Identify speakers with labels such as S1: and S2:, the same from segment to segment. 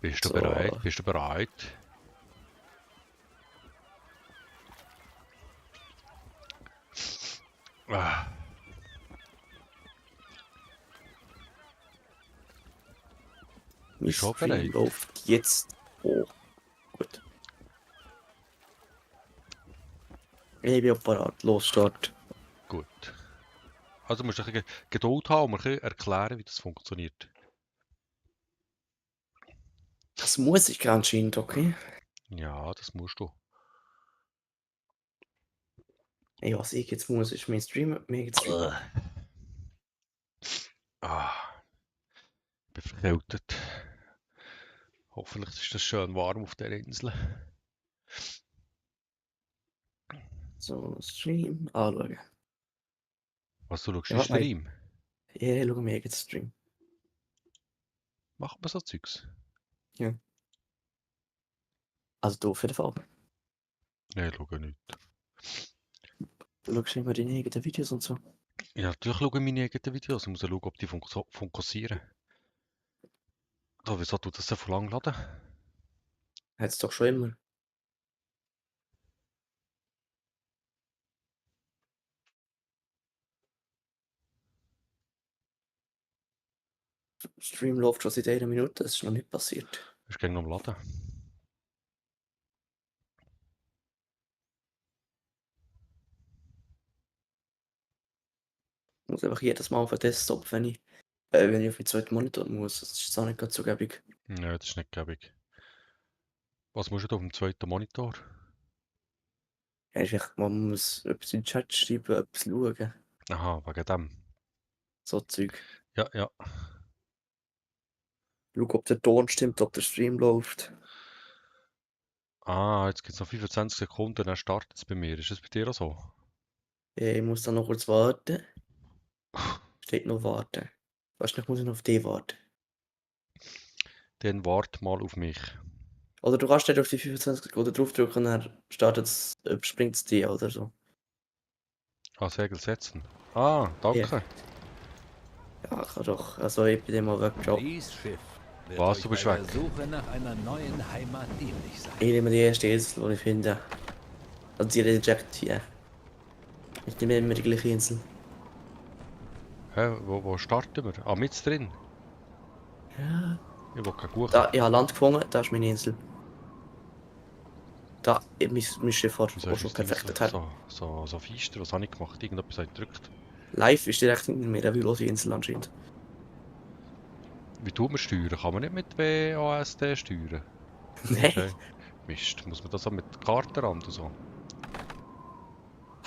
S1: Bist du bereit?
S2: So,
S1: Bist du bereit? Ah,
S2: mein
S1: bist du auch
S2: Stream
S1: bereit?
S2: läuft jetzt. Oh, gut. Ich bin parat. Los, Start.
S1: Gut. Also musst du ein bisschen Geduld haben und mir ein bisschen erklären, wie das funktioniert.
S2: Das muss ich anscheinend, okay?
S1: Ja, das musst du.
S2: Ey, was ich jetzt muss, ist mein Stream mega streamen.
S1: Ah, ich bin verkältet. Hoffentlich ist das schön warm auf der Insel.
S2: So, Stream anschauen.
S1: Was, du schaust
S2: Ja,
S1: den
S2: warte mal.
S1: Stream?
S2: Ja, ich schaue mir jetzt Stream.
S1: Macht man so Zeugs?
S2: Ja. Also du auf jeden Fall.
S1: Nein, ich schaue nicht.
S2: Du schaust immer deine eigenen Videos und so.
S1: Ja, natürlich schaue ich meine eigenen Videos. Ich muss schauen, ob die fokussieren. So, wieso tut das so lang laden?
S2: Hat's doch schon immer. Stream läuft schon seit einer Minute, das ist noch nicht passiert.
S1: Ist gegen am Laden.
S2: Ich muss einfach jedes Mal auf den Desktop, wenn ich auf meinen zweiten Monitor muss. Das ist jetzt auch nicht ganz so gäbig.
S1: Ja, das ist nicht gäbig. Was musst du da auf dem zweiten Monitor?
S2: Ja, ist echt, man muss etwas in den Chat schreiben, etwas schauen.
S1: Aha, wegen dem.
S2: So Zeug.
S1: Ja, ja.
S2: Schau, ob der Ton stimmt, ob der Stream läuft.
S1: Ah, jetzt gibt es noch 25 Sekunden, dann startet es bei mir. Ist das bei dir auch so?
S2: Ich muss dann noch kurz warten. Steht noch warten. Weißt du, ich muss noch auf die warten.
S1: Dann wart mal auf mich.
S2: Oder du kannst dort auf die 25 Sekunden draufdrücken und dann überspringt es die oder so.
S1: Ah, Segel setzen. Ah,
S2: Ja,
S1: danke.
S2: ja, kann doch. Also ich bin dem mal weg. Ciao.
S3: Dies Schiff wird
S1: Was,
S3: euch
S1: du bist
S3: bei der
S1: weg?
S3: Suche nach einer neuen Heimat dienlich sein.
S2: Ich nehme die erste Insel, die ich finde. Also die Reject hier. Ich nehme immer die gleiche Insel.
S1: Hä, wo starten wir? Ah, mit drin.
S2: Ja.
S1: Ich will keinen Kuchen.
S2: Da, ich habe Land gefunden, da ist meine Insel. Da, mein Schiff hat
S1: Wieso
S2: auch
S1: ist
S2: schon
S1: das Ding
S2: perfekt dorthin.
S1: so feister? Was habe ich gemacht? Irgendetwas habe ich gedrückt.
S2: Live ist direkt hinter mir eine wildlose Insel anscheinend.
S1: Wie tut man steuern? Kann man nicht mit WASD steuern?
S2: Nein.
S1: Okay. Mist, muss man das auch mit Kartenrand und so?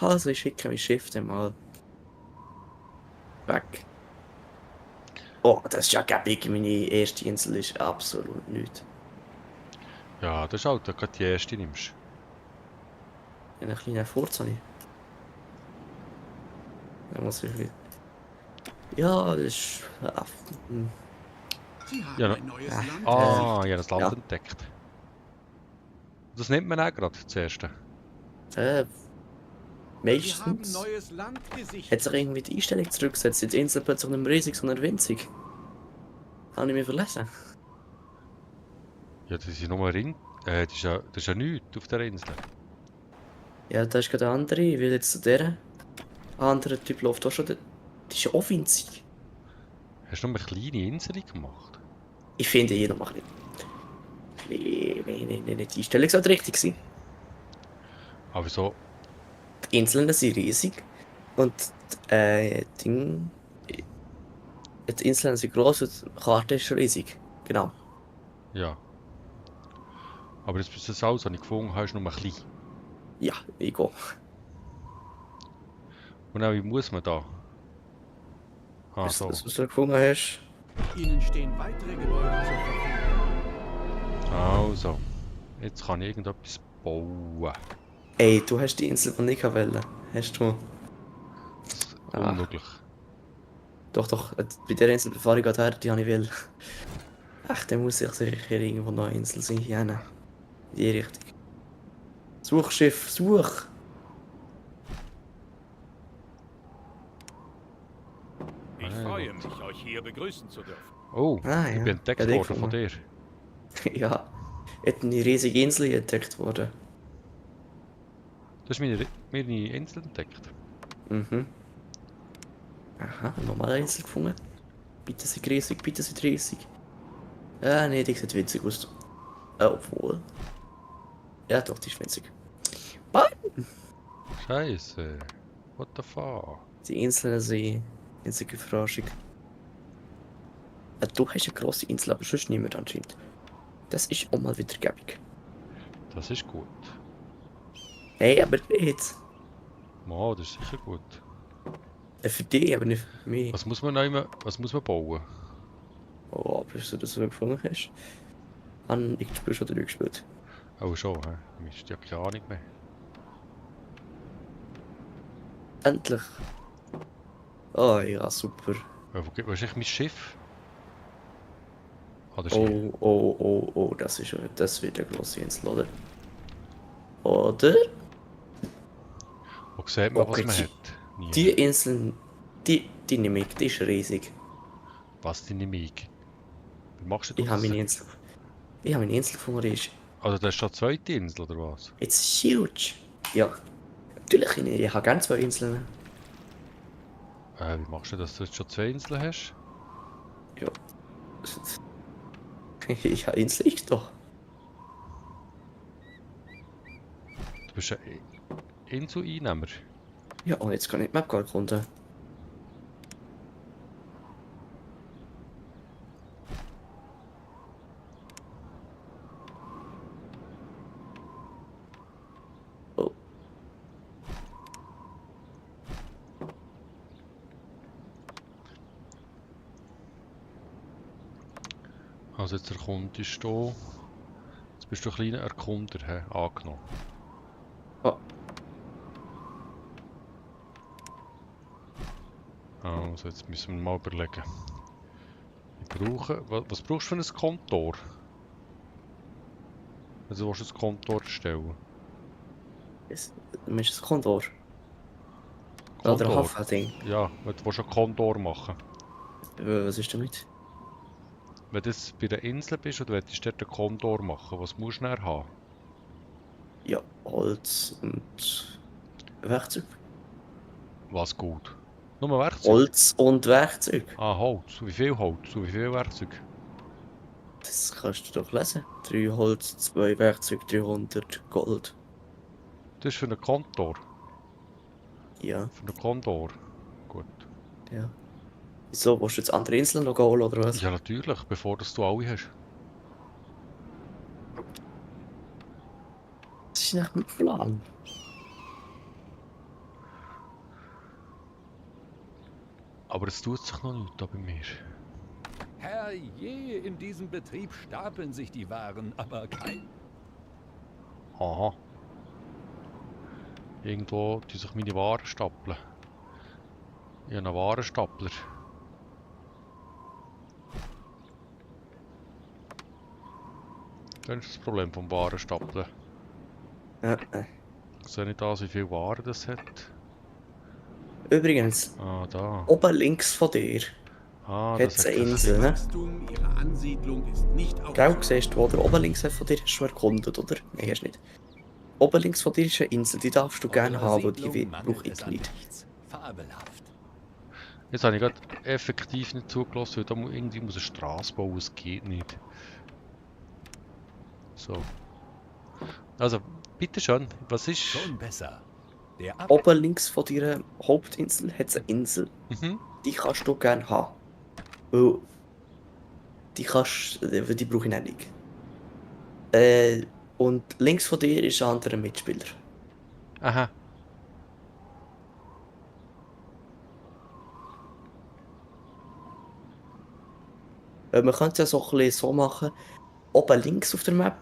S2: Also ich schicke mein Schiff dann mal weg. Oh, das ist ja gäbig. Meine erste Insel ist absolut nichts.
S1: Ja, das ist halt, da gerade die erste nimmst.
S2: Einen kleinen Furz habe ich. Da muss ich wieder. Ja, das ist.
S4: Sie haben
S1: Ja,
S4: ein neues
S2: Ah,
S4: Land.
S1: ah, ich habe das Land
S2: Ja.
S1: entdeckt. Das nimmt man auch gerade, das erste.
S2: Äh,
S4: Wir haben
S2: meistens.
S4: neues Land gesichtet.
S2: Hat sich irgendwie die Einstellung zurückgesetzt. Jetzt die Insel plötzlich nicht mehr riesig, sondern winzig. Habe ich mir verlesen.
S1: Ja, das ist nur ein Ring. Das ist ja nichts auf der Insel.
S2: Ja, da ist gerade eine andere. Ich will jetzt zu der. Ein anderer Typ läuft auch schon. Die ist ja auch winzig.
S1: Hast du nur eine kleine Insel gemacht?
S2: Ich finde jeder macht nicht. Nee, die Einstellung sollte richtig sein.
S1: Aber so,
S2: Die Inseln sind riesig. Und Ding. Die Inseln sind gross und die Karte ist riesig. Genau.
S1: ja. Aber jetzt bis das Haus, das ich gefunden habe, ist nur ein klein.
S2: Ja, ich gehe.
S1: Und auch, wie muss man da? Ah,
S2: Bis
S1: so.
S2: das, was du gefunden hast.
S4: Ihnen stehen weitere Gebäude zur Verfügung.
S1: Also. Jetzt kann ich irgendetwas bauen.
S2: Ey, du hast die Insel, die ich wollte. Hast du?
S1: Das ist
S2: Ah.
S1: unmöglich.
S2: Doch, bei der Insel, bevor ich gerade her, die habe ich will. Ach, dann muss ich sicher irgendwo noch eine Insel sein. Ja, ne. In die Richtung. Such, Schiff, such!
S5: Ich
S1: Ah,
S5: freue
S1: gut.
S5: mich, euch hier begrüßen zu dürfen.
S1: Oh,
S2: Ah,
S1: ich
S2: ja.
S1: bin entdeckt
S2: Ja, die
S1: worden von dir.
S2: Ja, hat eine riesige Insel entdeckt worden.
S1: Du hast meine Insel entdeckt.
S2: Mhm. Aha, nochmal eine Insel gefunden. Bitte sei riesig, bitte sei riesig. Ja, nee, die sieht winzig aus. Obwohl. Ja, doch, die ist winzig.
S1: Scheiße. What the fuck?
S2: Die Inseln sind winzige Verarschung. Du hast eine grosse Insel, aber sonst niemand anscheinend. Das ist auch mal wieder gäbig.
S1: Das ist gut.
S2: Hey, aber nicht.
S1: Mo, das ist sicher gut.
S2: Für dich, aber nicht für mich.
S1: Was muss man bauen?
S2: Oh, bis du das so gefunden hast. Habe ich das Spiel schon durchgespielt.
S1: Oh schon, hä? Mist, ich hab keine Ahnung mehr.
S2: Endlich. Oh ja, super.
S1: Wo ist eigentlich mein Schiff? Ah, das ist hier.
S2: Oh, das wird eine grosse Insel, oder? Oder?
S1: Wo sieht man, was
S2: Okay,
S1: man hat? Nie.
S2: Die Inseln, die nehme ich, die ist riesig.
S1: Was deine Mig? Wie machst du
S2: Ich habe
S1: das?
S2: meine Insel gefunden, die ist...
S1: Also das ist schon eine zweite Insel, oder was?
S2: It's huge. Ja, natürlich, ich habe gerne 2 Inseln.
S1: Wie machst du das, dass du jetzt schon 2 Inseln hast?
S2: Ja. Ich habe Insel ich doch.
S1: Du bist ein Inseleinnehmer.
S2: Ja, und jetzt kann ich die Map gar nicht runter. Oh.
S1: Also jetzt erkundest du... Jetzt bist du ein kleiner Erkunder, hä? Angenommen.
S2: Oh.
S1: Also jetzt müssen wir mal überlegen. Was brauchst du für ein Kontor? Also willst du ein Kontor erstellen?
S2: Du meinst das Kontor? Oder ein Hafen-Ding.
S1: Ja, du willst ein Kontor machen.
S2: Was ist damit?
S1: Wenn du jetzt bei der Insel bist und du willst dort einen Kontor machen, was musst du dann haben?
S2: Ja, Holz und Werkzeug.
S1: Was gut? Nur Werkzeug?
S2: Holz und Werkzeug.
S1: Ah, Holz. Wie viel Holz und wie viel Werkzeug?
S2: Das kannst du doch lesen. 3 Holz, 2 Werkzeug, 300 Gold.
S1: Das ist für einen Kontor.
S2: Ja,
S1: Für einen Kontor. Gut.
S2: ja. Wieso, willst du jetzt andere Inseln noch holen oder was?
S1: Ja, natürlich, bevor das du alle hast.
S2: Das ist nicht mein Plan.
S1: Aber es tut sich noch nichts da bei mir.
S3: Herrje, in diesem Betrieb stapeln sich die Waren, aber kein...
S1: Aha. Irgendwo die sich meine Waren stapeln. Ich habe einen Warenstapler. Das ist das Problem vom Warenstapeln.
S2: Ja.
S1: Ich sehe nicht an, wie viel Waren das hat.
S2: Übrigens,
S1: Ah, da.
S2: oben links von dir
S1: Ah,
S2: hat
S1: das
S2: es
S1: hat
S2: eine
S1: das.
S2: Insel, ne?
S4: Wachstum ihrer Ansiedlung ist nicht
S2: Gell,
S4: aufzuhalten.
S2: siehst du, oder? Oben links von dir hast du schon erkundet, oder? Nein, hast du nicht. Oben links von dir ist eine Insel, die darfst du gerne
S3: Eurer
S2: haben, aber die
S3: Siedlung
S2: brauche
S3: mangelt
S2: ich
S3: es an
S2: nicht.
S3: nichts. Fabelhaft.
S1: Jetzt habe ich gerade effektiv nicht zugelassen, weil da irgendwie muss eine Straße bauen, es geht nicht. So. Also, bitteschön, was ist...
S3: Schon besser. Der Ab
S2: Oben links von deiner Hauptinsel hat es eine Insel,
S1: Mhm.
S2: die kannst du gerne haben. Weil die brauche ich nicht. Und links von dir ist ein anderer Mitspieler.
S1: Aha.
S2: Man könnte es ja so ein bisschen so machen, oben links auf der Map,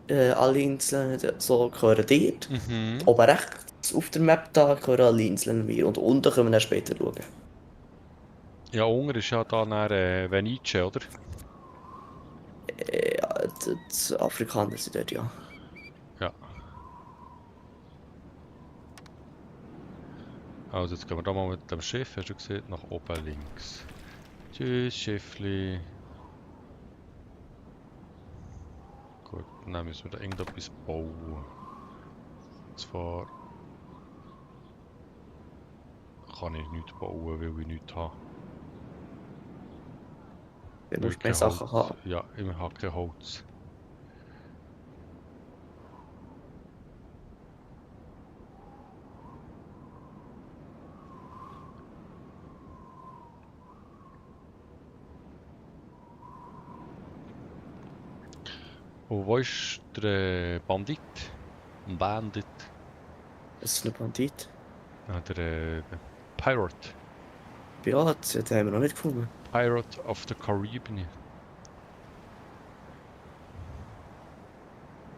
S2: alle Inseln so gehören dir.
S1: Mhm.
S2: Oben rechts auf der Map da gehören alle Inseln mir. Und unten können wir dann später schauen.
S1: Ja, Unger ist ja da nach Venice, oder?
S2: Ja, die Afrikaner sind dort, ja.
S1: Ja. Also jetzt gehen wir da mal mit dem Schiff, hast du gesehen, nach oben links. Tschüss, Schiffli. Gut, dann müssen wir da irgendetwas bauen. Und zwar kann ich nichts bauen, weil ich nichts habe.
S2: Du
S1: Weil
S2: musst
S1: ich
S2: mehr
S1: kein
S2: Sachen
S1: Holz.
S2: haben.
S1: Ja, ich habe kein Holz. Und wo ist der Bandit? Ein Bandit?
S2: Das ist ein Bandit.
S1: Der Pirate.
S2: Pirat, den haben wir noch nicht gefunden.
S1: Pirate of the Caribbean.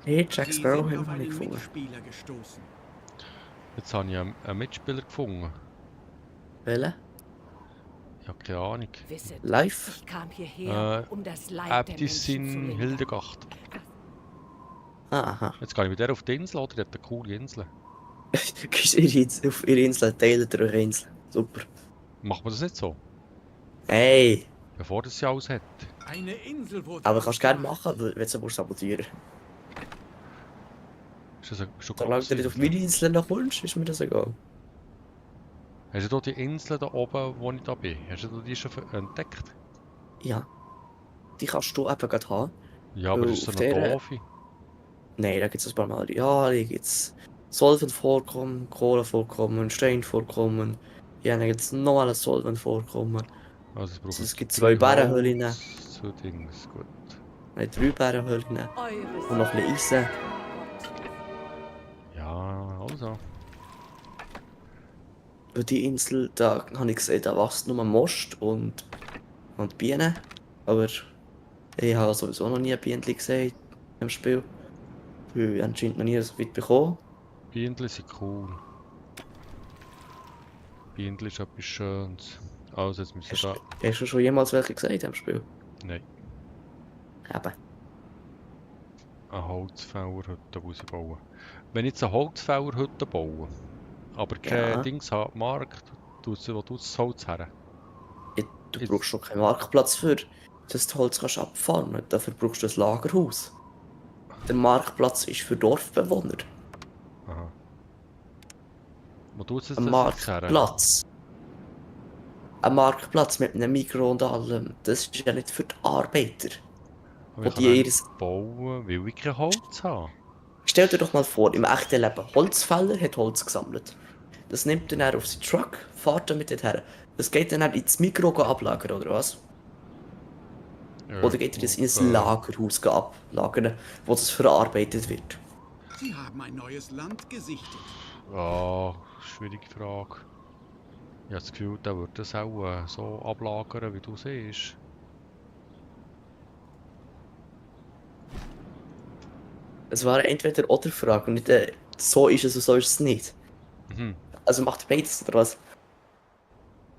S2: Nee, Jack
S4: Sie
S2: Sparrow
S4: sind
S2: haben
S4: auf
S2: wir noch nicht
S4: einen
S2: gefunden.
S4: Mitspieler gestoßen.
S1: Jetzt habe ich einen Mitspieler gefunden.
S2: Welchen?
S1: Ich habe keine Ahnung.
S5: Wisset,
S2: Live?
S5: ich kam hierher,
S1: Äh,
S5: um das Leid der Menschen zu
S1: Äbtissin
S5: lindern.
S1: Hildegacht.
S2: Aha.
S1: Jetzt gehe ich mit der auf die Insel, oder? Die hat eine coole Insel.
S2: Gehst auf ihre Insel, teilt ihr eure Insel. Super.
S1: Macht man das nicht so?
S2: Hey!
S1: Bevor das sie alles hat.
S4: Eine Insel wurde
S2: Aber kannst du gerne
S4: aufgemacht.
S2: machen, wenn du es aber sabotieren.
S1: Ist das schon
S2: Solange du nicht auf meine Insel noch kommst, ist mir das egal.
S1: Hast du da die Insel da oben, wo ich da bin? Hast du die schon entdeckt?
S2: Ja. Die kannst du eben gerade haben.
S1: Ja, aber das ist so
S2: Auf
S1: eine
S2: der-
S1: doofe.
S2: Nein, da gibt es ein paar Mal. Ja, da gibt es Solvent-Vorkommen, Kohlevorkommen, Steinvorkommen. Ja, dann gibt es noch ein Solvent-Vorkommen.
S1: Also es braucht
S2: Es gibt
S1: drei
S2: 2 Bärenhöhlen,
S1: Holz, so Dings, gut.
S2: 3 Bärenhöhlen
S5: Eure
S2: und noch ein bisschen Eisen.
S1: Ja, also.
S2: Über die Insel, da habe ich gesehen, da wächst nur Most und Bienen. Aber ich habe sowieso noch nie ein Bienen gesehen im Spiel. Ich habe anscheinend noch nie so weit bekommen.
S1: Bienen sind cool. Bienen ist etwas Schönes. Also jetzt müssen wir da...
S2: Hast du schon jemals welche gesehen im Spiel?
S1: Nein,
S2: Eben.
S1: eine Holzfällerhütte muss ich bauen. Wenn ich jetzt eine Holzfällerhütte baue, aber kein
S2: Ja.
S1: Dings habe, Markt, wo tust du das Holz her?
S2: Du
S1: Jetzt-
S2: brauchst schon keinen Marktplatz für, dass du Holz kannst abfahren. Dafür brauchst du ein Lagerhaus. Der Marktplatz ist für Dorfbewohner.
S1: Aha. Wo tust du
S2: Ein
S1: das jetzt her?
S2: Marktplatz. Ein Marktplatz mit einem Mikro und allem. Das ist ja nicht für die Arbeiter.
S1: Aber
S2: wo
S1: ich
S2: die
S1: kann auch
S2: ihres-
S1: nicht bauen, weil ich kein Holz habe.
S2: Stell dir doch mal vor, im echten Leben, Holzfäller hat Holz gesammelt. Das nimmt er dann auf seinen Truck, fährt damit dorthin. Das geht dann ins Mikro ablagern, oder was? Oder geht er das in ein Lagerhaus ablagern, wo das verarbeitet wird?
S4: Sie haben ein neues Land gesichtet.
S1: Ja, schwierige Frage. Ich habe das Gefühl, der würde das auch so ablagern, wie du siehst.
S2: Es war eine Entweder-oder-Frage und nicht so ist es und so ist es nicht.
S1: Mhm.
S2: Also macht beides, oder was?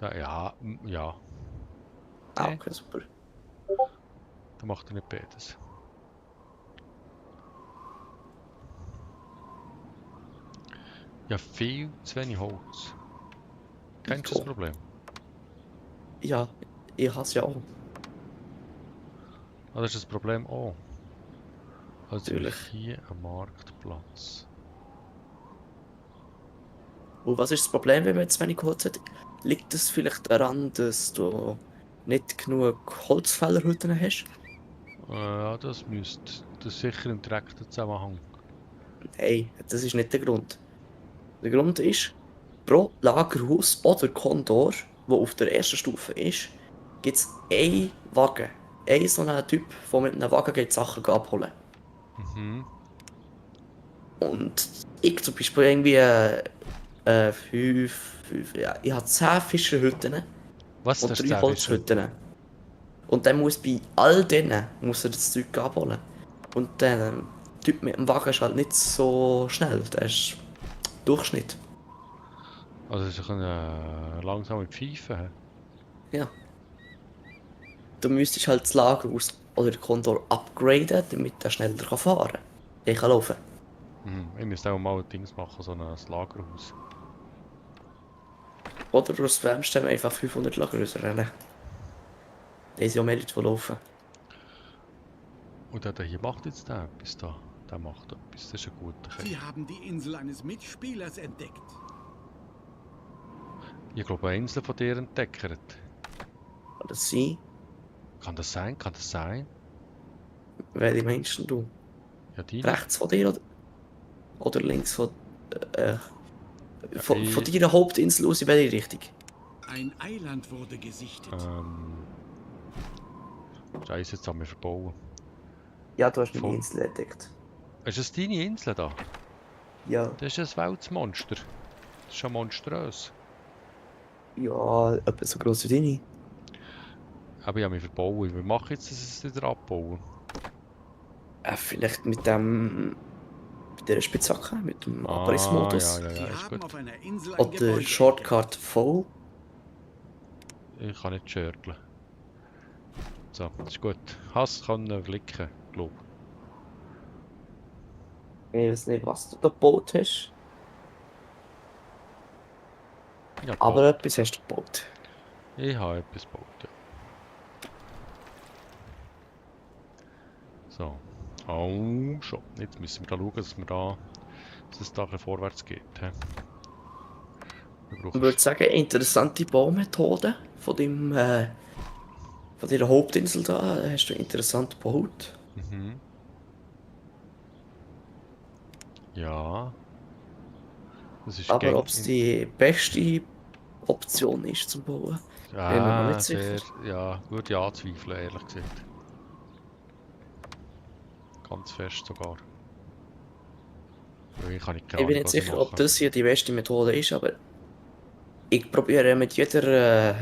S1: Ja,
S2: Ah, okay, super.
S1: dann macht er nicht beides. Ja, viel zu wenig Holz. Kennst du das
S2: Ja.
S1: Problem?
S2: Ja, ich hasse ja auch.
S1: Ah, das ist das Problem auch. Also
S2: Natürlich.
S1: hier ein Marktplatz.
S2: Und was ist das Problem, wenn man jetzt wenig Holz hat? Liegt es vielleicht daran, dass du nicht genug Holzfällerhütten hast?
S1: Ja, das ist sicher ein direkter Zusammenhang.
S2: Nein, das ist nicht der Grund. Der Grund ist, pro Lagerhaus oder Kondor, wo auf der ersten Stufe ist, gibt es einen Wagen. Ein so ein Typ, der mit einem Wagen geht Sachen abholen.
S1: Mhm.
S2: Und ich zum Beispiel irgendwie ja, ich habe 10 Fischerhütten
S1: Was
S2: und
S1: das
S2: 3
S1: ist
S2: Holzhütten. Und dann muss bei all denen muss er das Zeug abholen. Und der Typ mit dem Wagen ist halt nicht so schnell. Der ist Durchschnitt.
S1: Also es ist eine langsame Pfeife. Hä?
S2: Ja. Du müsstest halt das Lagerhaus oder den Kondor upgraden, damit er schneller fahren kann. Der kann laufen.
S1: Mhm. Ich müsste auch mal ein Dings machen, so ein Lagerhaus.
S2: Oder du spamst dann einfach 500 Lagerhäuser rennen. Da sind ja mehr Leute, die laufen.
S1: Und der hier macht jetzt der etwas da. Der macht etwas, das ist ein guter Kerl.
S4: Sie haben die Insel eines Mitspielers entdeckt.
S1: Ich glaube, eine Insel von dir entdeckt.
S2: Kann das sein?
S1: Kann das sein? Kann das sein?
S2: Welche meinst denn du?
S1: Ja, die.
S2: Rechts von dir oder links von
S1: ich-
S2: deiner Hauptinsel aus, in welche Richtung?
S4: Ein Eiland wurde gesichtet.
S1: Scheiße, jetzt haben wir verbauen.
S2: Ja, du hast
S1: Voll.
S2: meine Insel entdeckt.
S1: Ist das deine Insel da?
S2: Ja.
S1: Das ist ein Weltmonster. Das ist schon monströs.
S2: Ja, etwa so gross wie deine.
S1: Aber ich habe mich verbauen. Wir machen jetzt, dass es wieder abbauen.
S2: Vielleicht mit dem... mit dieser Spitzhacke, mit dem Abrissmodus.
S1: Ja,
S4: Sie
S1: ist
S4: haben
S1: gut.
S4: auf einer Insel ein
S2: Oder
S4: Gebäude
S2: Shortcut voll.
S1: Ich kann nicht schörteln. So, das ist gut. Hass kann flicken, glaube
S2: Ich weiß nicht, was du da gebaut hast.
S1: ich. Ja,
S2: Aber etwas hast du gebaut.
S1: ich habe etwas gebaut, ja. So. Oh, schon. Jetzt müssen wir da schauen, dass es da ein bisschen vorwärts geht. He? Wir
S2: Ich
S1: brauchen
S2: würde sagen, interessante Baumethode von deiner Hauptinsel da. Hast du interessant gebaut.
S1: Mhm. Ja. Das ist
S2: Aber ob es die beste Option ist zum Bauen, bin mir noch nicht sicher.
S1: Ja, würde ich anzweifeln, ehrlich gesagt. Ganz fest sogar. Weil ich kann nicht
S2: Ich bin nicht sicher, ob das hier die beste Methode ist, aber ich probiere mit jedem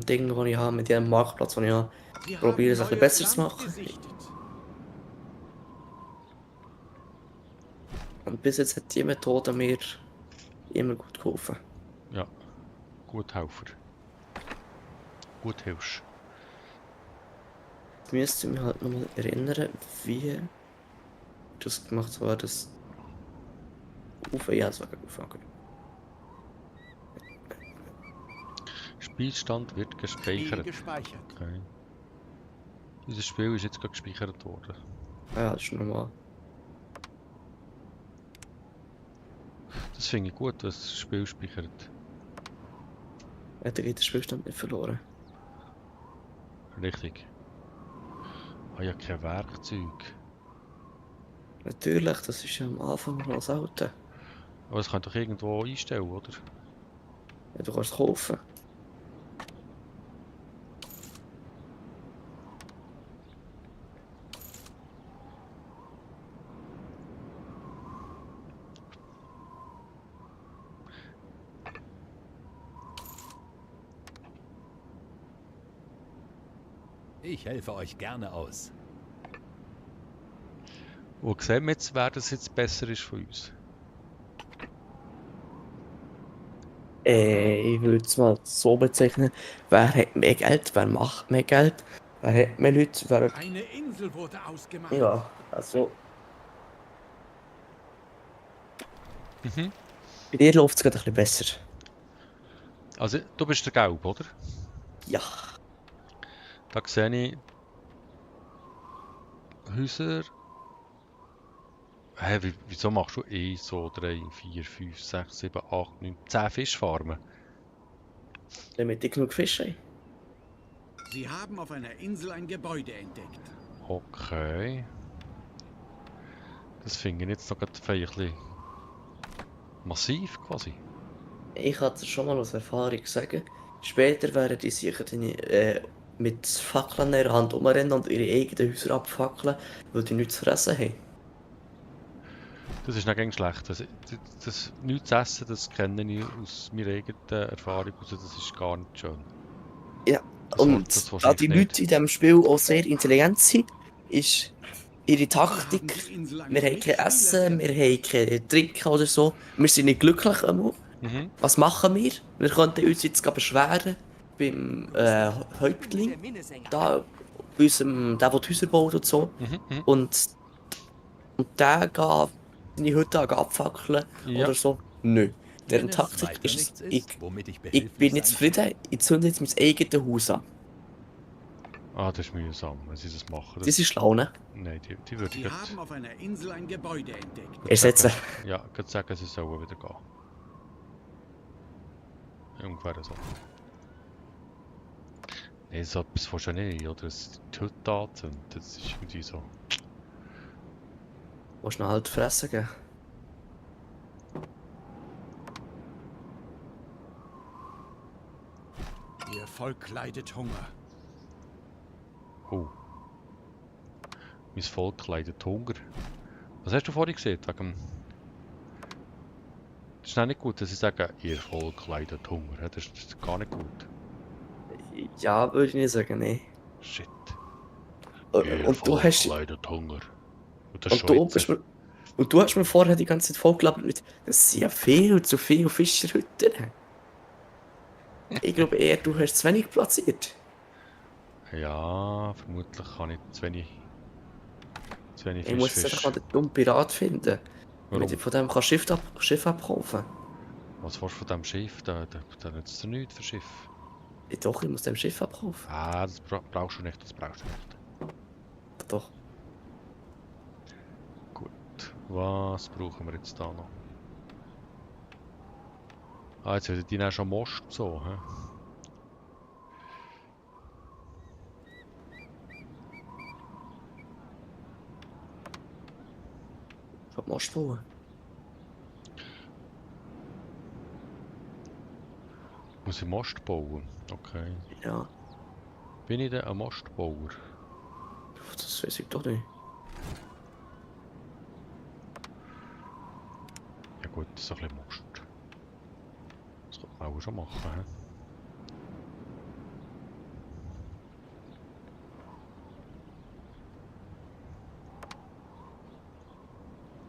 S2: Ding, das ich habe, mit jedem Marktplatz, den ich habe,
S4: Sie
S2: probiere es ein
S4: haben
S2: bisschen besser
S4: neues
S2: zu
S4: Land
S2: machen.
S4: gesichtet.
S2: Und bis jetzt hat die Methode mir immer gut geholfen.
S1: Ja, gut Helfer. Gut hilfst.
S2: Ich müsste mich halt nochmal erinnern, wie das gemacht war, das ja, das war okay.
S1: Spielstand wird
S4: Spiel
S1: gespeichert.
S4: gespeichert.
S1: Okay. Dieses Spiel ist jetzt gerade gespeichert worden.
S2: Ja, das ist normal.
S1: Das finde ich gut, dass das Spiel speichert.
S2: Hat er den Spielstand nicht verloren.
S1: Richtig. Ah ja, kein Werkzeug.
S2: Natürlich, das ist ja am Anfang noch das Alte.
S1: Aber das kann doch irgendwo einstellen, oder?
S2: Ja, du kannst es kaufen.
S3: Ich helfe euch gerne aus.
S1: Wo sehen wir jetzt, wer das jetzt besser ist von uns?
S2: Ich würde es mal so bezeichnen. Wer hat mehr Geld? Wer macht mehr Geld? Wer hat mehr Leute? Wer...
S4: Eine Insel wurde ausgemacht.
S2: Ja, also
S1: Mhm.
S2: bei dir läuft es gerade ein bisschen besser.
S1: Also, du bist der Gelb, oder?
S2: Ja.
S1: Da sehe ich Häuser. Hä, wieso machst du 1, 2, 3, 4, 5, 6, 7, 8, 9, 10 Fischfarmen?
S2: Damit ich genug Fische habe.
S4: Sie haben auf einer Insel ein Gebäude entdeckt.
S1: Okay. Das finde ich jetzt noch gerade ein bisschen massiv quasi.
S2: Ich kann dir schon mal aus Erfahrung sagen, später werden die sicher mit Fackeln in der Hand umrennen und ihre eigenen Häuser abfackeln, weil die nichts zu fressen haben.
S1: Das ist nicht ganz schlecht. Das nichts zu essen, das kenne ich aus meiner eigenen Erfahrung. Also das ist gar nicht schön.
S2: Ja,
S1: Das
S2: und
S1: willst du
S2: da die
S1: wahrscheinlich
S2: Leute
S1: nicht.
S2: in diesem Spiel auch sehr intelligent sind, ist ihre Taktik,
S4: Sie haben die Insel eines
S2: wir haben kein
S4: Mitspielers
S2: Essen, wir
S4: entdeckt.
S2: haben kein Trinken oder so, wir sind nicht glücklich einmal.
S1: Mhm.
S2: Was machen wir? Wir könnten uns jetzt gerade beschweren beim Häuptling, da, bei unserem, der die Häuser baut und so.
S1: Mhm. Mhm.
S2: Und der geht seine Hütte abfackeln
S1: Ja.
S2: oder so. Nö. Deren
S3: Wenn es
S2: Taktik
S3: weiter
S2: ist,
S3: nichts
S2: ich
S3: womit ich
S2: bin
S3: behilflich
S2: nicht
S3: sein
S2: zufrieden, ich zünde jetzt mein eigenes Haus an.
S1: Ah, das ist mühsam, wenn sie das machen.
S2: Die sind schlau, ne?
S1: Nein, die würde ich
S4: Sie haben auf einer Insel ein Gebäude entdeckt.
S2: Ersetzen.
S1: Ja, ich würde sagen, sie sollen wieder gehen. Ungefähr so. Nein, so etwas fast ja nicht, oder? Es die Hütte anzünden, das ist irgendwie so.
S2: Musst du noch halt fressen geben.
S4: Ihr Volk leidet Hunger.
S1: Oh. Mein Volk leidet Hunger. Was hast du vorhin gesehen? Wegen... Das ist auch nicht gut, dass sie sagen, ihr Volk leidet Hunger. Das ist gar nicht gut.
S2: Ja, würde ich nicht sagen, nee.
S1: Shit.
S2: Und
S1: Ihr
S2: du
S1: Volk
S2: hast...
S1: leidet Hunger. Und das
S2: Und
S1: schon
S2: du,
S1: jetzt.
S2: bist mir, und du hast mir vorher die ganze Zeit vollgelabert mit, das sind ja viel zu viele Fischerhütten. Ich glaube eher, du hast zu wenig platziert.
S1: Ja, vermutlich kann ich zu wenig
S2: Ich muss jetzt einfach mal
S1: Fisch.
S2: den dummen Pirat finden.
S1: Warum?
S2: Damit ich von dem kann Schiff abkaufen.
S1: Was willst du von diesem Schiff? Da nützt dir nichts für Schiff.
S2: Ja, doch, ich muss dem Schiff abkaufen.
S1: Ah, das brauchst du nicht, das brauchst du nicht.
S2: Doch.
S1: Gut, was brauchen wir jetzt da noch? Ah, jetzt haben die auch schon Most so, hä?
S2: Was machst du?
S1: Muss ich Most bauen? Okay.
S2: Ja,
S1: Bin ich denn ein Mostbauer?
S2: das weiß ich doch nicht.
S1: Ja gut, das ist ein bisschen Most. Das kann man auch schon machen, hä?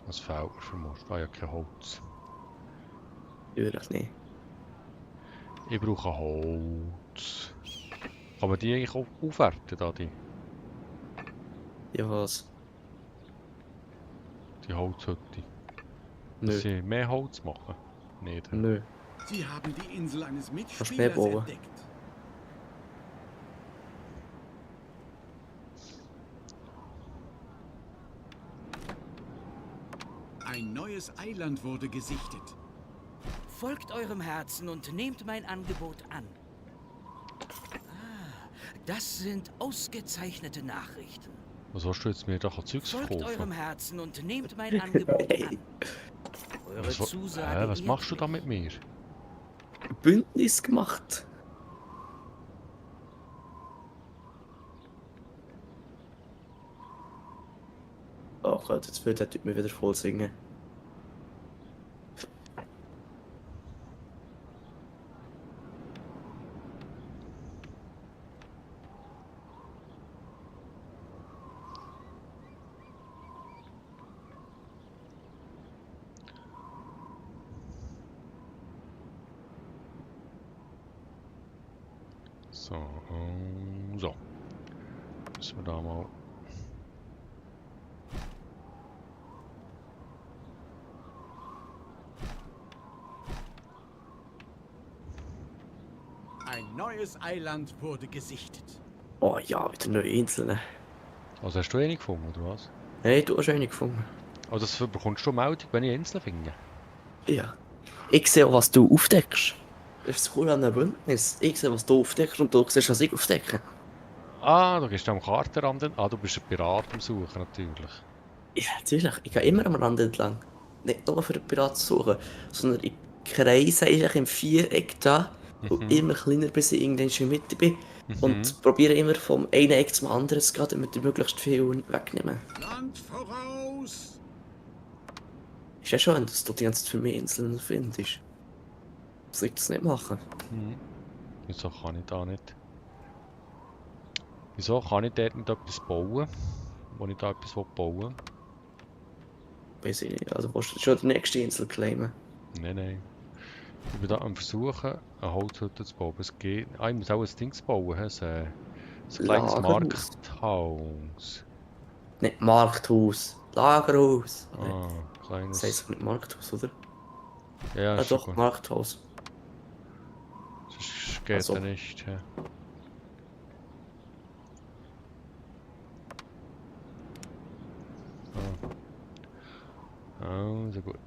S1: Was fehlt mir für Most? Ah ja, kein Holz.
S2: Natürlich nicht.
S1: Ich brauche Holz. Kann man die eigentlich auch aufwerten, da, die
S2: Ja, was?
S1: Holzhütte?
S2: Nö.
S1: Dass sie mehr Holz machen? Nicht.
S2: Nö.
S4: Sie haben die Insel eines
S2: mehr
S4: Mitspielers
S2: bauen?
S4: entdeckt. Ein neues Eiland wurde gesichtet.
S5: Folgt eurem Herzen und nehmt mein Angebot an. Ah, das sind ausgezeichnete Nachrichten.
S1: Was hast du jetzt mir da an Zeugs
S5: Folgt eurem
S1: verkaufen?
S5: Herzen und nehmt mein Angebot an. Eure
S1: Was,
S5: Zusage
S1: was
S5: ehrt
S1: machst du da
S5: mich.
S1: mit mir?
S2: Bündnis gemacht. Oh Gott, jetzt wird der Typ mir wieder voll singen.
S1: So, so. Müssen wir da mal...
S4: Ein neues Eiland wurde gesichtet.
S2: Oh ja, wieder neue Inseln.
S1: Also hast du eine gefunden, oder was?
S2: Hey, du hast eine gefunden.
S1: Also das bekommst du Meldung, wenn ich Inseln finde?
S2: Ja. Ich sehe auch, was du aufdeckst. Das ist das Coole an einem Bündnis. Ich sehe, was du aufdeckst und du siehst, was ich aufdecke.
S1: Ah, du gehst am Kartenrand. Ah, du bist ein Pirat am Suchen, natürlich.
S2: Ja, natürlich. Ich gehe immer am Rand entlang. Nicht nur für den Pirat zu suchen, sondern ich kreise eigentlich im Viereck da und immer kleiner, bis ich irgendwann schon in der Mitte bin. Und probiere immer vom einen Eck zum anderen zu gehen, damit ich möglichst viel wegnehme.
S4: Land voraus!
S2: Ist ja schön, dass du die ganze Zeit für mich Inseln findest. Soll ich das nicht machen?
S1: Wieso kann ich da nicht? Wieso kann ich dort nicht etwas bauen? Wo ich da etwas bauen will?
S2: Weiß ich nicht. Also willst du schon die nächste Insel claimen?
S1: Nein. Ich bin da am Versuchen, eine Holzhütte zu bauen. Es geht... Ah, ich muss auch ein Ding bauen. Ein kleines
S2: Lagerhaus.
S1: Markthaus.
S2: Nicht Markthaus. Lagerhaus.
S1: Ah, kleines...
S2: Das heisst doch nicht Markthaus, oder?
S1: Ja,
S2: Ah
S1: ist schon
S2: doch,
S1: gut.
S2: Markthaus.
S1: Sonst geht
S2: Also.
S1: ja nicht. Ja. Also gut.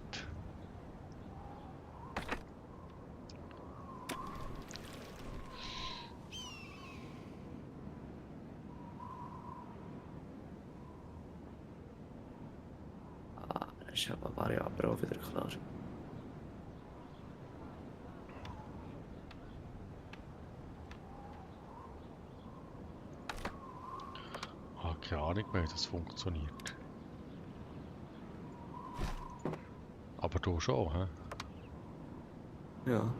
S2: Ah, das ist aber Variable auch wieder klar.
S1: Ah, keine Ahnung mehr, wie das funktioniert. Aber du schon, hä?
S2: Ja.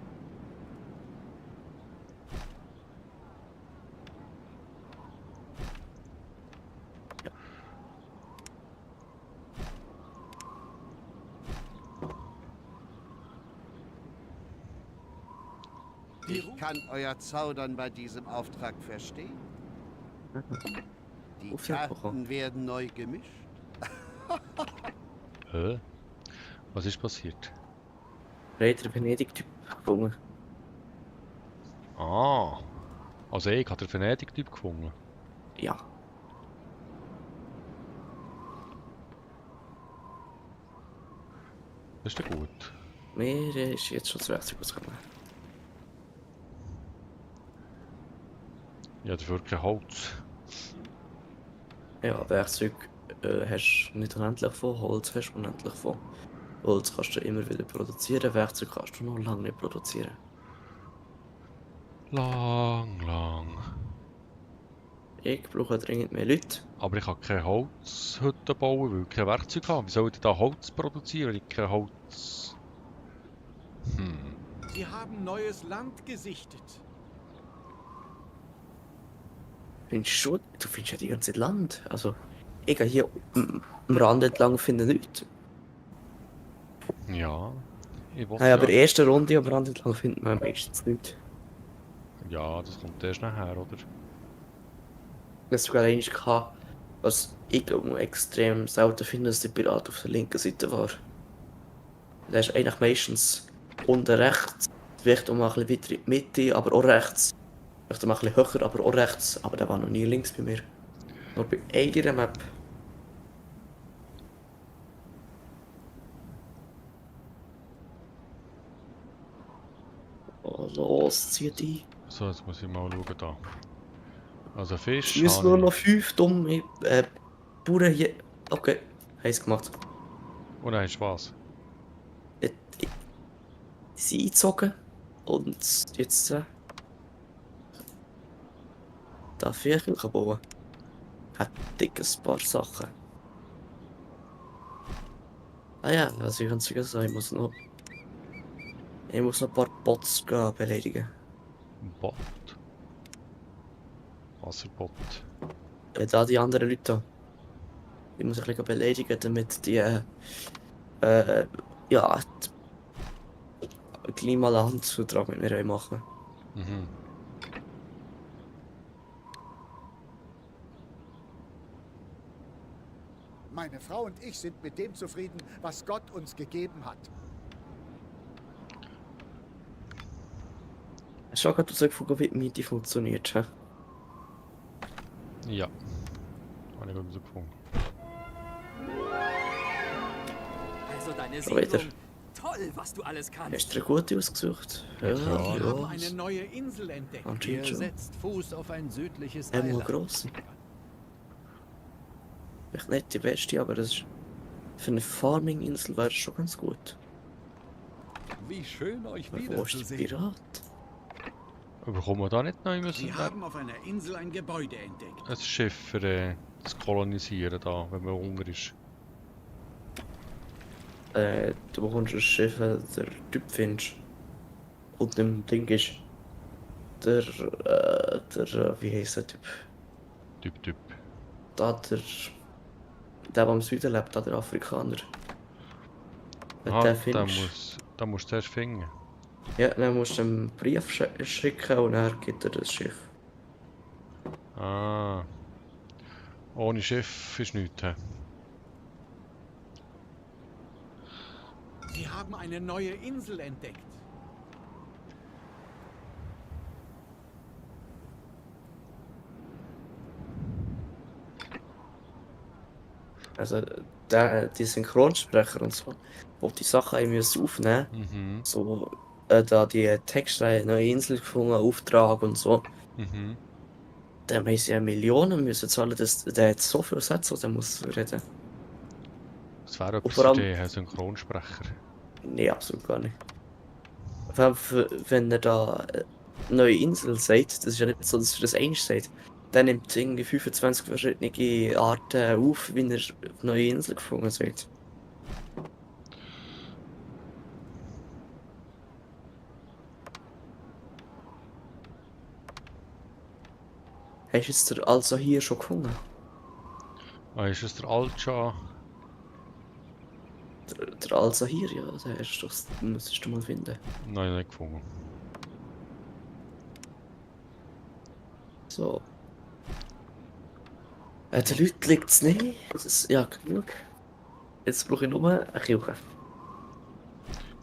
S6: Ich kann euer Zaudern bei diesem Auftrag verstehen. Die
S2: Auftrag
S6: Karten
S2: bekommen.
S6: werden neu gemischt.
S1: Hä? Was ist passiert?
S2: Reiter Venedig-Typ gefunden.
S1: Ah! Also ich habe den Venedig-Typ gefunden.
S2: Ja.
S1: Das ist ja gut.
S2: Mir ist jetzt schon das Werkzeug ausgegangen.
S1: Ja, dafür kein Holz.
S2: Ja, Werkzeug hast du nicht unendlich von, Holz hast du unendlich von. Holz kannst du immer wieder produzieren, Werkzeug kannst du noch lange nicht produzieren.
S1: Lang.
S2: Ich brauche dringend mehr Leute.
S1: Aber ich kann keine Holzhütte bauen, weil ich kein Werkzeug habe. Wie soll ich da Holz produzieren, wenn ich kein Holz...
S4: Sie haben neues Land gesichtet.
S2: Findest du schon? Du findest ja die ganze Zeit Land. Also, ich gehe hier am Rand entlang und finde nichts.
S1: Ja, ich will
S2: Hey, aber
S1: ja.
S2: erste Runde am Rand entlang findet man meistens nichts.
S1: Ja, das kommt erst nachher, oder?
S2: Ich habe sogar einmal gehabt, was ich extrem selten finde, dass der Pirat auf der linken Seite war. Der ist eigentlich meistens unten rechts, vielleicht auch mal ein bisschen weiter in die Mitte, aber auch rechts. Vielleicht auch mal ein bisschen höher, aber auch rechts. Aber der war noch nie links bei mir. Nur bei einer Map. Oh, los, zieh die.
S1: So, jetzt muss ich mal schauen da. Also Fisch
S2: Es müssen
S1: habe
S2: nur
S1: ich.
S2: noch 5 dumme Bauern hier. Okay, heiß gemacht.
S1: Oh nein, Spaß.
S2: Die sind eingezogen. Und jetzt darf ich Kirche bauen. Hat dickes paar Sachen. Ah ja, was ich kann sagen, ich muss noch ein paar Bots beleidigen.
S1: Bot. Wasserbot.
S2: Ja, da die anderen Leute da. Die muss ich ein bisschen beleidigen, damit die ja, die Klimalandvertrag mit mir machen.
S1: Mhm.
S7: Meine Frau und ich sind mit dem zufrieden, was Gott uns gegeben hat.
S2: Hast du auch gerade herausgefunden, wie die Miete funktioniert? He?
S1: Ja. Habe ich so gefunden.
S5: Also deine
S2: Schon wieder.
S5: Siedlung. Toll, was du alles kannst.
S2: Hast du eine gute ausgesucht?
S1: Ja, klar.
S4: Sie
S2: ja.
S4: haben eine neue Insel entdeckt.
S2: Anscheinend
S3: Ihr
S2: schon.
S3: setzt Fuß auf ein südliches
S2: Einmal
S3: Eiland.
S2: gross. Vielleicht nicht die beste, aber das ist für eine Farming-Insel wäre es schon ganz gut.
S3: Wie schön, euch
S2: Aber wo ist der
S3: wiederzusehen.
S2: Pirat?
S1: Bekommen wir da nicht neu müssen
S4: Sie haben auf einer Insel ein Gebäude entdeckt.
S1: ein Schiff für das Kolonisieren da, wenn man Hunger ist?
S2: Du bekommst ein Schiff, wenn du den Typ findest. Und im Ding ist wie heisst der Typ?
S1: Typ.
S2: Da der am Süden lebt, da der Afrikaner. Wenn du
S1: Ah,
S2: den
S1: da
S2: findest,
S1: musst du zuerst finden.
S2: ja, dann musst du einen Brief schicken und er gibt dir das Schiff.
S1: Ah. Ohne Schiff ist nichts. He?
S4: Sie haben eine neue Insel entdeckt.
S2: Also die Synchronsprecher und so, wo die Sachen haben müssen aufnehmen,
S1: Mhm.
S2: so da die Textreihe Neue Insel gefunden, Auftrag und so,
S1: Mhm.
S2: dann haben sie ja Millionen müssen zahlen, der hat so viele Sätze, der muss reden.
S1: Das wäre
S2: Und
S1: etwas
S2: vor
S1: für
S2: allem,
S1: dich, ein Synchronsprecher.
S2: nee, absolut gar nicht. Vor allem, wenn er da Neue Insel sagt, das ist ja nicht so, dass er das einmal sagt. Der nimmt irgendwie 25 verschiedene Arten auf, wie er Neue Insel gefunden sagt. Hast du jetzt der also hier schon gefunden?
S1: Ah, ist es der Altscha?
S2: Der also hier, ja, den hast du doch, den müsstest du mal finden.
S1: Nein, nicht gefunden.
S2: So. Den Leuten liegt es nicht. Ja, genug. Jetzt brauche ich nur eine Kirche.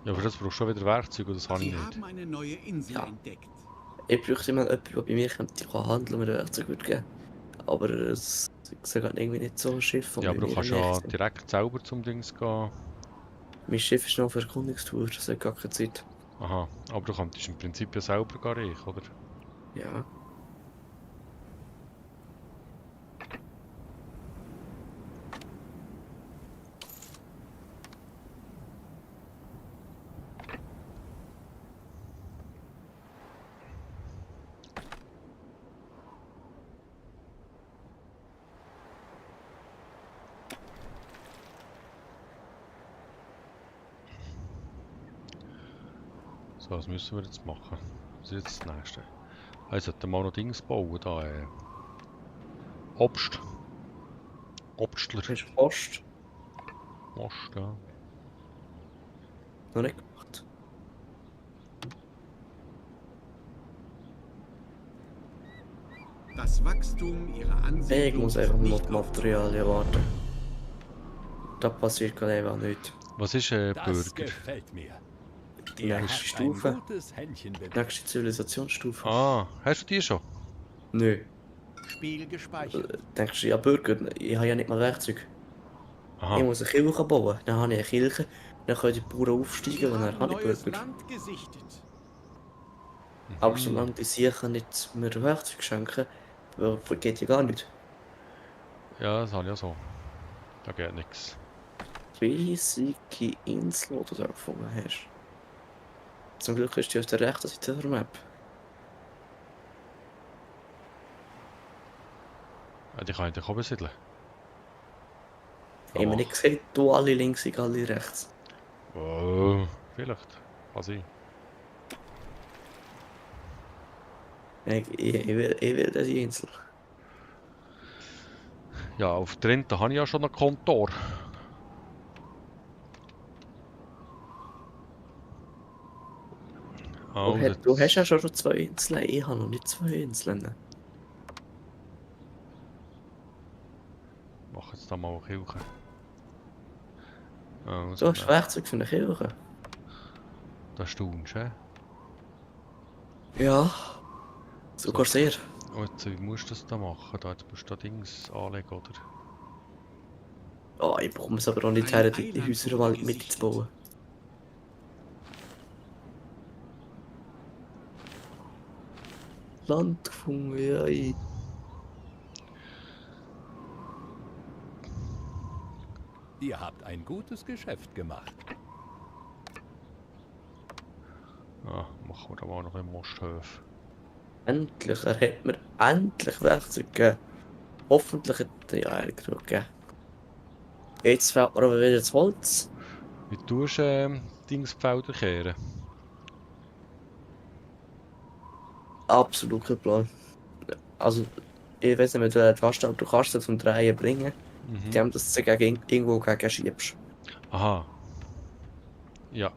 S1: Ja, aber das brauchst du schon wieder Werkzeuge, das habe ich
S4: Sie
S1: nicht.
S4: haben eine neue Insel
S2: Ja.
S4: entdeckt.
S2: Ich bräuchte mal jemanden, der bei mir könnte handeln und mir Werkzeug würde geben. Aber es ist irgendwie nicht so ein Schiff.
S1: Ja, aber du kannst ja direkt selber zum Dings gehen.
S2: Mein Schiff ist noch auf Erkundungstour, das hat gar keine Zeit.
S1: Aha, aber du könntest im Prinzip ja selber gehen, oder?
S2: Ja.
S1: So, was müssen wir jetzt machen? Was ist jetzt das nächste? Ich sollte mal noch Dings bauen, da Obst. Obstler.
S2: Hast du Post?
S1: Most, ja.
S2: Noch nicht gemacht.
S4: Das Wachstum ihrer Ansiedlung
S2: Ich muss
S4: ist
S2: einfach
S4: nicht
S2: noch die Materialien warten. Da passiert gerade einfach nichts.
S1: Was ist
S3: Das
S1: Bürger?
S3: gefällt mir.
S2: Die
S3: Er
S2: nächste
S3: hat
S2: Stufe.
S3: ein gutes Händchen bewegt.
S2: Nächste Zivilisationsstufe.
S1: Ah, hast du die schon?
S2: Nö.
S4: Spiel gespeichert.
S2: Denkst du, ja Bürger, ich habe ja nicht mal Werkzeug.
S1: Aha.
S2: Ich muss eine Kirche bauen. Dann habe ich eine Kirche, dann können die Bauern aufsteigen und dann habe ich
S4: neues
S2: Bürger.
S4: Land gesichtet.
S2: Aber solange die sicher nicht mehr Werkzeug schenken, geht ja gar nicht.
S1: Ja, das habe ich ja so. Da geht nichts.
S2: Riesige Insel, die du da gefunden hast. Zum Glück ist die auf der rechten Seite der Map.
S1: Ja, die kann ich auch besiedeln.
S2: Ich habe nicht gesagt, du alle links, ich alle rechts.
S1: Oh, vielleicht. Kann sein.
S2: Ich will die Insel.
S1: Ja, auf der Rente habe ich ja schon ein Kontor. Oh,
S2: Du hast ja schon 2 Inseln, ich habe noch nicht 2 Inseln.
S1: mach jetzt da mal eine Kirche. Oh,
S2: Du hast Werkzeug für eine Kirche.
S1: Das staunst du, hä?
S2: Ja. Sogar sehr.
S1: Oh, jetzt, wie musst du das da machen? Da, jetzt musst du da Dings anlegen, oder?
S2: Oh, ich bekomme es aber auch nicht her, die Häuser mal mit zu bauen. Land gefunden, ja.
S3: Ihr habt ein gutes Geschäft gemacht.
S1: Ah, machen wir da mal noch einen Mosthöf.
S2: Endlich, er hat mir endlich Werkzeug gegeben. Hoffentlich hat er ja genug gegeben. Jetzt fehlt mir aber wieder das Holz.
S1: Wie tust du Dingsfelder kehren?
S2: Absolut kein Plan. Also, ich weiß nicht, wenn du etwas hast, aber du kannst es zum Drehen bringen. Die haben das irgendwo gegen schiebst.
S1: Aha. Ja,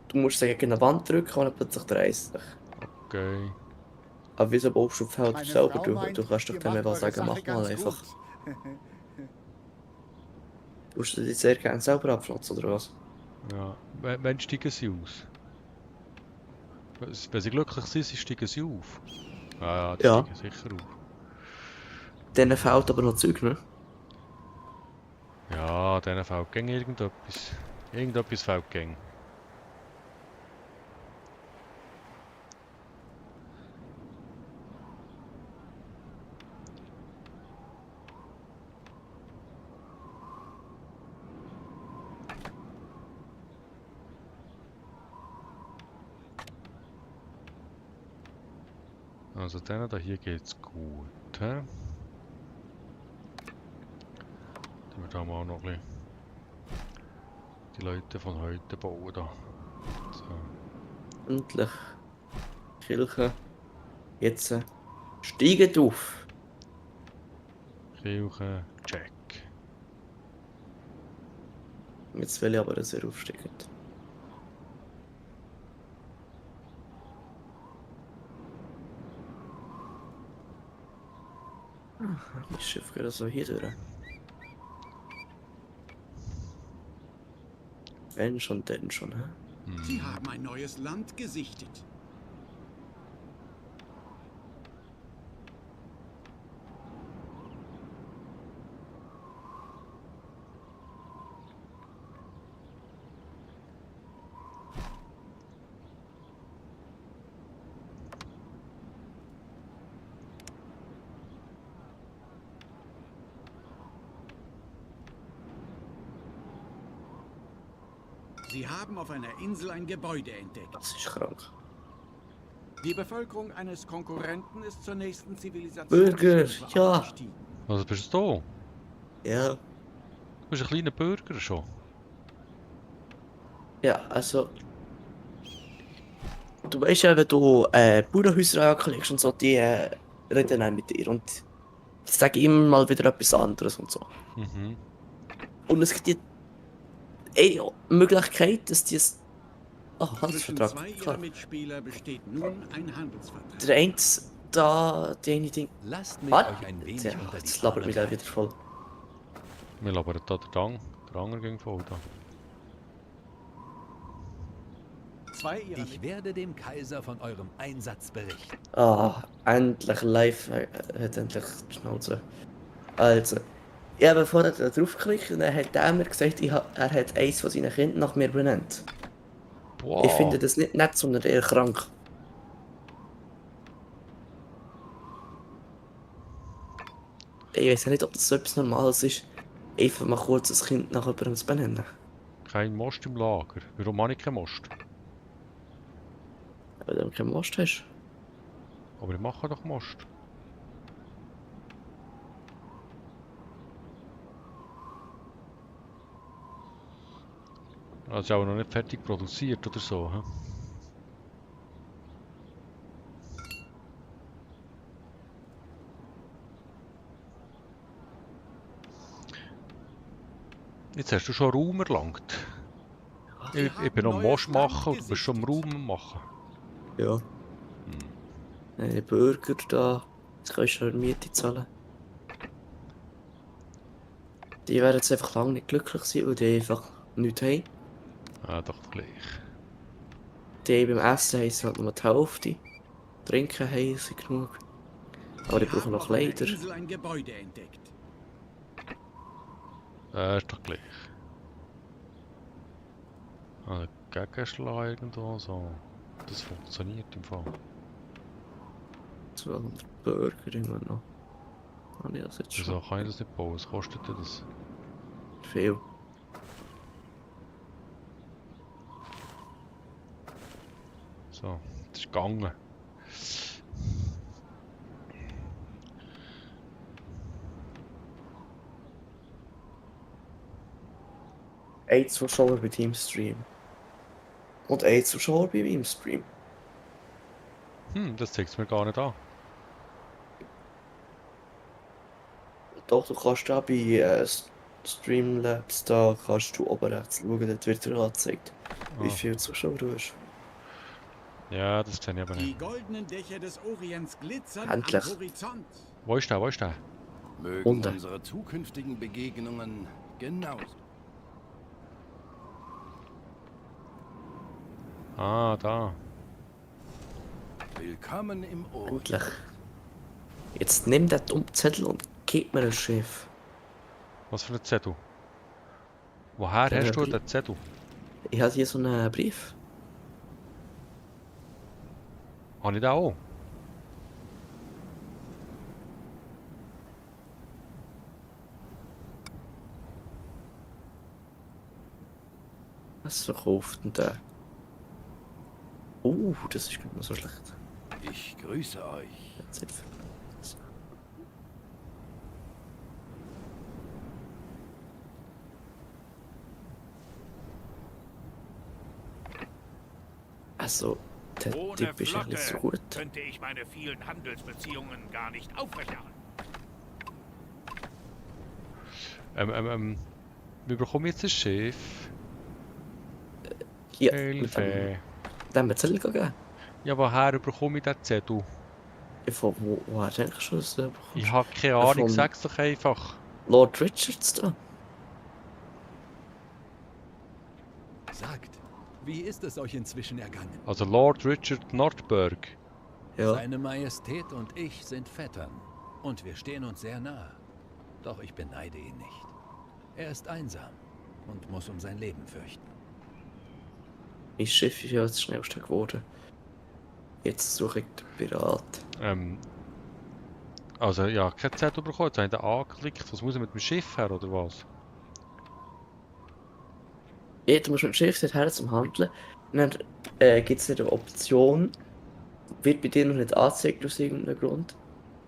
S2: Du musst sie gegen eine Wand drücken und dann plötzlich dreht es sich.
S1: okay.
S2: Aber wieso baust du auf Feld
S7: Meine
S2: selber?
S7: Frau meint,
S2: Du kannst doch
S7: ihr
S2: dann
S7: macht
S2: mal
S7: eure
S2: sagen,
S7: Sache
S2: mach mal
S7: ganz
S2: einfach.
S7: gut.
S2: Du musst die sehr gerne selber abpflanzen, oder was?
S1: Ja. Wann steigen sie aus? Wenn sie glücklich sind, steigen sie auf. Ja, die
S2: Ja.
S1: steigen sicher auf.
S2: Denen fehlt aber noch Zeug, ne?
S1: Ja, denen fällt gäng irgendetwas. Irgendetwas fällt gäng. Also denen da hier geht's gut. Hä? Dann wir da mal noch ein bisschen die Leute von heute bauen da. So.
S2: Endlich. Kirche. Jetzt. Steiget auf.
S1: Kirche, check.
S2: Jetzt will ich aber, dass er aufsteigt. Mein Schiff geht also hier durch. Wenn schon, denn schon, hä?
S4: Sie haben ein neues Land gesichtet. Sie haben auf einer Insel ein Gebäude entdeckt.
S2: Das ist krank.
S4: Die Bevölkerung eines Konkurrenten ist zur nächsten Zivilisation
S2: Bürger, ja.
S4: aufgestiegen.
S1: Also bist du da?
S2: Ja.
S1: Du bist ein kleiner Bürger schon.
S2: Ja, also. Du weißt ja, wenn du Bauernhäuser anklickst und so, die reden dann mit dir und die sagen immer mal wieder etwas anderes und so.
S1: Mhm.
S2: Und es gibt eine Möglichkeit, dass die es. Oh,
S4: Zwischen
S2: Handelsvertrag.
S4: zwei ihrer
S2: Klar.
S4: Mitspieler besteht nun ein Handelsvertrag.
S2: Der eine da, die eine Ding.
S3: Lasst mich
S2: Was?
S3: euch ein wenig
S2: Ja,
S3: unter die
S2: jetzt labert mich
S3: Arme
S2: der wieder voll.
S1: Wir labern da der Anger ging voll da.
S4: Zwei ihrer
S3: Ich werde dem Kaiser von eurem Einsatz berichten.
S2: Ah, endlich live hat endlich die Schnauze. Also, ich habe vorher da draufgeklickt und dann hat er mir gesagt, er hat eins von seinen Kindern nach mir benannt.
S1: Wow.
S2: Ich finde das nicht nett, sondern eher krank. Ich weiß ja nicht, ob das so etwas Normales ist, einfach mal kurz ein Kind nach jemandem zu benennen.
S1: Kein Most im Lager. Warum habe ich keinen Most?
S2: Weil du keinen Most hast.
S1: Aber ich mache doch Most. Also auch noch nicht fertig produziert oder so, hä? Jetzt hast du schon Raum erlangt. Ich bin noch am Most machen und du bist schon im Raum am machen.
S2: Ja. Bürger da, jetzt kannst du Miete zahlen. Die werden jetzt einfach lange nicht glücklich sein, weil die einfach nichts haben.
S1: Ah, doch gleich.
S2: Die beim Essen haben sie halt nur die Hälfte. Trinken haben sie genug. Aber die brauchen noch Kleider.
S4: Insel ein Gebäude entdeckt.
S1: Ist doch gleich. Ah, Gegenschlag irgendwo so. Das funktioniert im Fall.
S2: 200 Burger immer noch. Habe ich das jetzt
S1: Wieso
S2: schon?
S1: kann ich das nicht bauen? Was kostet denn das?
S2: Viel.
S1: So, das ist gegangen.
S2: Ein Zuschauer bei deinem Stream. Und ein Zuschauer bei meinem Stream.
S1: Das zeigt es mir gar nicht an.
S2: Doch, du kannst da bei Streamlabs, da kannst du oben rechts schauen, dort wird dir angezeigt, wie
S1: Ah.
S2: viele Zuschauer du hast.
S1: Ja, das sehe ich aber
S4: Die
S1: nicht.
S4: goldenen Dächer des Orients glitzern
S2: Endlich.
S4: am Horizont.
S1: Wo ist der? Wo ist der?
S8: Mögen
S2: Runde.
S8: unsere zukünftigen Begegnungen genauso.
S1: Ah, da.
S8: Willkommen im Orient.
S2: Endlich. Jetzt nimm den dummen Zettel und gib mir ein Schiff.
S1: Was für ein Zettel? Woher
S2: Dann
S1: hast du
S2: hab ich-
S1: den Zettel?
S2: Ich habe hier so einen Brief.
S1: Habe ich den auch?
S2: Was verkauft denn der? Das ist gar nicht so schlecht.
S8: Ich grüße euch.
S2: Also, der
S9: Ohne
S2: Typ ist
S9: Flotte
S2: eigentlich so gut.
S9: könnte ich meine vielen Handelsbeziehungen gar nicht aufrechterhalten.
S1: Wir bekommen jetzt ein Schiff.
S2: Ja,
S1: Hilfe.
S2: den haben wir Zettel gegeben.
S1: Ja, woher bekomme ich den Zettel?
S2: Von wo hast du eigentlich schon das bekommen?
S1: Ich habe keine Ahnung,
S2: Von-
S1: sag's doch einfach.
S2: Lord Richards da.
S3: Sagt, wie ist es euch inzwischen ergangen?
S1: Also Lord Richard Nordberg.
S2: Ja.
S3: Seine Majestät und ich sind Vettern. Und wir stehen uns sehr nahe. Doch ich beneide ihn nicht. Er ist einsam und muss um sein Leben fürchten.
S2: Mein Schiff ist ja das schnellste geworden. Jetzt suche ich den Pirat.
S1: Also ja, kein Zettel bekommen, jetzt habe ich den angeklickt. Was muss ich mit dem Schiff her, oder was?
S2: Ja, du musst mit dem Schiff dorthin zum Handeln. Und dann gibt es eine Option. Wird bei dir noch nicht angezeigt aus irgendeinem Grund.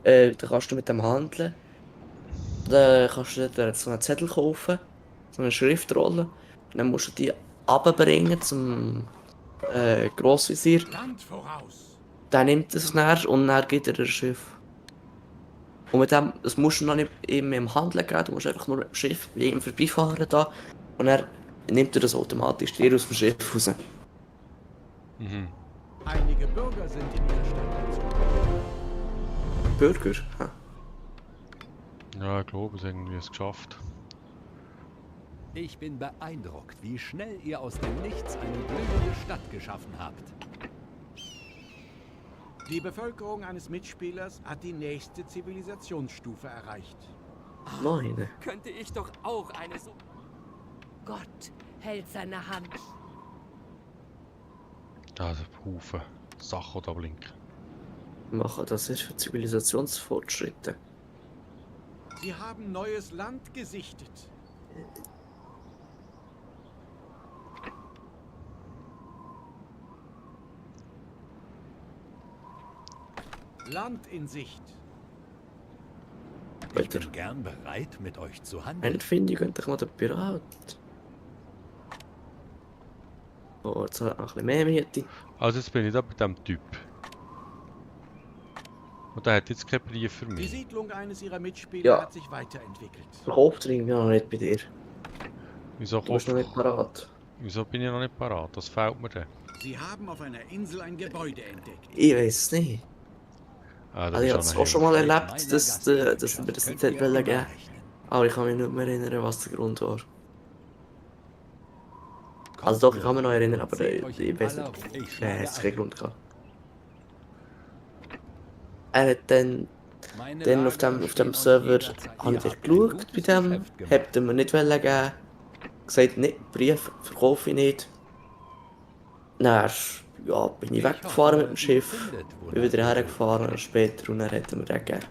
S2: Da kannst du mit dem handeln. Dann kannst du dort so einen Zettel kaufen. So eine Schriftrolle. Und dann musst du die runterbringen zum Grossvisier.
S4: Land voraus.
S2: Der nimmt es dann und dann gibt er das Schiff. Und mit dem, das musst du noch nicht eben im Handeln geben, du musst einfach nur mit dem Schiff bei ihm vorbeifahren da. Und er nimmt er das automatisch dir aus dem Schiff raus.
S1: Mhm.
S4: Einige Bürger sind in ihrer Stadt gezogen.
S2: Bürger? Ha.
S1: Ja, ich glaube, es ist irgendwie es geschafft.
S3: Ich bin beeindruckt, wie schnell ihr aus dem Nichts eine blühende Stadt geschaffen habt.
S4: Die Bevölkerung eines Mitspielers hat die nächste Zivilisationsstufe erreicht.
S2: Meine.
S5: Könnte ich doch auch eine so... Gott hält seine Hand.
S1: Da ist ein Haufen Sachen, die da blinken.
S2: Machen das ist für Zivilisationsfortschritte.
S4: Sie haben neues Land gesichtet. Land in Sicht.
S3: Ich
S2: Alter.
S3: bin gern bereit, mit euch zu handeln.
S2: Endfindig endlich mal der Pirat. Oh, jetzt hat er noch ein bisschen mehr Miete.
S1: Also jetzt bin ich da bei dem Typ. Und der hat jetzt keinen Brief für
S4: Die
S1: mich.
S4: Siedlung eines ihrer Mitspieler
S2: Ja.
S4: hat sich weiterentwickelt.
S2: Verkauft er irgendwie noch nicht bei dir.
S1: Wieso,
S2: Du bist noch nicht parat.
S1: wieso bin ich noch nicht parat? Das fehlt mir dann.
S4: Sie haben auf einer Insel ein Gebäude entdeckt.
S2: Ich weiß es nicht.
S1: Ah,
S2: Also ich habe es auch schon mal
S3: Mit
S2: erlebt,
S3: meiner
S2: dass wir das
S3: Gastfreundschaft
S2: nicht
S3: könnt ihr
S2: hätte wollen geben.
S3: rechnen.
S2: Aber ich kann mich nicht mehr erinnern, was der Grund war.
S3: Kommt
S2: Also doch,
S3: nur,
S2: ich kann mich noch erinnern, aber
S3: seht euch
S2: ich
S3: in
S2: weiß
S3: aller
S2: nicht.
S3: Ruhe. Ich
S2: Es
S3: schlage
S2: hat keinen
S3: ein.
S2: Grund gehabt. Er hat dann
S3: Meine
S2: auf
S3: Lager
S2: dem
S3: stehen euch
S2: Server
S3: jederzeit.
S2: habe
S3: Ihr
S2: ich
S3: habt ein
S2: geschaut bei
S3: gutes
S2: dem,
S3: Geschäft gemacht.
S2: hätte mir nicht wollen geben. Gesagt, nicht, Brief verkaufe ich nicht. Dann ja, bin ich
S3: Ich
S2: weggefahren
S3: hoffe,
S2: mit dem
S3: ihr
S2: Schiff,
S3: findet, wonach
S2: bin wieder
S3: ihr
S2: hergefahren später und dann hat er mir den gegeben.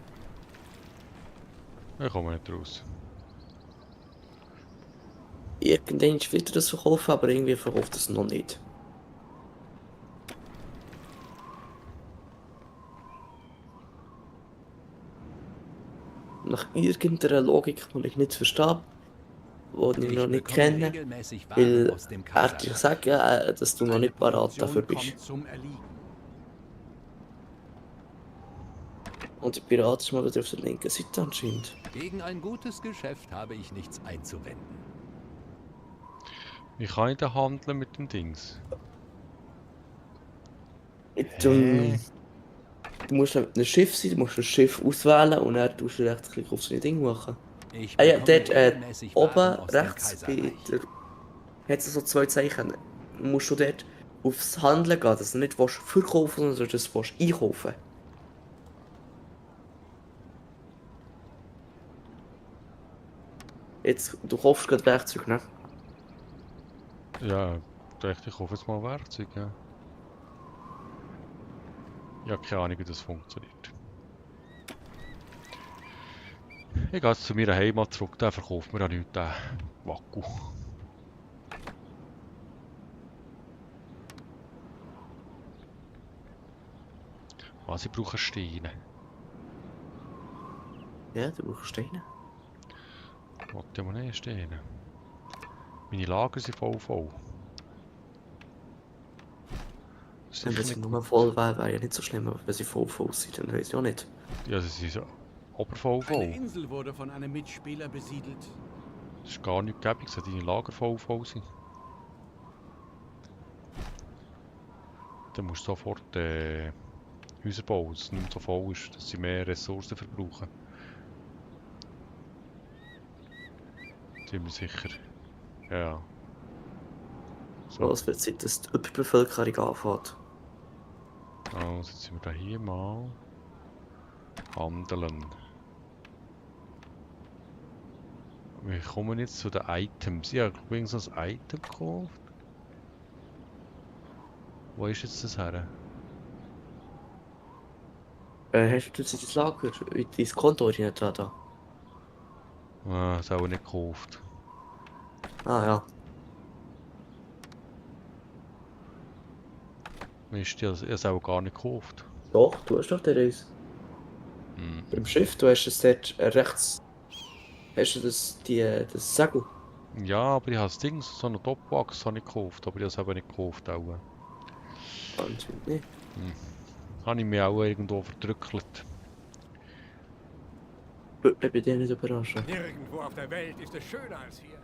S1: Ich komme nicht raus.
S2: Irgendwann wird er das verkaufen, aber irgendwie verkauft er es noch nicht. Nach irgendeiner Logik, die ich nicht verstehe, die ich noch nicht
S3: bekomme
S2: kenne,
S3: regelmäßig Waren
S2: weil
S3: aus dem
S2: er hat dir
S3: Kaiserreich.
S2: gesagt, dass du noch nicht parat dafür bist.
S4: Kommt zum Erliegen.
S2: Und der Pirat ist mal wieder auf der linken Seite anscheinend.
S3: Gegen ein gutes Geschäft habe ich nichts einzuwenden.
S1: Wie kann ich denn handeln mit den Dings?
S2: Du musst mit einem Schiff sein, du musst ein Schiff auswählen und dann tust du rechtsklick auf so ein Ding machen.
S3: Ich
S2: Ah ja,
S3: bekomme
S2: dort
S3: regelmäßig
S2: oben
S3: Waren aus dem
S2: rechts bei
S3: Kaiserreich.
S2: der... Hat es so zwei Zeichen. Musst du dort aufs Handeln gehen, dass du nicht willst verkaufen, sondern dass du willst einkaufen. Jetzt, du kaufst gerade Werkzeug, ne?
S1: Ja, ich hoffe jetzt mal Werkzeug, ja. Ich habe keine Ahnung, wie das funktioniert. Ich gehe jetzt zu meiner Heimat zurück, der verkauft mir ja nichts, der Wacku. Was, ich brauche Steine.
S2: Ja, du brauchst Steine.
S1: Warte mal nicht Steine. Meine Lager sind voll.
S2: Wenn
S1: Sicher
S2: sie
S1: nicht
S2: nur voll wären, wäre ja nicht so schlimm, aber wenn sie voll sind, dann weiß ich auch nicht.
S1: Ja, sie sind so obervoll.
S4: Eine Insel wurde von einem Mitspieler besiedelt.
S1: Das ist gar nicht gäbig, dass deine Lager voll sind. Dann musst du sofort Häuser bauen, dass es nicht mehr so voll ist, dass sie mehr Ressourcen verbrauchen. Sind wir sicher. Ja.
S2: So, es wird Zeit, dass die Überbevölkerung anfängt.
S1: Also, jetzt sind wir da hier mal. Handeln. Wir kommen jetzt zu den Items. Ich habe übrigens ein Item gekauft. Wo ist jetzt das her?
S2: Hast du jetzt in das Lager, in dein Konto rein da?
S1: Ah, das habe ich nicht gekauft.
S2: Ah ja.
S1: Mist, ich habe es auch gar nicht gekauft.
S2: Doch, du hast doch den Reis.
S1: Hm.
S2: Im Schiff, du hast es dort rechts. Hast du das Segel?
S1: Ja, aber ich habe das Ding, so eine Topbox habe ich gekauft, aber ich habe es eben nicht gekauft. Auch.
S2: Anscheinend nicht.
S1: Habe ich mich auch irgendwo verdrückelt.
S2: Würde mich bei dir nicht überraschen.
S9: Nirgendwo auf der Welt ist es schöner als hier.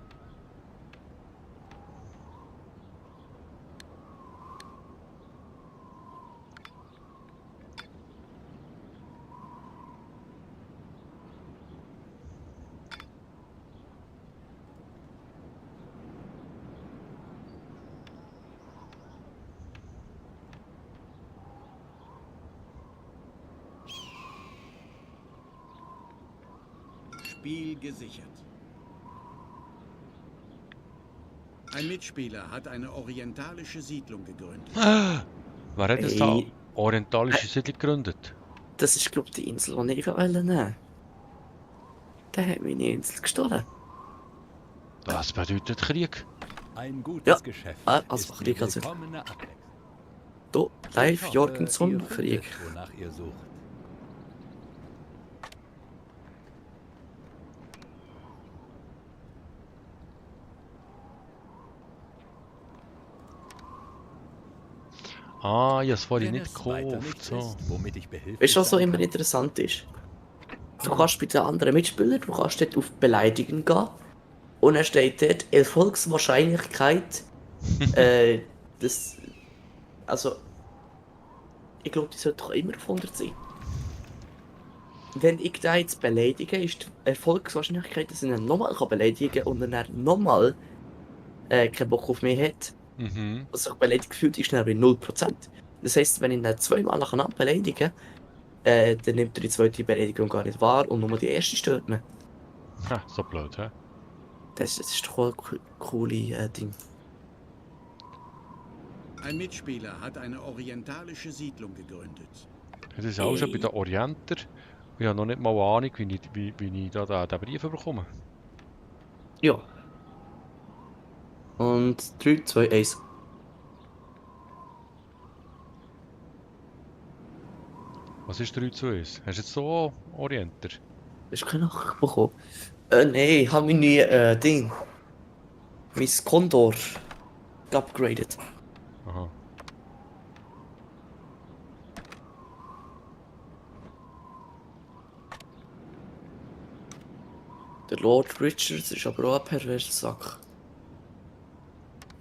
S4: Spiel gesichert. Ein Mitspieler hat eine orientalische Siedlung gegründet.
S1: Wer hat das da
S2: Hey.
S1: orientalische Siedlung gegründet?
S2: Das ist, glaube ich, die Insel, die ich nehmen wollte. Der hat meine Insel gestohlen.
S1: Das bedeutet Krieg.
S3: Ein gutes
S2: Ja.
S3: Geschäft
S2: Also
S3: ist
S2: mach
S3: die
S2: ich also.
S3: willkommene Abwechslung.
S2: Du,
S3: Ich
S2: live
S3: hoffe,
S2: Jorgenson
S3: ihr
S2: Krieg.
S3: findet, wonach ihr sucht.
S1: Ah, ich habe es vorhin
S3: Wenn
S1: nicht
S3: es weiter
S1: gekauft.
S3: nichts
S1: So.
S3: ist, womit ich behilflich
S2: Weißt du, was so
S3: sein
S2: immer
S3: kann?
S2: interessant ist? Du kannst bei den anderen Mitspielern, du kannst dort auf Beleidigen gehen. Und dann steht dort Erfolgswahrscheinlichkeit. Das. Also. Ich glaube, die sollte doch immer auf 100 sein. Wenn ich da jetzt beleidige, ist die Erfolgswahrscheinlichkeit, dass ich ihn nochmal beleidigen kann und er dann nochmal keinen Bock auf mich hat,
S1: Mhm.
S2: und sich beleidigt fühlt, ist dann bei 0%. Das heisst, wenn ich ihn zweimal nacheinander beleidige, dann nimmt er die zweite Beleidigung gar nicht wahr und nur die erste stört ihn.
S1: Ha, so blöd, hä?
S2: Das ist doch ein cooles Ding.
S4: Ein Mitspieler hat eine orientalische Siedlung gegründet.
S1: Das ist auch schon bei den Orienter. Ich habe noch nicht mal Ahnung, wie ich da den Brief bekomme.
S2: Ja. Und 3, 2, 1.
S1: Was ist 3 zu 1? Hast du jetzt so Orienter?
S2: Hast du keine Nachricht bekommen? Nein, ich habe meine Ding. Mein Condor geupgradet.
S1: Aha.
S2: Der Lord Richards ist aber auch ein perverser Sack.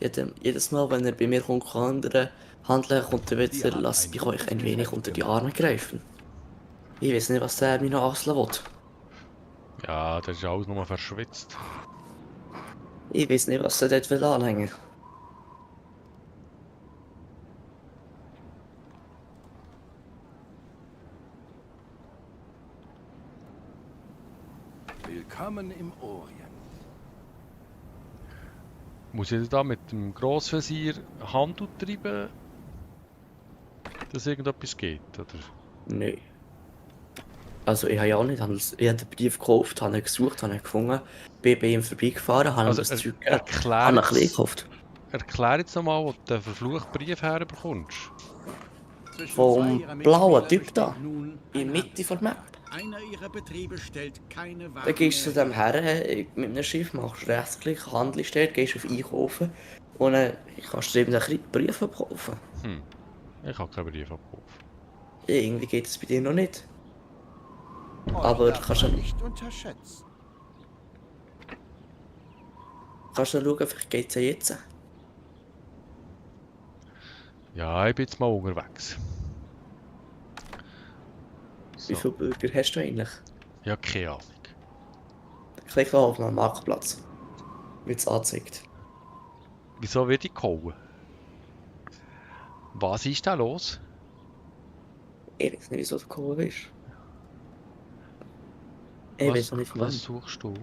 S2: Jedes Mal, wenn er bei mir kommt, kann andere handeln, kommt er wieder, lasst mich euch ein wenig unter die Arme greifen. Ich weiß nicht, was der mir noch Aslen will.
S1: Ja, das ist alles nur verschwitzt.
S2: Ich weiß nicht, was er dort will anhängen.
S8: Willkommen im Orient.
S1: Muss ich da mit dem Grossvezier Handel treiben, dass irgendetwas geht, oder?
S2: Nein. Also ich habe ja auch nicht, ich habe den Brief gekauft, habe ihn gesucht, habe ihn gefunden, bin bei ihm vorbeigefahren, habe ihm
S1: Also
S2: das Zeug gegeben,
S1: erklär
S2: habe ihn ein bisschen
S1: jetzt,
S2: gekauft.
S1: erklär jetzt nochmal, wo du den verfluchten Brief herbekommst.
S4: Zwischen
S2: Vom
S4: zwei ihrer
S2: blauen
S4: Mitspieler
S2: Typ da,
S4: besteht nun
S2: in
S4: ein
S2: der Mitte der Map.
S4: Handel. Einer ihrer Betriebe stellt keine Waren
S2: Dann gehst du zu
S4: mehr
S2: dem her, mit einem Schiff, machst rechtsklick, handelst dort, gehst auf Einkaufen und dann kannst du eben einen Brief abkaufen.
S1: Ich habe keinen Brief abgeholt.
S2: Ja, irgendwie geht es bei dir noch nicht.
S6: Euch
S2: Aber
S6: darf
S2: kannst
S6: man
S2: du
S6: nicht unterschätzen.
S2: schauen, vielleicht geht es ja jetzt.
S1: Ja, ich bin jetzt mal unterwegs.
S2: Wie
S1: So.
S2: viele Bürger hast du eigentlich?
S1: Ja, keine Ahnung.
S2: Klick auf einen Marktplatz. Wird es angezeigt.
S1: Wieso wird ich gehauen? Was ist da los?
S2: Ich weiß nicht, wieso du gekommen bist. Ich weiß auch nicht von
S1: Was
S2: wann.
S1: suchst du?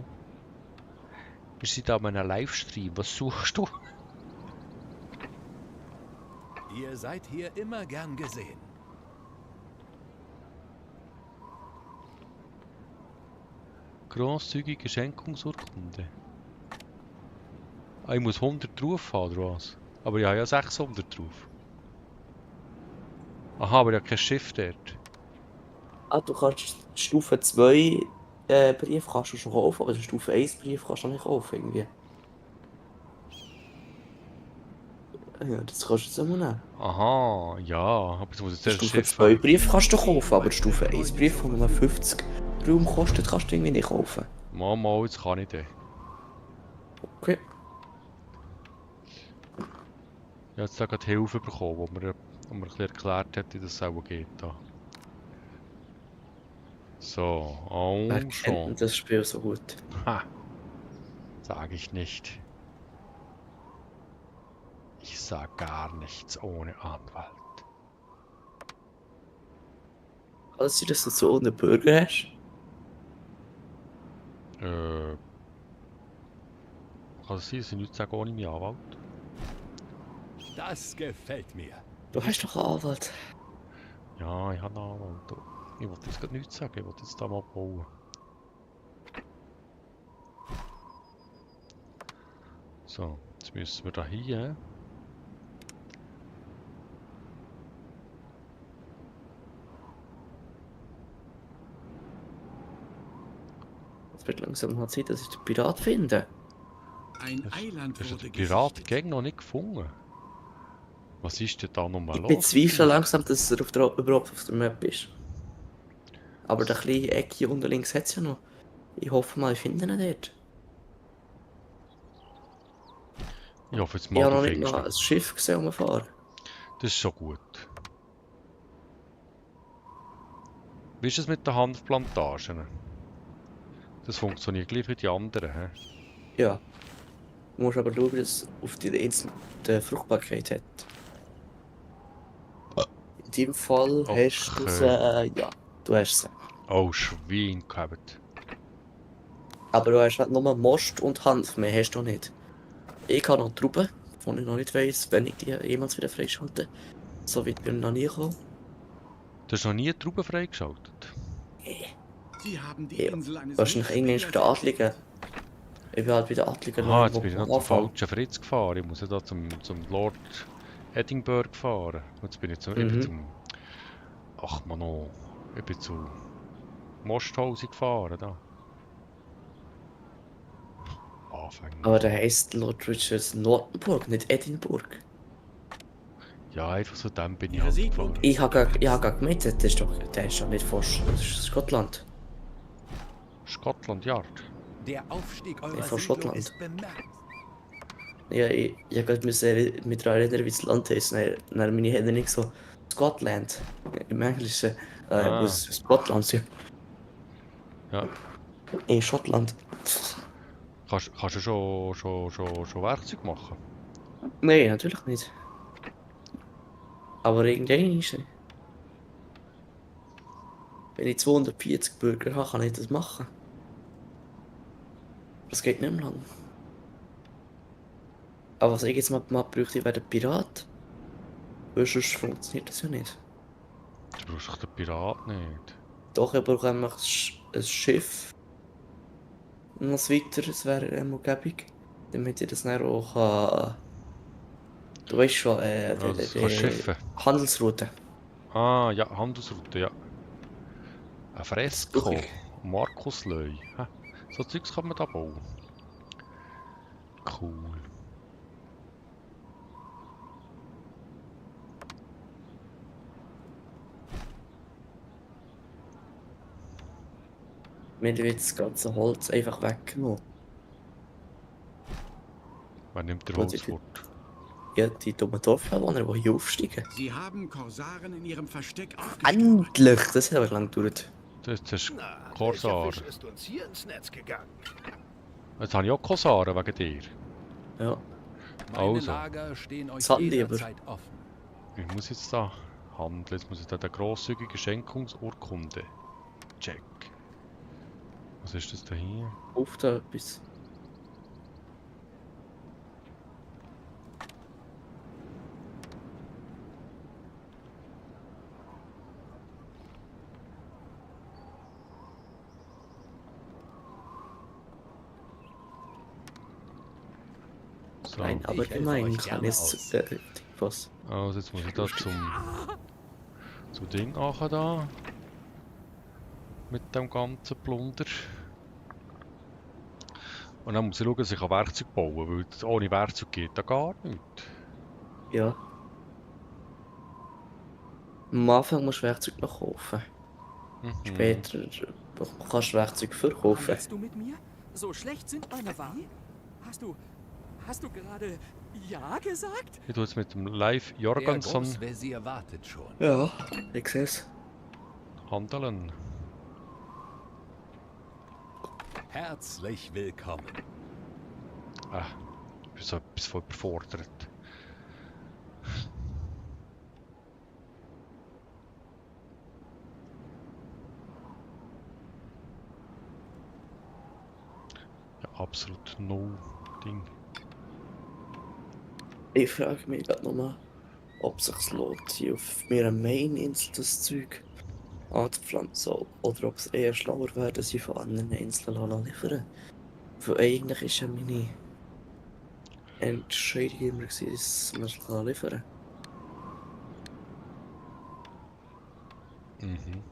S1: Wir sind da an einem Livestream. Was suchst du?
S3: Ihr seid hier immer gern gesehen.
S1: Grosszügige Schenkungsurkunde. Ah, ich muss 100 drauf haben, oder was? Aber ich habe ja 600 drauf. Aha, aber ich habe kein Schiff dort.
S2: Ah, du kannst Stufe 2 Brief kannst du schon kaufen, aber den Stufe 1 Brief kannst du noch nicht kaufen irgendwie. Ja, das kannst du jetzt einmal nehmen.
S1: Aha, ja, aber jetzt muss ich
S2: Den
S1: zuerst ein
S2: Stufe
S1: Schiff
S2: 2
S1: haben.
S2: Brief kannst du kaufen, aber der Stufe 1 Brief, der nur 50 Raum kostet, kannst du irgendwie nicht kaufen.
S1: Mal, jetzt kann ich den.
S2: Okay.
S1: Ich habe jetzt da gerade Hilfe bekommen, wo mir ein bisschen erklärt hat, wie das auch geht. Da. So,
S2: Wer
S1: oh
S2: kennt
S1: schon.
S2: denn das Spiel so gut?
S1: Ha, sage ich nicht. Ich sag gar nichts ohne Anwalt.
S2: Kann es sein, dass du so einen Bürger hast?
S1: Kann es sein, dass ich nichts sage ohne meinen Anwalt?
S3: Das gefällt mir.
S2: Du hast doch einen Anwalt.
S1: Ja, ich habe einen Anwalt. Ich wollte jetzt gerade nichts sagen, ich wollte jetzt da mal bauen. So, jetzt müssen wir da hier.
S2: Es wird langsam mal Zeit, dass ich den Pirat finde.
S4: Ein Eiland
S1: Hast du
S4: wurde
S1: den Pirat
S4: gesichtet.
S1: gegen noch nicht gefunden? Was ist denn da nochmal
S2: Ich
S1: los?
S2: bezweifle langsam, dass er überhaupt auf der Map ist. Aber der kleine Eck hier unten links hat es ja noch. Ich hoffe mal, ich finde ihn dort.
S1: Ich hoffe jetzt
S2: Ich
S1: mal,
S2: habe
S1: du
S2: noch nicht
S1: findest
S2: mal
S1: ihn.
S2: ein Schiff gesehen, rumfahren.
S1: Das ist schon gut. Wie ist es mit den Hanfplantagen? Das funktioniert gleich wie die anderen, hä?
S2: Ja. Du musst aber schauen, dass es auf die Insel die Fruchtbarkeit hat. In diesem Fall hast du sie, ja, du hast sie.
S1: Oh, Schwein gehabt.
S2: Aber du hast halt nur Most und Hanf, mehr hast du nicht. Ich habe noch Trauben, von ich noch nicht weiss, wenn ich die jemals wieder freischalte. So weit bin ich noch nie gekommen.
S1: Du hast noch nie Trauben freigeschaltet?
S4: Sie haben die
S2: Ja,
S4: Insel eines
S2: wahrscheinlich irgendwann bei den
S4: Mitspielers
S2: Adligen. Ich bin halt bei den Adligen
S1: Ah, jetzt bin ich noch zum
S2: angefangen.
S1: falschen Fritz gefahren. Ich muss ja da zum Lord Edinburgh fahren. Jetzt bin ich ich bin zum... Ach Mano, ich bin zu Mosthausen gefahren da. Anfänger.
S2: Aber der heisst Lord Richards Nordenburg, nicht Edinburgh.
S1: Ja, einfach so dem bin ich
S4: Ihre
S1: halt
S4: Siedlung
S1: gefahren.
S2: Ich habe gerade gemeint, der ist doch nicht von Schottland.
S1: Scotland Yard.
S3: Der Aufstieg eurer
S2: von
S3: Siedlung
S2: Schottland.
S3: ist bemerkt.
S2: Ja, ich habe gerade mich daran erinnern, wie das Land heisst. Dann meine Hände nicht so Scotland. Im Englischen. Muss Scotland sein.
S1: Ja.
S2: Schottland.
S1: Kannst du schon Werkzeug machen?
S2: Nein, natürlich nicht. Aber irgendwann ist wenn ich 240 Bürger habe, kann ich das machen. Das geht nicht mehr lang. Aber was ich jetzt mal bräuchte, wäre der Pirat. Weil sonst funktioniert das ja nicht.
S1: Du brauchst doch den Pirat nicht.
S2: Doch, ich brauche einfach ein Schiff. Und noch weiter, das wäre gäbig. Damit ich das dann auch kann... Du weißt schon,
S1: Also, das kannst du schiffen.
S2: Handelsroute.
S1: Ah, ja, Handelsroute, ja. Ein Fresko.
S2: Suche ich.
S1: Markuslöi. Hä? So Zeugs kann man da bauen. Cool.
S2: Mir wird das ganze Holz einfach weggenommen.
S1: Wer nimmt der
S2: Was ich-
S1: Holzwort?
S2: Ja, die dummen Dorfbewohner, die hier aufsteigen.
S4: Sie haben Korsaren in ihrem Versteck aufgespürt.
S2: Endlich! Das hat aber lang gedauert.
S1: Das ist
S8: Na,
S1: Korsar.
S8: welcher Fisch ist uns hier ins Netz gegangen?
S1: Jetzt habe ich auch Korsaren wegen dir.
S2: Ja.
S3: Meine
S1: Also.
S3: Lager stehen euch
S2: Sand
S3: jederzeit offen.
S1: Ich muss jetzt da handeln. Jetzt muss ich da eine grosszügige Schenkungsurkunde. Check. Was ist das da hier?
S2: Auf da etwas.
S1: So.
S2: Nein, aber
S3: Ich helfe
S2: immerhin
S3: euch
S2: kann
S3: gerne
S2: ich
S3: aus.
S2: was.
S1: Also jetzt muss ich da zum Ding machen da. Mit dem ganzen Plunder. Und dann muss ich schauen, dass ich Werkzeug bauen kann, weil ohne Werkzeug geht da gar nichts.
S2: Ja. Am Anfang musst du Werkzeug noch kaufen. Später kannst du Werkzeug verkaufen.
S10: Handelst du mit mir? So schlecht sind meine Waren? Hast du gerade Ja gesagt?
S1: Ich tue jetzt mit dem Live
S3: Der
S1: Jorgensen
S3: Großvezier wartet schon.
S2: Ja, ich sehe es.
S1: handeln.
S3: Herzlich willkommen.
S1: Ich bin so etwas von überfordert. Ja, absolut no Ding.
S2: Ich frage mich gerade nochmal, ob es sich lohnt, hier auf meiner Main-Insel das Zeug anzupflanzen oder ob es eher schlauer wäre, dass ich von anderen Inseln liefern. Weil eigentlich ist ja meine Entscheidung immer gewesen, dass man es liefern kann.
S1: Mhm.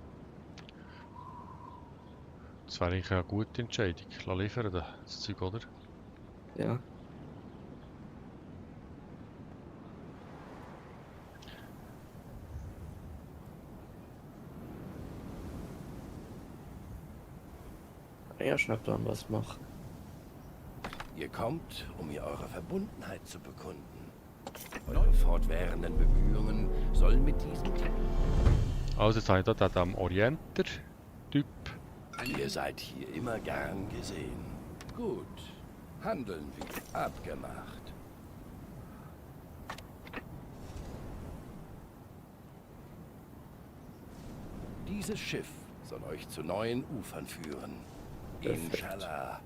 S1: Das wäre eigentlich eine gute Entscheidung. Lass liefern das Zeug, oder?
S2: Ja. Ja, schnell Plan, was machen.
S8: Ihr kommt, um mir eure Verbundenheit zu bekunden. Eure fortwährenden Bemühungen sollen mit diesem
S1: Also jetzt habe ich da den Orienter-Typ.
S8: Ihr seid hier immer gern gesehen. Gut, handeln wie abgemacht. Dieses Schiff soll euch zu neuen Ufern führen.
S2: Perfekt.
S8: Inshallah.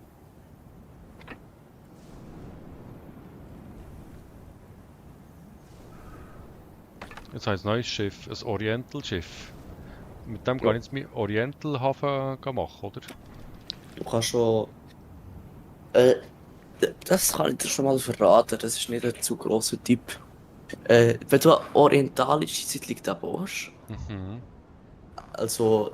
S1: Jetzt habe ich ein neues Schiff, ein Oriental-Schiff. Mit dem
S2: Ja.
S1: kann ich jetzt meinen Oriental-Hafen machen, oder?
S2: Du kannst schon. Das kann ich dir schon mal verraten, das ist nicht ein zu grosser Tipp. Wenn du eine orientalische Siedlung da baust,
S1: Mhm.
S2: also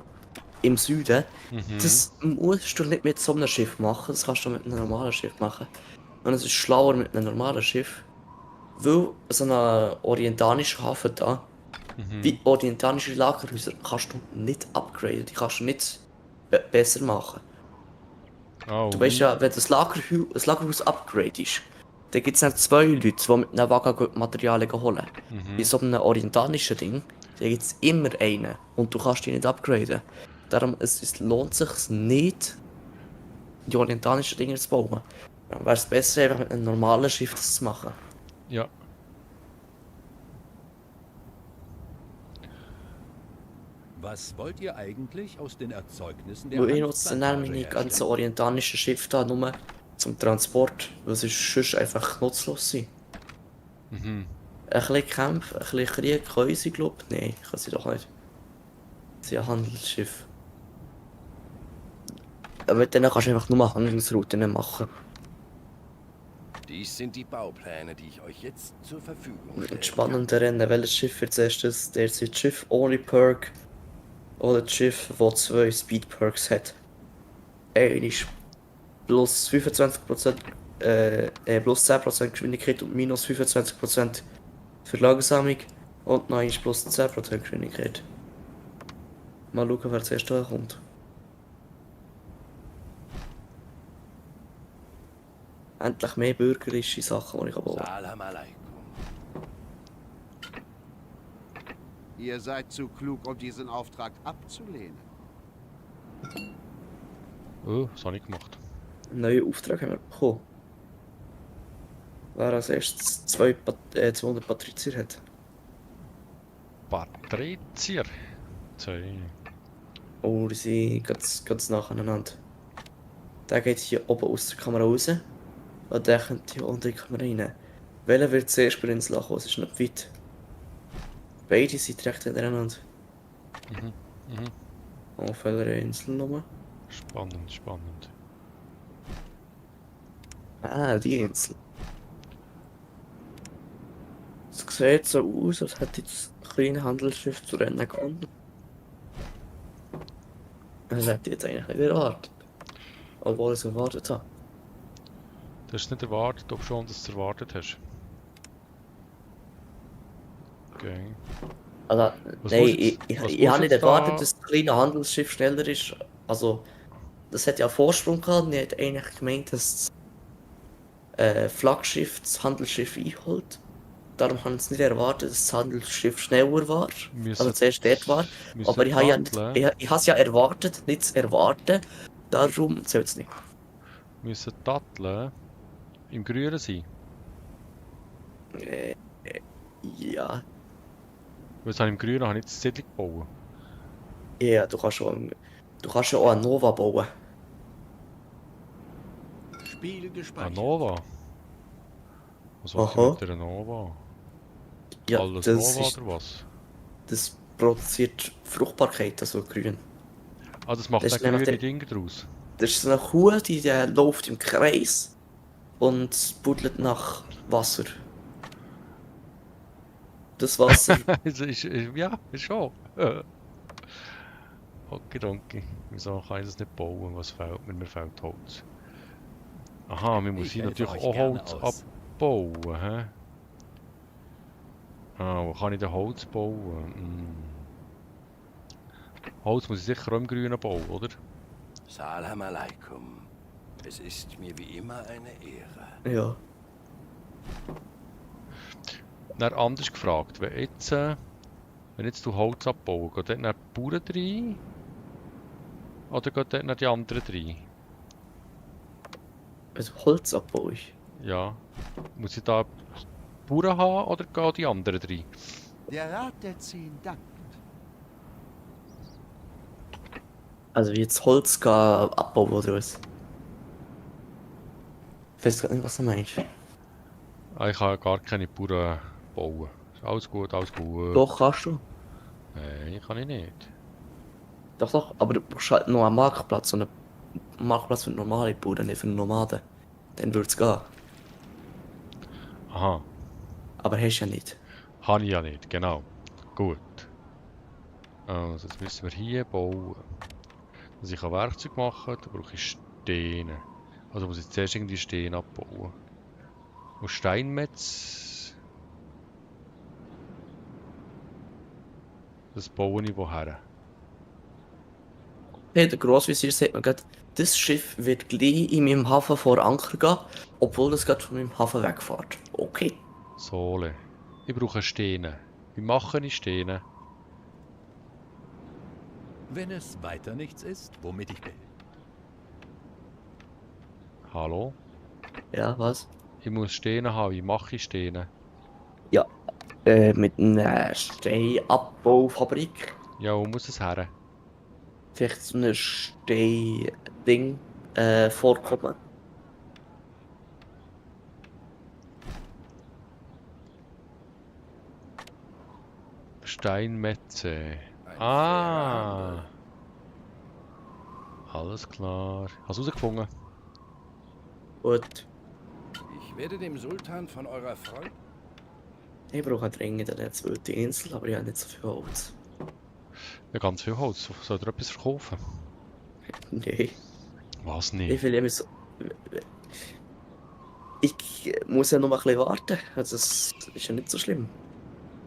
S2: im Süden,
S1: Mhm.
S2: das musst du nicht mit so einem Schiff machen, das kannst du mit einem normalen Schiff machen. Und es ist schlauer mit einem normalen Schiff, weil so ein orientalischer Hafen da, wie orientalische Lagerhäuser, kannst du nicht upgraden, die kannst du nicht besser machen.
S1: Oh,
S2: Du weißt ja, wenn du das Lagerhaus upgradest, dann gibt es dann zwei Leute, die mit einem Wagen Materialien holen. Bei so einem orientalischen Ding, da gibt es immer einen und du kannst die nicht upgraden. Darum es lohnt sich nicht, die orientalischen Dinge zu bauen. Dann wäre es besser, einfach mit einem normalen Schiff das zu machen.
S1: ja.
S3: Was wollt ihr eigentlich aus den Erzeugnissen der
S2: Weil ich nutze dann
S3: Hanfplantage
S2: meine ganzen
S3: herstellen?
S2: orientalischen Schiffe da nur zum Transport, weil sie sonst einfach nutzlos sind.
S1: Mhm.
S2: Ein bisschen Kämpfe, ein bisschen Krieg können sie, glaube ich. Nein, können sie doch nicht. Sie sind ein Handelsschiff. Aber mit denen kannst du einfach nur Handelsrouten machen.
S8: Dies sind die Baupläne, die ich euch jetzt zur Verfügung
S2: Und
S8: stelle.
S2: spannender Rennen, welches Schiff wird zuerst das Schiff ohne Perk oder das Schiff, das 2 Speed Perks hat. Einer ist plus 25%, plus 10% Geschwindigkeit und minus 25% Verlangsamung und noch ist plus 10% Geschwindigkeit. Mal schauen, wer zuerst kommt. Endlich mehr bürgerliche Sachen, die ich bauen kann.
S8: Salam alaikum.
S6: Ihr seid zu klug, um diesen Auftrag abzulehnen.
S1: Oh, was habe ich gemacht?
S2: Einen neuen Auftrag haben wir bekommen. Wer als erstes 200 Patrizier hat.
S1: Patrizier. 2.
S2: Oh, die sind ganz nacheinander. Der geht hier oben aus der Kamera raus. Und der kommt hier unten in die Kamera rein. Welcher wird zuerst bei uns lachen? Es ist nicht weit. Beide sind recht hintereinander.
S1: Mhm. Mhm.
S2: Auf welcher Insel nochmal?
S1: Spannend, spannend.
S2: Ah, die Insel. Es sieht so aus, als hätte das kleine Handelsschiff zu Rennen gewonnen. Das hätte ich jetzt eigentlich nicht erwartet. Obwohl ich es erwartet habe.
S1: Du hast nicht erwartet, ob schon, dass du es erwartet hast. Okay.
S2: Also,
S1: Was
S2: nein,
S1: musst du jetzt-
S2: ich
S1: was
S2: habe
S1: musst du
S2: nicht
S1: jetzt
S2: erwartet,
S1: da-
S2: dass das kleine Handelsschiff schneller ist. Also, das hat ja einen Vorsprung gehabt. Und ich hätte eigentlich gemeint, dass das Flaggschiff das Handelsschiff einholt. Darum habe ich es nicht erwartet, dass das Handelsschiff schneller war. Also zuerst dort war. Aber ich habe ja nicht, ich habe es ja erwartet, nicht zu erwarten. Darum zählt es nicht.
S1: Müssen die Datteln im Grünen sein?
S2: Ja,
S1: Weil es im Grünen habe ich jetzt Siedlung gebaut.
S2: ja, du kannst ja auch eine Nova bauen.
S4: Spiel
S1: Eine
S4: gespeichert.
S1: Nova? Was soll ich
S2: Aha.
S1: mit der Nova?
S2: Ja,
S1: Alles
S2: das
S1: Nova
S2: ist,
S1: oder was?
S2: das produziert Fruchtbarkeit, also grün.
S1: Ah, das macht
S2: Das
S1: dann
S2: ist nämlich
S1: grüne
S2: der-
S1: Dinge draus.
S2: Das ist so eine Kuh, die läuft im Kreis und buddelt nach Wasser. Das Wasser,
S1: Also ja, ist schon. Okay, danke. Wieso kann ich das nicht bauen? Was fehlt mir? Mir fehlt Holz. Aha, wir
S3: Ich
S1: müssen hier
S3: helfe
S1: natürlich
S3: euch
S1: auch
S3: gerne
S1: Holz
S3: aus.
S1: abbauen. Hä? Ah, wo kann ich denn Holz bauen? Holz muss ich sicher auch im Grünen bauen, oder?
S8: Salam alaikum. Es ist mir wie immer eine Ehre.
S2: ja.
S1: Dann anders gefragt, wenn jetzt du Holz abbauen, geht dort dann die Bauern rein? Oder geht dort dann die anderen rein?
S2: Also Holzabbau ist.
S1: Ja. Muss ich da Bauern haben oder gehen die anderen rein?
S6: Der Rat der 10 dankt.
S2: Also wie jetzt Holz abbauen oder was? Ich weiß gar nicht, was du meinst.
S1: Ah, ich kann gar keine Bauern bauen. Ist alles gut, alles gut.
S2: Doch, kannst du.
S1: Nein, kann ich nicht.
S2: Doch, aber du brauchst halt noch einen Marktplatz. Und einen Marktplatz für normale Bauern, nicht für Nomaden. Dann würde es gehen.
S1: Aha,
S2: Aber hast du ja nicht.
S1: habe ich ja nicht, genau. Gut. Also, jetzt müssen wir hier bauen. Dass ich Werkzeug machen kann, da brauche ich Steine. Also muss ich zuerst irgendwie Steine abbauen. Und Steinmetz. Das baue ich woher?
S2: Hey, der Grossvisier sagt mir gerade, das Schiff wird gleich in meinem Hafen vor Anker gehen, obwohl es gerade von meinem Hafen wegfährt. Okay.
S1: Sohle. Ich brauche Steine. Wie mache ich Steine?
S3: Wenn es weiter nichts ist, womit ich bin.
S1: Hallo?
S2: Ja, was?
S1: Ich muss Steine haben. Wie mache ich Steine?
S2: Mit einer Steinabbau-Fabrik.
S1: Ja, wo muss es her?
S2: Vielleicht so ein Stein-Ding vorkommen.
S1: Steinmetze.
S8: Ein
S1: Ah! Alles klar. Hast du herausgefunden?
S2: Gut.
S8: Ich werde dem Sultan von eurer Freund...
S2: Ich brauche dringend eine zweite Insel, aber ich habe nicht so viel Holz.
S1: Ja, ganz viel Holz. Soll er etwas verkaufen?
S2: Nein.
S1: Was
S2: Ich
S1: nicht?
S2: will immer so... Ich muss ja noch mal ein bisschen warten. Also das ist ja nicht so schlimm.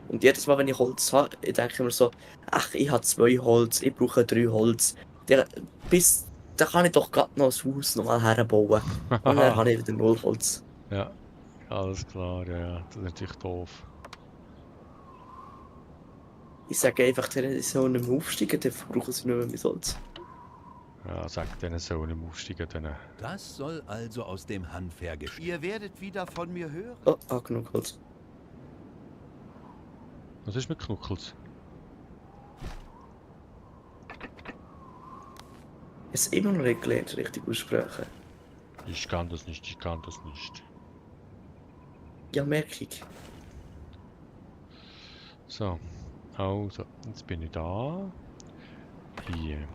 S2: Und jedes Mal, wenn ich Holz habe, ich denke mir so, ach, ich habe 2 Holz, ich brauche 3 Holz. Da kann ich doch gerade noch ein Haus nochmal herbauen. Und dann habe ich wieder 0 Holz.
S1: Ja, alles klar, ja. Das ist natürlich doof.
S2: Ich sage einfach, die sollen nicht mehr aufsteigen, dann brauchen sie nicht mehr mit Holz.
S1: Ja, sag denen so nicht aufsteigen. Denen.
S3: Das soll also aus dem Hanf hergestellt.
S6: Ihr werdet wieder von mir hören.
S2: Oh, genug Holz.
S1: Was ist mit Knuckels?
S2: Ich habe immer noch nicht gelernt, richtig aussprechen.
S1: Ich kann das nicht, ich kann das nicht.
S2: Ja, merke ich.
S1: So, also, jetzt bin ich da. Hier.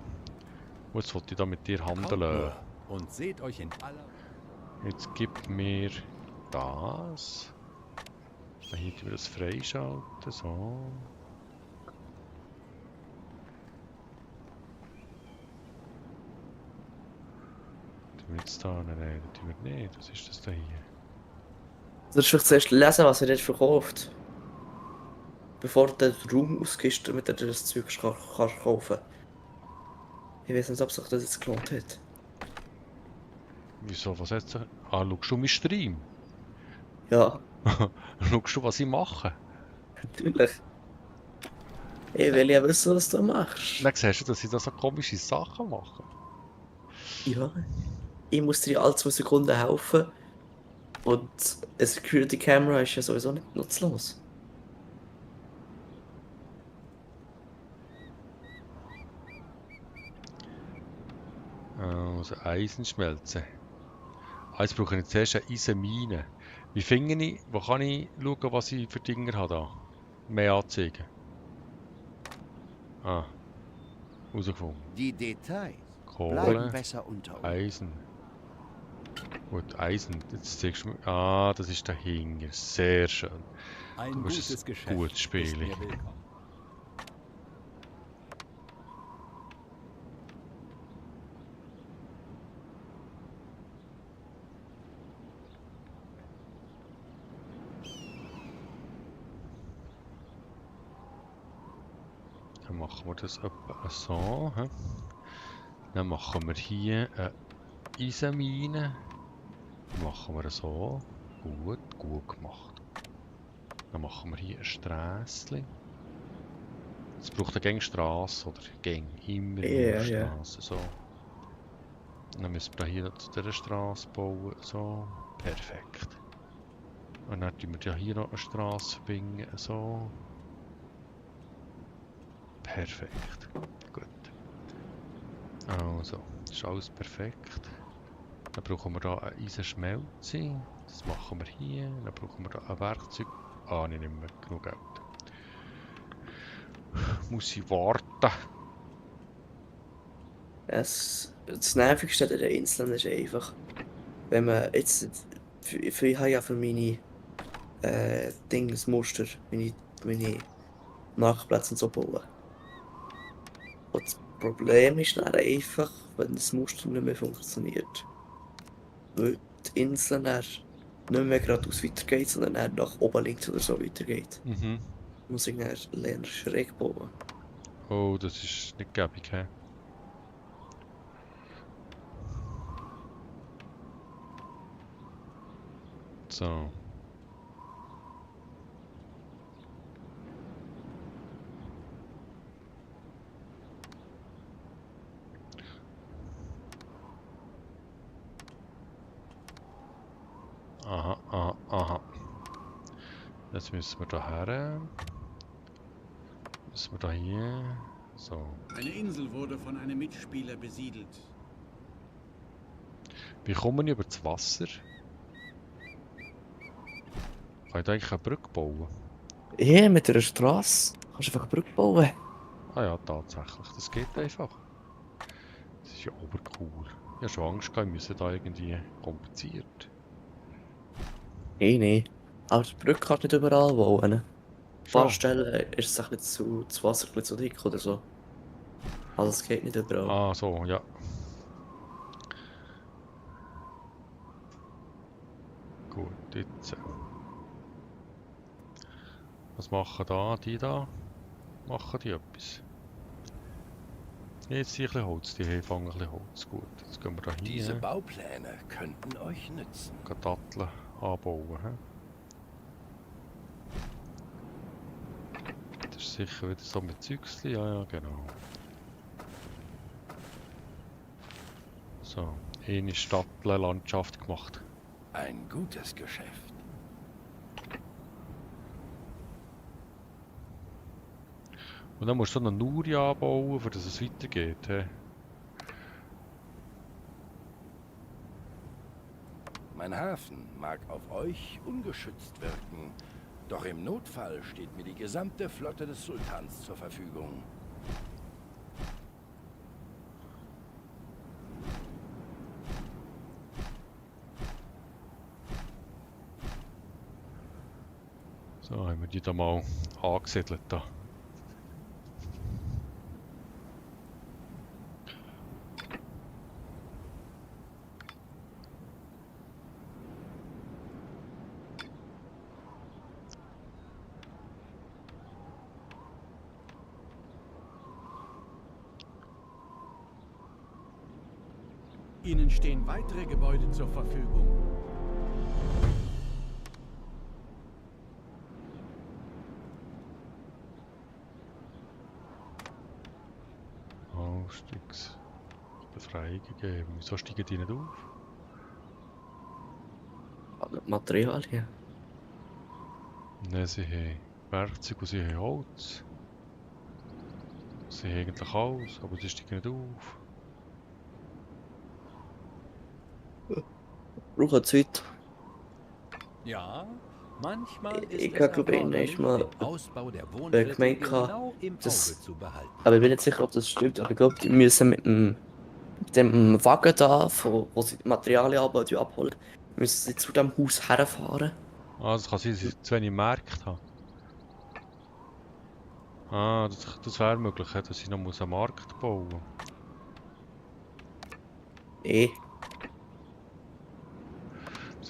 S1: Jetzt wollte ich da mit dir
S3: Kommt
S1: handeln.
S3: nur und seht euch in aller...
S1: Jetzt gib mir das. Hier können wir das freischalten, so. Tun wir jetzt da, nein, das tun wir nicht. Was ist das da hier?
S2: Du solltest vielleicht zuerst lesen, was er jetzt verkauft. Bevor du den Raum ausgibst, damit er das Zeug kannst kaufen. Ich weiß nicht, ob sich das jetzt gelohnt hat.
S1: Wieso, was jetzt? Ah, schaust du meinen Stream?
S2: Ja,
S1: Schaust du, was ich mache?
S2: natürlich. Ich will ja wissen, was du machst.
S1: Dann siehst du, dass ich da so komische Sachen mache.
S2: Ja. Ich muss dir alle 2 Sekunden helfen. Und eine Security Camera ist ja sowieso nicht nutzlos.
S1: Also Eisenschmelze. Jetzt brauche ich zuerst eine Eisenmine. Wie finde ich, wo kann ich schauen, was ich für Dinger habe da? Mehr anzeigen. Ah. Rausgefunden.
S6: Die Details
S1: Kohle,
S6: bleiben besser unter uns.
S1: Eisen. Gut, Eisen. Jetzt zeigst du mir. Ah, das ist dahinter. Sehr schön.
S3: Ein
S1: Du bist
S3: gutes
S1: ein
S3: Geschäft
S1: gutes
S3: ist
S1: Spiel.
S3: mir willkommen.
S1: Dann machen wir das etwa so. He? Dann machen wir hier eine Eisenmine. Machen wir so. Gut gemacht. Dann machen wir hier ein Strässchen. Es braucht eine Gangstrasse oder Gang. Immer nur
S2: Ja,
S1: eine
S2: ja.
S1: Strasse. So. Dann müssen wir hier noch zu dieser Straße bauen. So. Perfekt. Und dann tun wir hier noch eine Straße verbinden. So. Perfekt. Gut. Also, das ist alles perfekt. Dann brauchen wir hier eine Eisenschmelze. Das machen wir hier. Dann brauchen wir hier ein Werkzeug. Ah, nicht mehr genug Geld. Muss ich warten.
S2: Das Nervigste an der Insel ist einfach, wenn man jetzt. Ich habe ja für meine Muster, meine Marktplätze und so bauen. Und das Problem ist dann einfach, wenn das Muster nicht mehr funktioniert. Weil die Insel dann nicht mehr geradeaus weitergeht, sondern dann nach oben links oder so weitergeht.
S1: Mhm.
S2: Muss ich dann lernen schräg bauen.
S1: Oh, das ist nicht gäbig, hä? So. Aha. Jetzt müssen wir da her. Müssen wir da hier. So.
S4: Eine Insel wurde von einem Mitspieler besiedelt.
S1: Wie kommen wir über das Wasser? Kann ich da eigentlich eine Brücke bauen?
S2: Hier mit einer Straße. Kannst du einfach eine Brücke bauen?
S1: Ah ja, tatsächlich. Das geht einfach. Das ist ja obercool. Ich habe schon Angst gehabt, wir müssen da irgendwie kompliziert.
S2: Nee. Aber die Brücke kannst du nicht überall bauen. Ne? An ein paar
S1: Schon.
S2: Stellen ist es ein bisschen das Wasser ein bisschen zu dick oder so. Also es geht nicht überall.
S1: Ah, so, ja. Gut, jetzt. Was machen da? Die da? Machen die etwas? Jetzt ein bisschen Holz, die hier fangen ein bisschen Holz. Gut, jetzt gehen wir da
S8: Diese
S1: hin.
S8: Baupläne könnten euch nützen.
S1: Gehen Datteln anbauen. He? Das ist sicher wieder so mit Züchsli. Ja, genau. So, eine Stadtlandschaft gemacht.
S8: Ein gutes Geschäft.
S1: Und dann musst du so eine Nuri anbauen, für dass es weitergeht. He?
S8: Mein Hafen mag auf euch ungeschützt wirken, doch im Notfall steht mir die gesamte Flotte des Sultans zur Verfügung.
S1: So, haben wir die da mal angesiedelt. Da.
S4: Ihnen stehen weitere Gebäude zur Verfügung.
S1: Ausstiegsbefreiung gegeben. Wieso steigen die nicht auf?
S2: Materialien.
S1: Nein, sie haben Werkzeug und sie haben Holz. Sie haben eigentlich alles, aber sie steigen nicht auf.
S2: Brauchen Zeit.
S3: Ja, manchmal ist
S2: Ich
S3: es
S2: glaube, ihnen ist mal
S3: den Ausbau der Wohnviertel
S2: gemeint,
S3: genau im
S2: dass-
S3: Auge zu behalten.
S2: aber ich bin nicht sicher, ob das stimmt. Aber ich glaube, die müssen mit dem Wagen da, wo sie die Materialien abholen, müssen sie zu dem Haus herfahren.
S1: Ah, das kann sein, dass ich zu wenig Märkte habe. Ah, das wäre möglich, dass ich noch einen Markt bauen muss.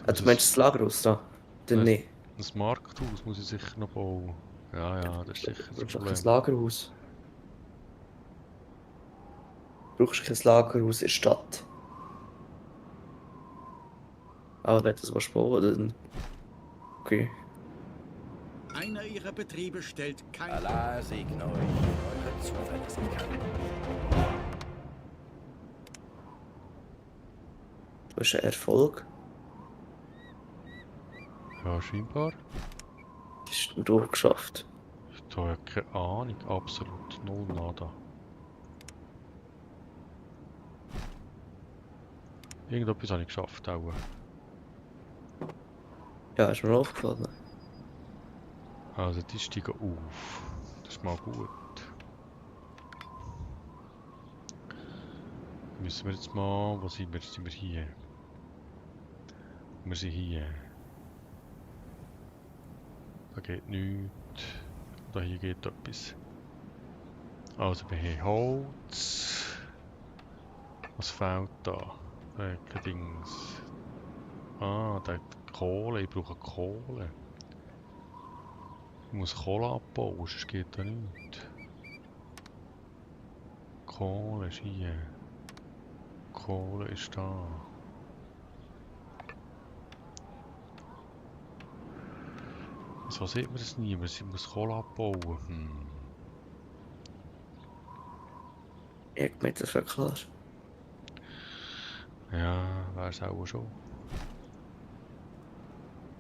S2: Du meinst das Lagerhaus da? Dann
S1: Nein.
S2: nicht.
S1: Ein Markthaus muss ich sicher noch bauen. Ja, das ist sicher
S2: Du
S1: das
S2: brauchst
S1: Problem.
S2: kein Lagerhaus. Du brauchst kein Lagerhaus in der Stadt. Aber wenn du das bauen willst, dann... Okay.
S4: Einer Ihrer Betriebe stellt kein...
S8: Allah segne euch eure Zuverlässigkeit.
S2: Du hast einen Erfolg.
S1: Ja, scheinbar.
S2: Hast du durchgeschafft.
S1: Ich habe ja keine Ahnung, absolut null nada. Irgendetwas habe ich geschafft auch.
S2: Ja, ist mir aufgefallen.
S1: Also die steigen auf. Das ist mal gut. Müssen wir jetzt mal... Wo sind wir? Sind wir hier? Wir sind hier. Da geht nichts. Da hier geht etwas. Also wir haben Holz. Was fehlt da? Kein Dings. Ah, da hat Kohle. Ich brauche Kohle. Ich muss Kohle abbauen, sonst geht da nichts. Kohle ist hier. Kohle ist da. Wieso sieht man das nie? Man muss Kohle abbauen.
S2: Ich meine, das wäre klar.
S1: Ja, wäre es auch schon.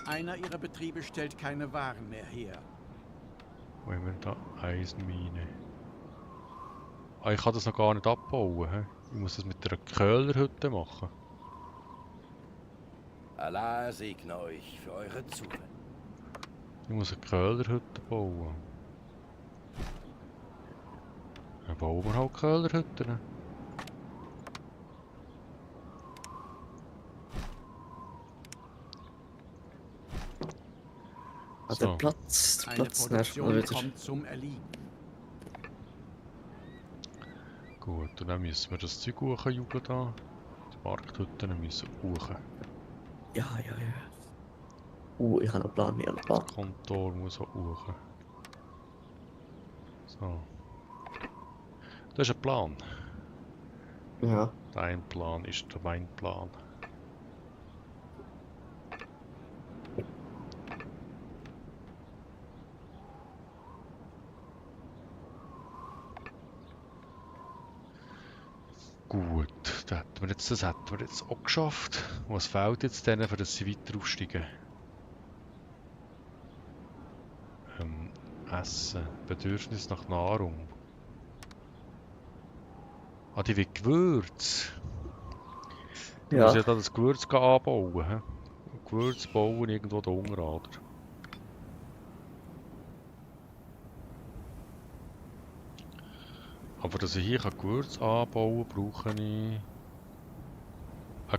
S4: Einer Ihrer Betriebe stellt keine Waren mehr her.
S1: Wo haben wir da? Eisenmine. Ah, ich kann das noch gar nicht abbauen. He? Ich muss das mit einer Köhlerhütte machen.
S8: Allah segne euch für eure Zuverlässigkeit.
S1: Ich muss eine Köhlerhütte bauen. Dann bauen wir halt Köhlerhütten.
S2: Also
S1: So.
S2: der
S4: Eine
S2: Platz nervt mal
S4: Produktion
S2: wieder.
S4: kommt zum Erliegen.
S1: Gut, und dann müssen wir das Zeug hochjugen da. Die Markthütten müssen hoch.
S2: Ja. Ich habe noch einen Plan,
S1: Das Kontor muss auch hoch. So. Das ist ein Plan.
S2: Ja.
S1: Dein Plan ist mein Plan. Gut, das hätten wir jetzt auch geschafft. Was fehlt jetzt denen, für dass sie weiter aufsteigen? Essen. Bedürfnis nach Nahrung. Ah, die will Gewürz. Du musst ja da das Gewürz anbauen. He? Gewürz bauen irgendwo da unten, oder? Aber dass ich hier Gewürz anbauen kann, brauche ich eine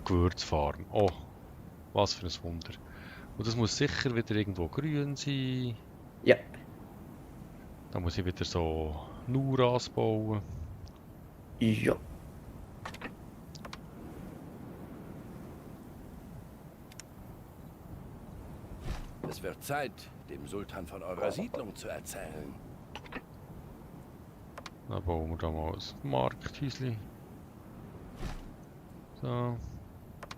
S1: Gewürzfarm. Oh, was für ein Wunder. Und das muss sicher wieder irgendwo grün sein.
S2: Ja.
S1: Dann muss ich wieder so Nuras bauen.
S2: Ja.
S8: Es wird Zeit, dem Sultan von eurer Siedlung zu erzählen.
S1: Dann bauen wir da mal ein Markthäuschen. So.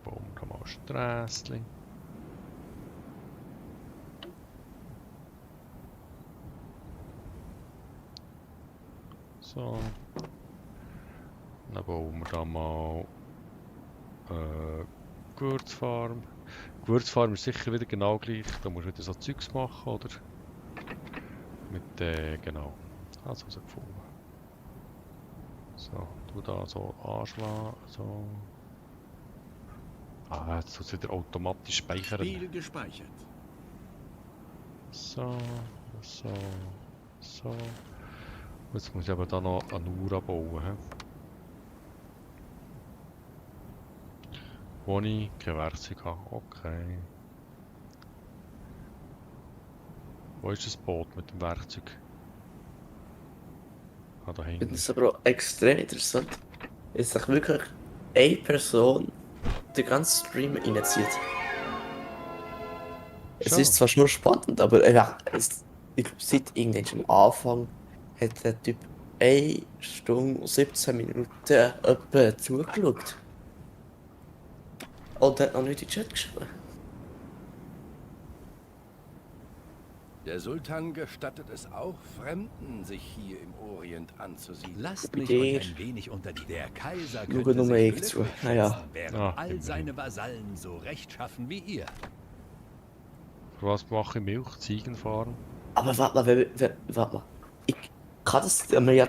S1: Bauen wir da mal ein Strässchen. So. Dann bauen wir da mal Gewürzfarm. Gewürzfarm ist sicher wieder genau gleich. Da musst du wieder so Zeugs machen, oder? Mit, genau. Also herausgefunden. So, du da so anschlagen, so. Ah, jetzt tut es wieder automatisch speichern.
S4: Spiel gespeichert.
S1: So. Jetzt muss ich aber da noch eine Uhr bauen. He? Wo ich kein Werkzeug habe. Okay. Wo ist das Boot mit dem Werkzeug? Ah, da hinten.
S2: Das ist aber auch extrem interessant. Dass sich wirklich eine Person den ganzen Stream reinzieht. Es
S1: Schon.
S2: ist zwar nur spannend, aber ja, ich glaube, seit irgendwann am Anfang hat der Typ 1 Stunde und 17 Minuten etwa zugeschaut. Und hat noch nicht in den Chat geschrieben.
S8: Der Sultan gestattet es auch Fremden, sich hier im Orient anzusiedeln.
S3: Lasst mich
S2: Der-
S3: euch ein wenig unter die... Der Kaiser
S2: Schau
S3: könnte
S2: nur
S3: sich
S2: ich zu.
S3: glücklich
S2: Naja.
S3: schätzen, während
S1: Ah,
S3: all
S1: immerhin.
S3: seine Vasallen so rechtschaffen wie ihr.
S1: Für was mache ich Milch? Ziegenfarm?
S2: Aber warte mal. Ich kann das, wir ja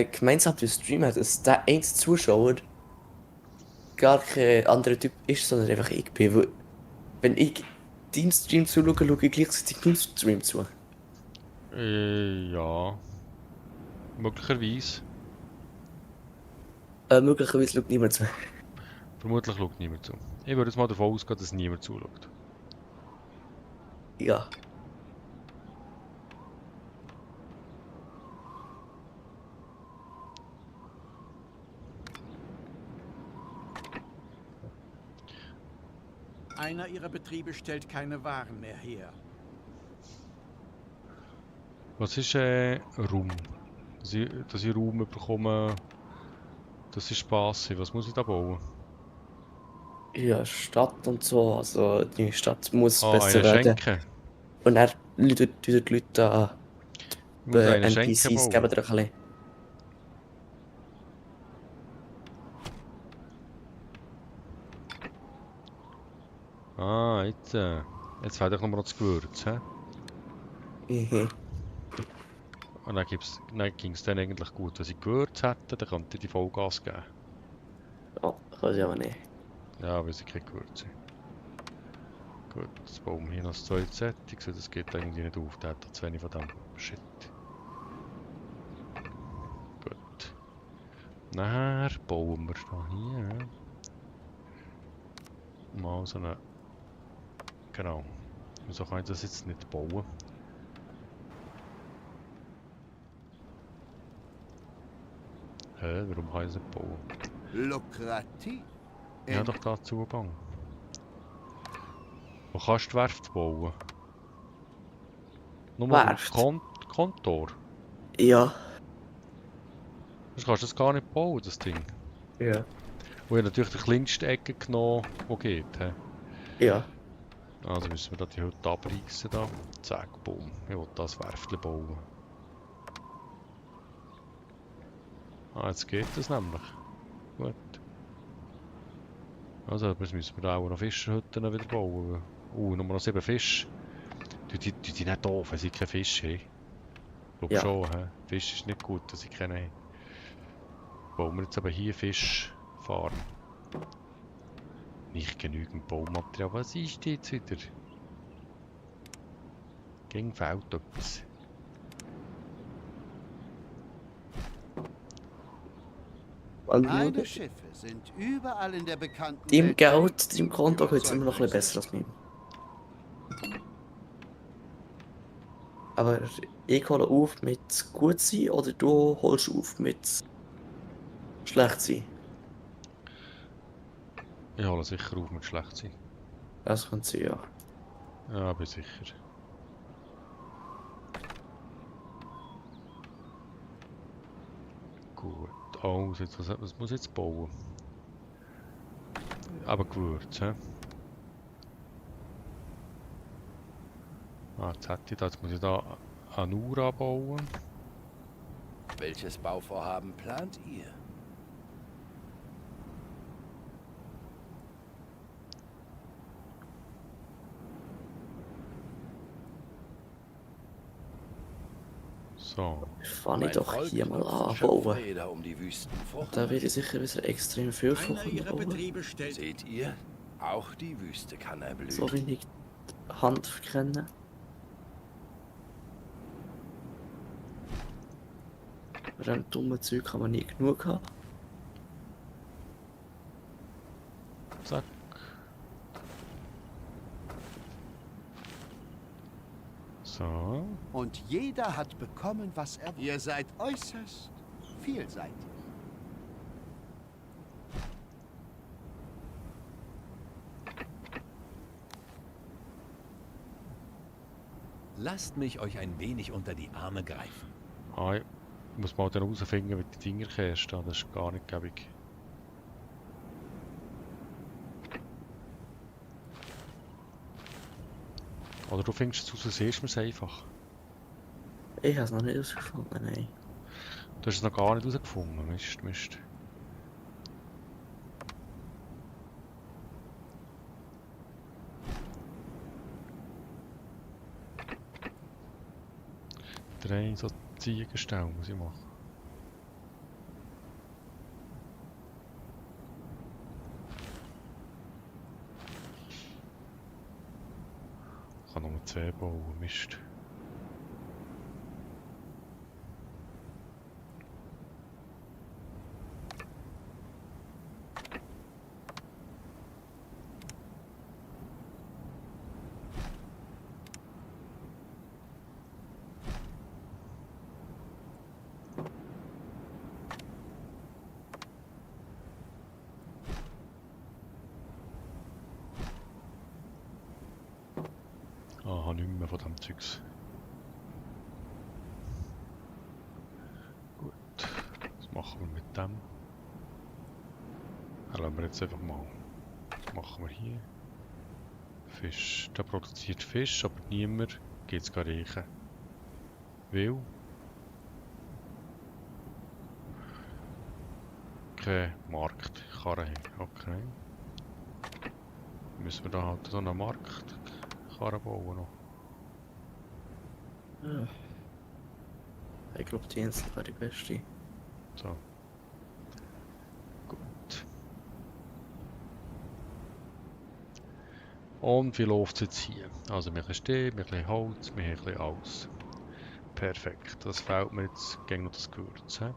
S2: gemeinsam den Stream hat, dass der einzige Zuschauer gar kein anderer Typ ist, sondern einfach ich bin. Weil, wenn ich deinem Stream zuschaue, schaue ich gleichzeitig deinem Stream zu.
S1: Ja. Möglicherweise.
S2: Möglicherweise schaut niemand zu.
S1: Vermutlich schaut niemand zu. Ich würde jetzt mal davon ausgehen, dass niemand zuschaut.
S2: Ja.
S4: Einer ihrer Betriebe stellt keine Waren mehr her.
S1: Was ist Raum? Dass ich Raum bekomme, dass ich Spass habe. Was muss ich da bauen?
S2: Ja, Stadt und so, also die Stadt muss
S1: Ah,
S2: besser
S1: einen
S2: werden.
S1: Schenken.
S2: Und dann tun die Leute an
S1: Ich muss einen
S2: NPCs
S1: Schenken
S2: geben
S1: bauen.
S2: dir ein bisschen.
S1: Ah, jetzt fehlt doch noch das Gewürz. He?
S2: Mhm.
S1: Und dann ging es dann eigentlich gut. Wenn ich Gewürz hätte, dann könnte ich die Vollgas geben.
S2: Oh, kann ich aber nicht.
S1: Ja, weil sie kein Gewürz haben. Gut, jetzt bauen wir hier noch das zweite Set. Ich sehe, das geht irgendwie nicht auf. Der hat da zu wenig von dem. Shit. Gut. Nachher bauen wir da hier. Mal so eine... Genau. Wieso kann ich das jetzt nicht bauen? Hä, warum kann ich das nicht bauen?
S6: Lukrativ.
S1: Ich habe doch da Zugang. Wo kannst du die Werft bauen? Nur
S2: Werft?
S1: Kontor.
S2: Ja.
S1: Sonst kannst du das gar nicht bauen, das Ding.
S2: Ja.
S1: Und ich habe natürlich die kleinste Ecke genommen, die geht. He?
S2: Ja.
S1: Also müssen wir da die heute abreißen. Da. Zack, boom. Ich will das Werftchen bauen. Ah, jetzt geht das nämlich. Gut. Also, jetzt müssen wir da auch noch Fischerhütten wieder bauen. Nur noch 7 Fische. Die nicht doof, wenn sie keinen Fisch haben. Ich glaube schon, he? Fisch ist nicht gut, dass sie keinen haben. Bauen wir jetzt aber hier Fischfarm. Nicht genügend Baumaterial. Was ist jetzt wieder? Ging fehlt etwas.
S6: Meine Schiffe sind überall in der bekannten
S2: Deinem
S6: Welt
S2: Geld, deinem Konto geht es immer noch ein bisschen besser als meinem. Aber ich hole auf mit gut sein oder du holst auf mit schlecht sein?
S1: Ich hole sicher auf mit schlecht sein.
S2: Das kann sein, ja.
S1: Ja, bin sicher. Gut. Also, jetzt, was muss ich jetzt bauen? Aber Gewürz, hä? Ah, jetzt hätte ich da. Jetzt muss ich da Anura bauen.
S8: Welches Bauvorhaben plant ihr?
S1: So.
S2: Fange ich
S8: Mein
S2: doch
S8: Volk
S2: hier mal
S8: nutzt
S2: an bauen.
S8: Schöpfräder, um die Wüstenfrucht.
S2: Da werde ich sicher wieder extrem viel
S4: Einer
S2: Frucht
S4: ihrer
S2: bauen.
S4: Betriebe stellt
S8: Seht ihr? Auch die Wüste kann erblühen.
S2: So wenig Hanf kennen. Bei dem dummen Zeug kann man nie genug haben.
S1: Zack. So.
S6: und jeder hat bekommen, was er wollte. Ihr seid äußerst vielseitig.
S3: Lasst mich euch ein wenig unter die Arme greifen.
S1: Ah, ich muss mal dann herausfinden, wie die Dinger kehrst. Das ist gar nicht gäbig. Oder du findest es raus, siehst du es einfach.
S2: Ich habe es noch nicht herausgefunden, nein.
S1: Du hast es noch gar nicht herausgefunden. Mist. Drei so Ziegenstellen muss ich machen. Ich kann nur 2 bauen, Mist. Aha, nicht mehr von dem Zeugs. Gut, was machen wir mit dem? Lassen wir jetzt einfach mal. Was machen wir hier? Fisch. Der produziert Fisch, aber niemand geht es riechen. Weil? Kein Marktkarre haben. Okay. Müssen wir da halt so einen Marktkarre bauen noch.
S2: Ja. Ich glaube, die Insel wäre die beste.
S1: So. Gut. Und wie läuft es jetzt hier? Also wir haben Stehen, wir haben Holz, wir haben alles. Perfekt. Das fehlt mir jetzt gegen noch das Gewürz. He?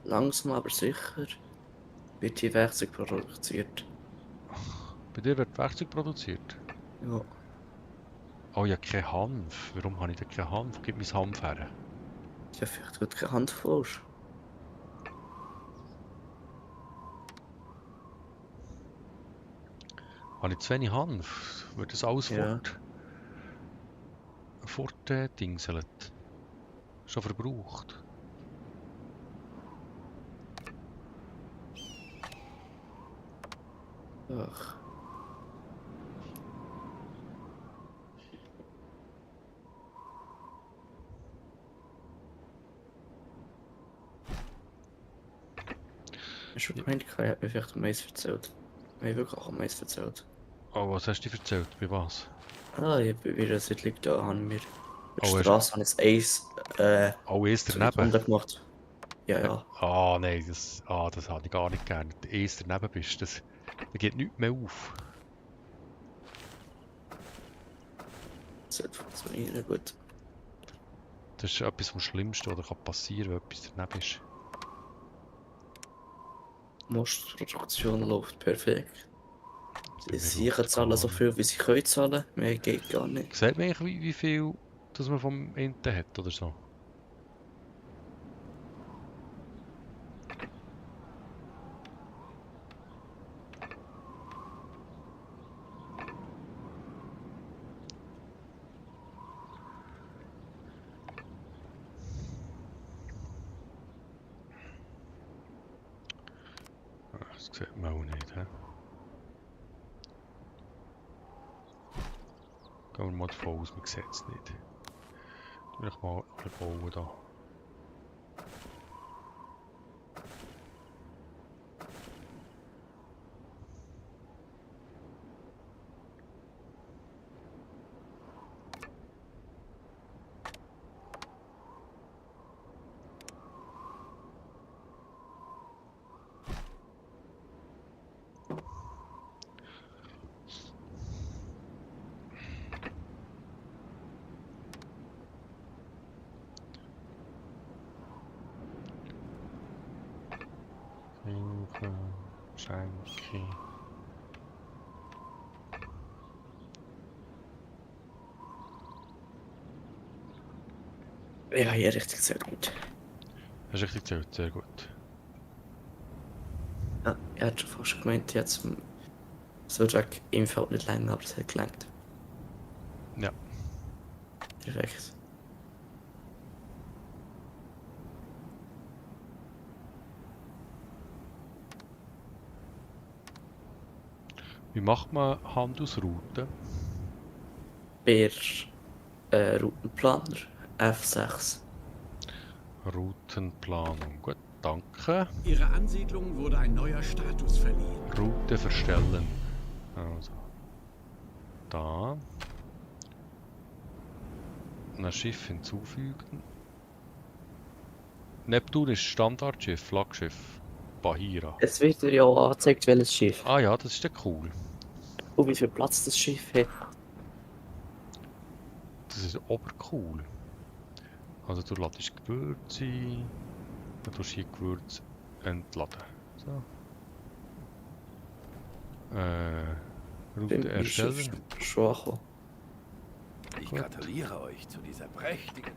S2: Langsam aber sicher wird hier Werkzeug produziert.
S1: Bei dir wird Werkzeug produziert?
S2: Ja.
S1: Oh ja, kein Hanf. Warum habe ich denn keinen Hanf? Gib mir das Hanf her.
S2: Ja, vielleicht wird keine Hand falsch.
S1: Habe ich zu wenig Hanf? Wird das alles
S2: Ja.
S1: dingselt? Schon verbraucht?
S2: Ach. Hast du gemeint, ich habe mir vielleicht am Mais erzählt? Ich habe wirklich auch am Mais erzählt.
S1: Oh, was hast du erzählt? Bei was?
S2: Ah, ich habe wieder eine Siedlung da, haben wir mit
S1: Oh,
S2: der Straße habe ich das Eis
S1: Oh, ist
S2: zu weit
S1: daneben?
S2: runter gemacht. Ja, ja.
S1: Ah, nein, das habe ich gar nicht gerne. Wenn du erst daneben bist, da geht nichts mehr auf.
S2: Das sollte funktionieren, gut.
S1: Das ist etwas vom Schlimmsten, was passieren kann, wenn etwas daneben ist.
S2: Mostproduktion läuft perfekt.
S1: Bei mir
S2: Sie
S1: läuft
S2: zahlen
S1: gar
S2: so
S1: nicht.
S2: viel, wie sie können zahlen. Mehr geht gar nicht.
S1: Sieht man eigentlich, wie viel das man vom Enten hat oder so? Das sieht man auch nicht, hä? Gehen wir mal davon aus, man sieht es nicht. Ich mal bauen da. Schenke.
S2: Ja, hier richtig sehr gut.
S1: Hast du richtig gezählt, sehr gut.
S2: Ja, er hat schon fast gemeint, jetzt so Jack im Feld nicht länger, aber es hat gelangt.
S1: Ja.
S2: Perfekt.
S1: Wie macht man Handelsrouten?
S2: Per Routenplaner F6.
S1: Routenplanung. Gut, danke.
S4: Ihrer Ansiedlung wurde ein neuer Status verliehen.
S1: Route verstellen. Also. Da. Ein Schiff hinzufügen. Neptun ist Standardschiff, Flaggschiff. Bahira.
S2: Es wird dir ja auch angezeigt, welches Schiff.
S1: Ah ja, das ist ja cool.
S2: Und wie viel Platz das Schiff hat.
S1: Das ist obercool. Also du ladest Gewürze ein. Dann tust du hier Gewürze entladen. So. Route erstellen.
S2: Schon angekommen.
S8: Ich
S1: Gut.
S8: gratuliere euch zu dieser prächtigen...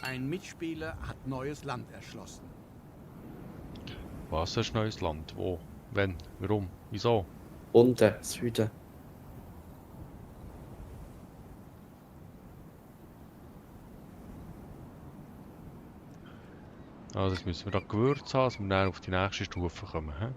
S4: Ein Mitspieler hat neues Land erschlossen.
S1: Was ist neues Land? Wo? Wenn? Warum? Wieso?
S2: Unten, Süden.
S1: Also jetzt müssen wir da Gewürze haben, dass wir dann auf die nächste Stufe kommen. He?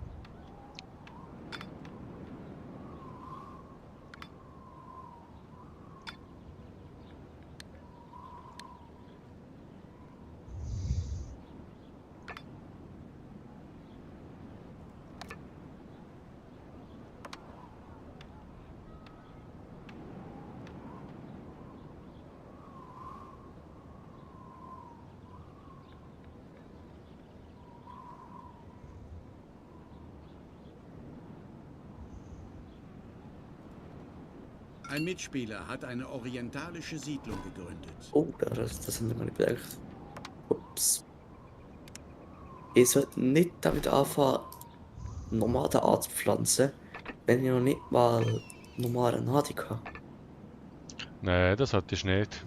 S4: Ein Mitspieler hat eine orientalische Siedlung gegründet.
S2: Oh, das haben wir nicht bedacht. Ups. Ich sollte nicht damit anfangen, Nomaden anzupflanzen, wenn ich noch nicht mal normale Nahrung habe.
S1: Nein, das solltest du nicht.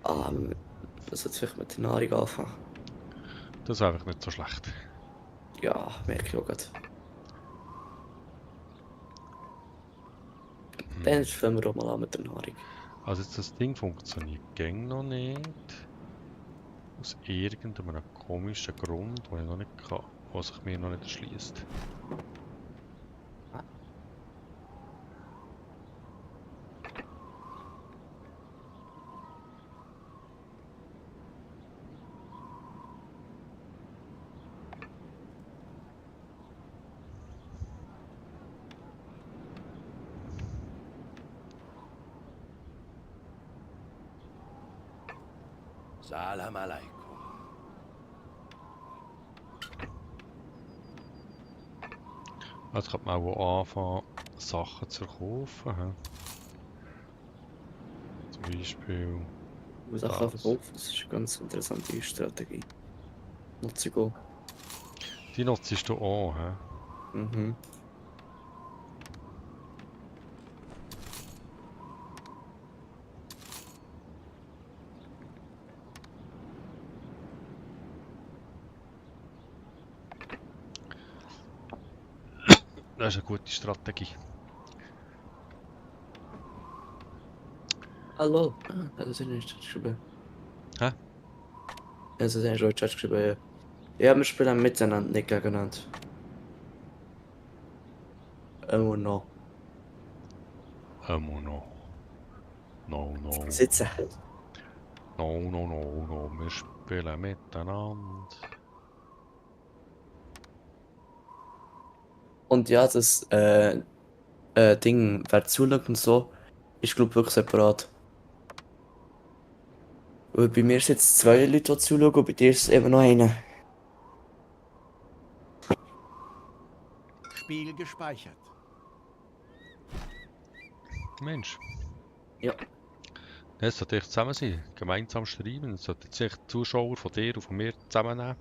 S2: Das sollte vielleicht mit der Nahrung anfangen.
S1: Das ist einfach nicht so schlecht.
S2: Ja, merke ich auch gerade. Dann fangen wir auch mal an mit der Nahrung.
S1: Also jetzt das Ding funktioniert gäng noch nicht. Aus irgendeinem komischen Grund, den ich noch nicht kann, was sich mir noch nicht erschließt.
S8: Salam alaikum.
S1: Also kann man auch anfangen, Sachen zu kaufen. He? Zum Beispiel.
S2: Sachen verkaufen, das ist eine ganz interessante Strategie. Nutze ich auch.
S1: Die nutzt du auch, he?
S2: Mhm.
S1: Das ist eine gute Strategie.
S2: Hallo. Also sind in den Chat geschrieben.
S1: Hä?
S2: Also sind in den Chat geschrieben. Ja, wir spielen miteinander, nicht gegeneinander. Immer noch.
S1: No. No.
S2: Sitzen.
S1: No. Wir spielen miteinander.
S2: Und ja, das Ding, wer zuschaut und so, ist glaube wirklich separat. Weil bei mir sind jetzt 2 Leute, die zuschauen, und bei dir ist eben noch einer.
S4: Spiel gespeichert.
S1: Mensch.
S2: Ja.
S1: Es sollte echt zusammen sein, gemeinsam schreiben. Es sollten sich die Zuschauer von dir und von mir zusammennehmen.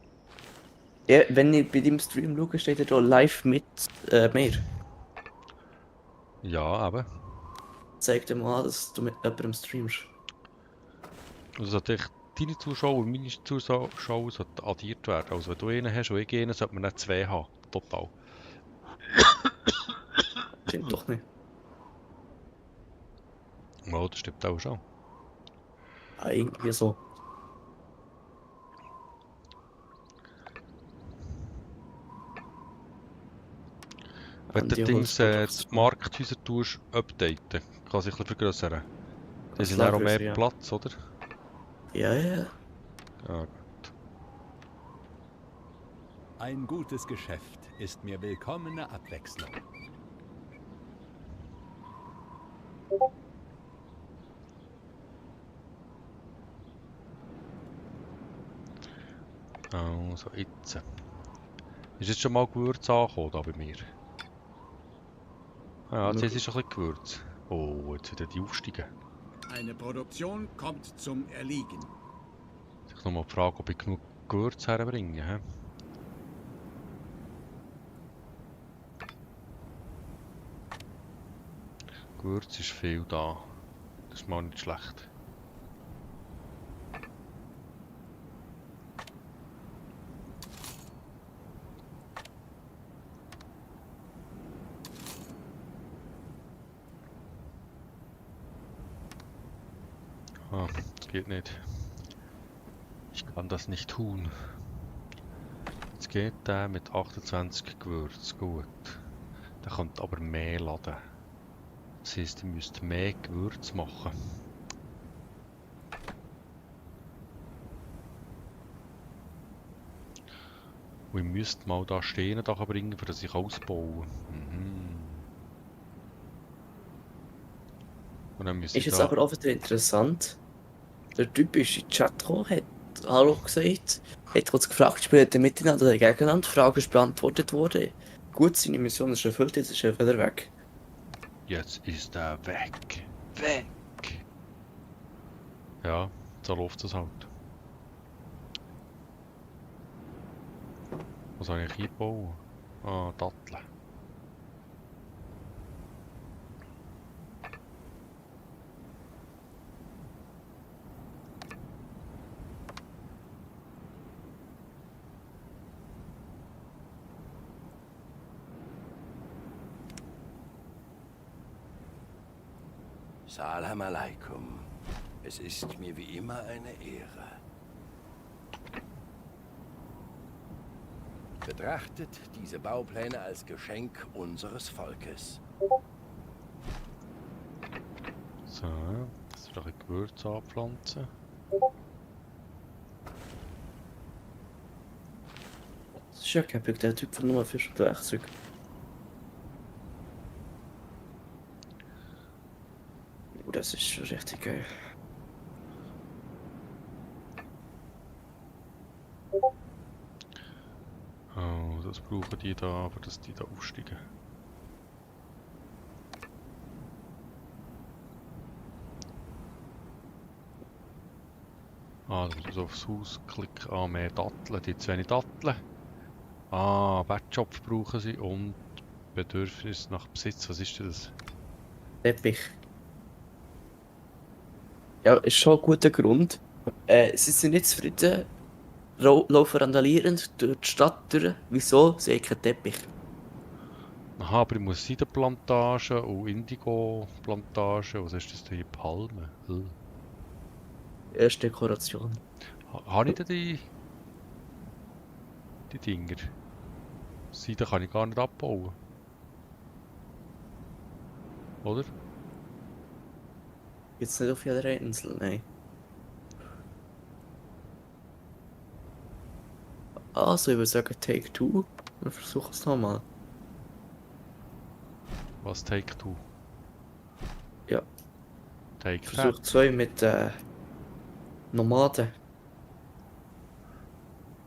S2: Ja, wenn ich bei deinem Stream schaue, steht er da live mit mir.
S1: Ja, eben.
S2: Zeig dir mal an, dass du mit jemandem streamst.
S1: Also sollte echt deine Zuschauer und meine Zuschauer sollten addiert werden. Also wenn du einen hast und ich einen, sollte man nicht 2 haben. Total.
S2: Stimmt doch nicht.
S1: Ja, das stimmt auch schon.
S2: Ah, irgendwie so.
S1: Wenn du
S2: Die
S1: Dings,
S2: Holzprodukte.
S1: die Markthäuser tust, updaten, kann sich ein bisschen vergrößern. Die
S2: Das
S1: sind auch
S2: Lager,
S1: mehr
S2: ja.
S1: Platz, oder?
S2: Ja.
S1: Ja.
S3: Ein gutes Geschäft ist mir willkommene Abwechslung.
S1: Also jetzt. Ist jetzt schon mal Gewürz angekommen da bei mir? Ah, jetzt ist schon ein bisschen Gewürz. Oh, jetzt wieder die aufsteigen.
S4: Eine Produktion kommt zum Erliegen.
S1: Ich noch mal fragen, ob ich genug Gewürz herbringe. He? Gewürz ist viel da. Das ist mal nicht schlecht. Ah, das geht nicht. Ich kann das nicht tun. Jetzt geht der mit 28 Gewürz. Gut. Der kommt aber mehr laden. Das heisst, ihr müsst mehr Gewürz machen. Und ihr müsst mal da Steine bringen, für das ich ausbaue. Und dann müsst
S2: Ist
S1: ihr
S2: jetzt
S1: da...
S2: aber auch wieder interessant. Der Typ ist in den Chat gekommen, hat Hallo gesagt, hat uns gefragt, spielt er miteinander oder gegeneinander, Fragen ist beantwortet worden. Gut, seine Mission ist erfüllt, jetzt ist er wieder weg.
S1: Jetzt ist er weg. Weg! Ja, so läuft es halt. Was soll ich hier bauen? Ah, Datteln.
S8: Salam alaikum. Es ist mir wie immer eine Ehre. Betrachtet diese Baupläne als Geschenk unseres Volkes.
S1: So, das wird auch ein Gewürz anpflanzen.
S2: Das ist ja kein Bug, der Typ von Nummer 4 und Werkzeug. Oh, das ist schon richtig geil.
S1: Oh, das brauchen die da, aber dass die da aufsteigen. Ah, da muss man so aufs Haus klicken. Ah, mehr Datteln, die zu wenig Datteln. Ah, Wertschopf brauchen sie und Bedürfnis nach Besitz. Was ist denn das?
S2: Teppich. Ja, ist schon ein guter Grund. Sie sind nicht zufrieden, laufen randalierend durch die Stadt durch. Wieso? Sie haben keinen Teppich.
S1: Aha, aber ich muss Seidenplantagen und Indigo-Plantagen. Was ist das denn hier? Palmen?
S2: Erste Dekoration.
S1: Habe ich denn die Dinger? Seiden kann ich gar nicht abbauen. Oder?
S2: Jetzt nicht auf jeder Insel, nein. Also, ich würde sagen, Take 2. Wir versuchen es nochmal.
S1: Was Take 2?
S2: Ja.
S1: Take
S2: Versuch 2 mit Nomaden.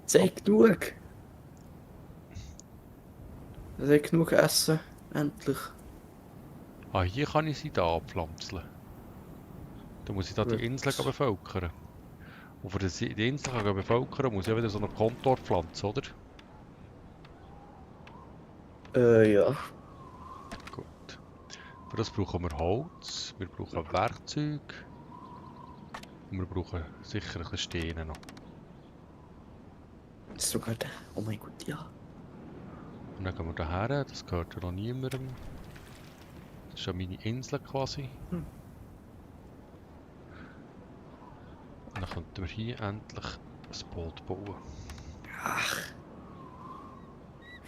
S2: Zeig genug! Zeig genug Essen, endlich.
S1: Ah, hier kann ich sie da anpflanzen. Dann muss ich da die
S2: Gut.
S1: Insel bevölkern. Und für die Insel kann bevölkern, muss ich wieder so einen Kontor pflanzen, oder?
S2: Ja.
S1: Gut. Für das brauchen wir Holz, wir brauchen Werkzeug. Und wir brauchen sicher ein bisschen Steine noch.
S2: Sogar der. Oh mein Gott, ja.
S1: Und dann gehen wir daher, das gehört ja noch niemandem. Das ist ja meine Insel quasi. Und dann könnten wir hier endlich ein Boot bauen.
S2: Ach.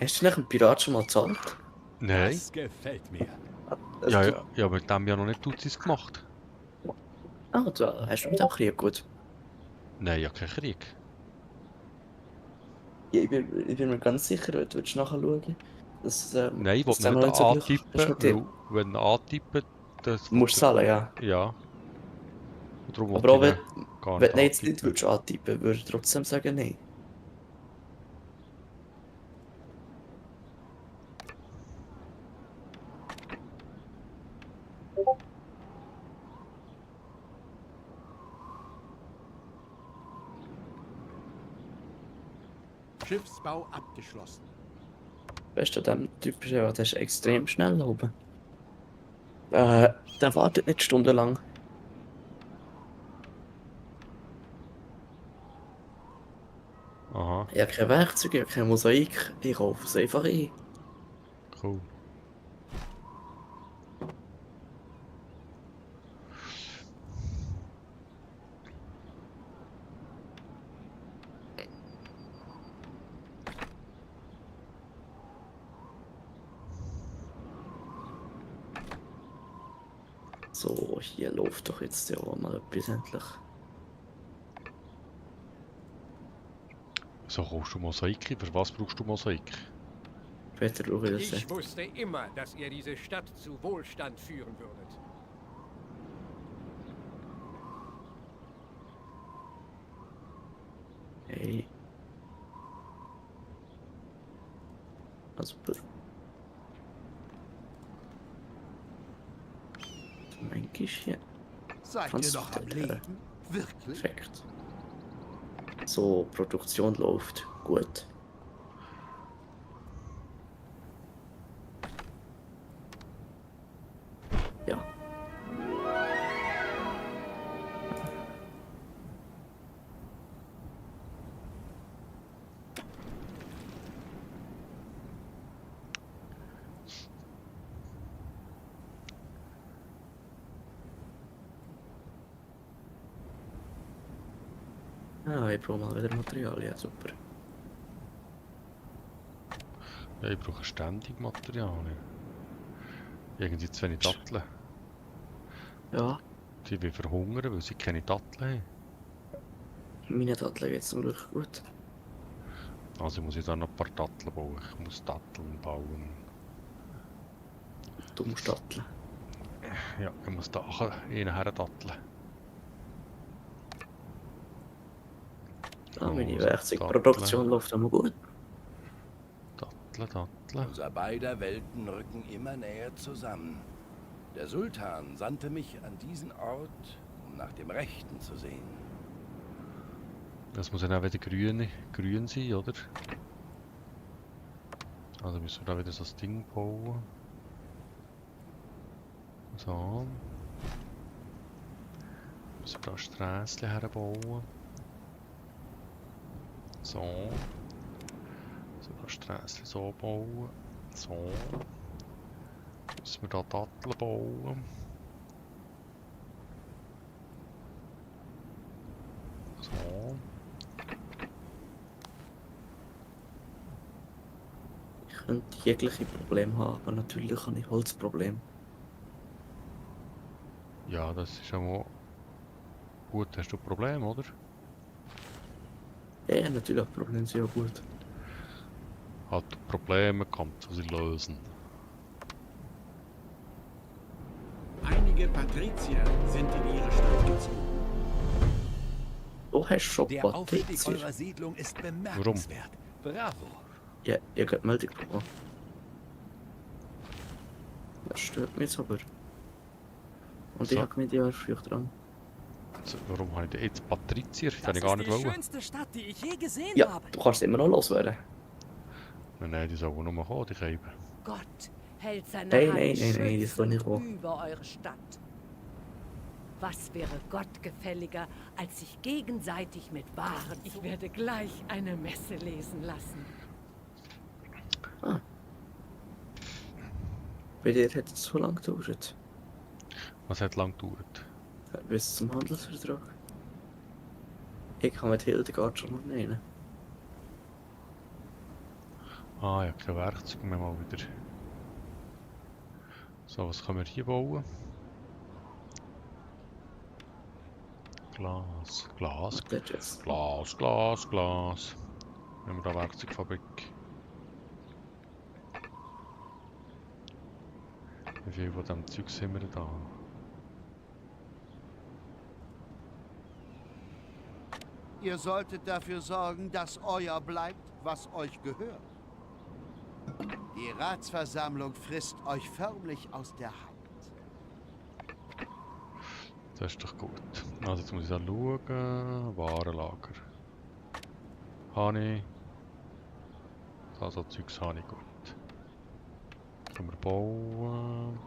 S2: Hast du nicht einen Pirat schon mal gezahlt?
S1: Nein.
S3: Das gefällt mir.
S1: Ja, mit dem ja noch nicht Tutsis gemacht.
S2: Ah, da hast du mit dem Krieg gut.
S1: Nein, ja, kein Krieg.
S2: Ja, ich bin mir ganz sicher, du willst nachher schauen. Dass,
S1: Nein, ich will
S2: dass der
S1: nicht
S2: noch so glücklich ist
S1: antippen,
S2: mit dir.
S1: weil wenn er antippen, das...
S2: Musst du zahlen, ja.
S1: Ja. Und darum
S2: Aber auch
S1: will ich
S2: wenn,
S1: ihn gar
S2: wenn du jetzt
S1: antippen.
S2: nicht würdest antippen, würde ich trotzdem sagen nein.
S4: Schiffsbau abgeschlossen.
S2: Weißt du, dem Typ ist ja, der ist extrem schnell oben. Der wartet nicht stundenlang.
S1: Aha,
S2: Ich habe kein Werkzeug, ich habe kein Mosaik. Ich kaufe es einfach ein.
S1: cool.
S2: So, hier läuft doch jetzt ja auch mal etwas endlich.
S1: So, kaufst du Mosaik? Für was brauchst du Mosaik?
S2: Später schaue ich das
S11: Ich
S2: dann.
S11: wusste immer, dass ihr diese Stadt zu Wohlstand führen würdet.
S2: Hey. Also, mein Geschirr.
S6: Seid ihr noch am Leben? Wirklich?
S2: Perfekt. So, Produktion läuft gut. Ja. Ah, ich brauche mal wieder Materialien, super.
S1: Ja, ich brauche ständig Materialien. Irgendwie zu wenig Datteln.
S2: Ja,
S1: Die will verhungern, weil sie keine Datteln
S2: meine Datteln geht zum Glück gut.
S1: haben. Also muss ich da noch ein paar Datteln bauen. Ich muss Datteln bauen.
S2: Dumm Datteln.
S1: Ja, ich muss da auch einen her datteln.
S2: Ah, meine
S1: Also,
S2: Werkzeugproduktion läuft immer gut.
S1: Datteln.
S8: Unser beider Welten rücken immer näher zusammen. Der Sultan sandte mich an diesen Ort, um nach dem Rechten zu sehen.
S1: Das muss dann auch wieder grün sein, oder? Also müssen wir da wieder so ein Ding bauen. So. Müssen wir da Sträßchen herbauen. So. So, da Sträßchen so bauen. So. Müssen wir da Datteln bauen. So.
S2: Ich könnte jegliche Probleme haben, aber natürlich habe ich Holzprobleme.
S1: Ja, das ist auch mal gut. Hast du ein Problem, oder?
S2: Ja, natürlich, Probleme sind ja gut.
S1: Hat Probleme, kannst du sie lösen.
S4: Einige Patrizier sind in ihre Stadt gezogen.
S2: Du hast schon
S3: Der Aufstieg
S2: Patrizier.
S3: eurer Siedlung ist bemerkenswert. Bravo.
S2: Ja, ihr könnt Meldung bekommen. Das stört mich jetzt aber. Und
S1: So.
S2: ich habe gemeint, ja, früher dran.
S1: Also, warum habe ich denn jetzt Patrizier? Das
S10: Das
S1: hätte ich gar
S10: ist
S1: nicht
S10: die
S1: wollen.
S10: schönste Stadt, die ich je gesehen
S2: Ja,
S10: habe.
S2: du kannst immer noch loswerden.
S1: Nein, die sollen nur kommen, die Käben.
S5: Gott hält seine
S2: Nein,
S5: Hand
S2: nein, nein, nein, das soll nicht
S5: schützend
S2: kommen.
S5: über eure Stadt. Was wäre Gott gefälliger, als sich gegenseitig mit Waren? Ich werde gleich eine Messe lesen lassen.
S2: Bei dir hat es so lange gedauert.
S1: Was hat lang gedauert?
S2: Bis zum Handelsvertrag. Ich habe mit Hildegard schon noch einen.
S1: Ah, ja, kein Werkzeug mehr mal wieder. So, was können wir hier bauen? Glas. Nehmen wir da Werkzeugfabrik. Wie viel von dem Zeug sind wir da?
S6: Ihr solltet dafür sorgen, dass euer bleibt, was euch gehört. Die Ratsversammlung frisst euch förmlich aus der Hand.
S1: Das ist doch gut. Also jetzt muss ich da schauen. Warenlager. Habe ich. Also Zeugs habe ich gut. Können wir bauen?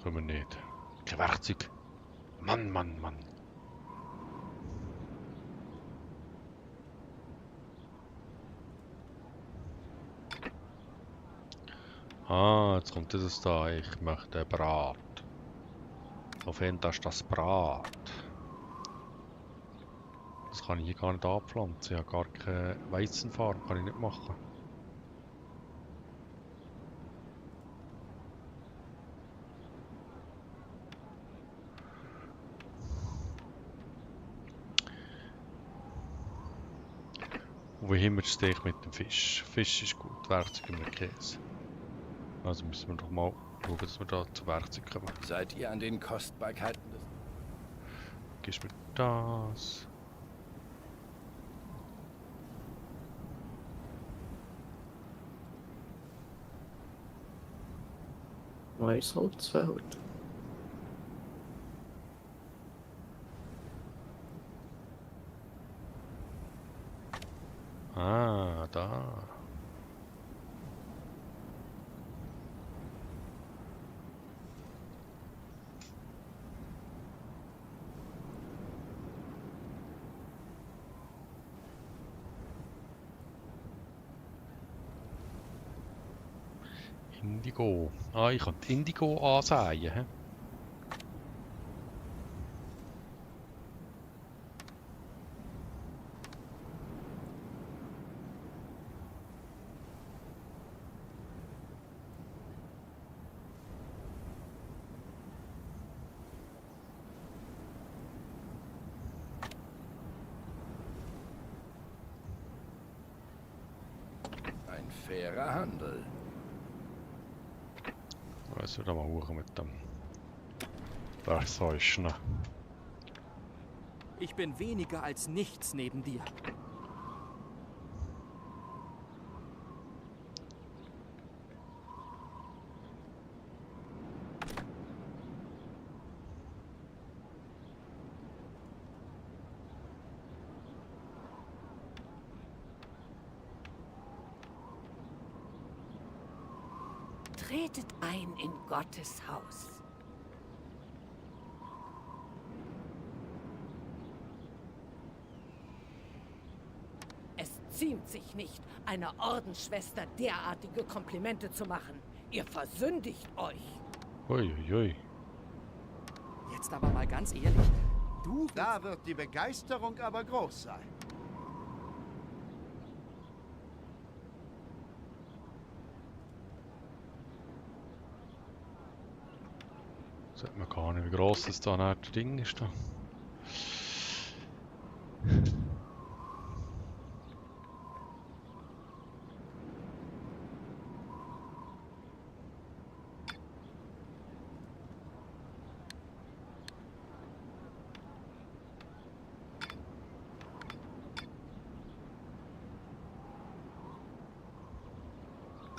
S1: Können wir nicht. Kein Werkzeug. Mann. Ah, jetzt kommt das da. Ich möchte Brat. Auf jeden Fall ist das Brat. Das kann ich hier gar nicht anpflanzen. Ich habe gar keine Weizenfarm, kann ich nicht machen. Und wohin stehe ich mit dem Fisch? Fisch ist gut, Werkzeug und Käse. Also müssen wir doch mal schauen, dass wir da zu Werkzeug kommen.
S8: Seid ihr an den Kostbarkeiten des...
S1: Gibst mir das.
S2: Neues Holzfeld.
S1: Ah, da. Indigo. Ah, ich kann die Indigo ansäen. Hä?
S8: Ein fairer Handel.
S1: Jetzt wieder mal hoch mit dem Bergsäuschen.
S10: Ich bin weniger als nichts neben dir.
S5: Tretet ein in Gottes Haus. Es ziemt sich nicht, einer Ordensschwester derartige Komplimente zu machen. Ihr versündigt euch.
S1: Uiuiui.
S10: Jetzt aber mal ganz ehrlich. Du...
S6: Da wird die Begeisterung aber groß sein.
S1: Sieht man gar nicht, wie gross das da das Ding ist. Da.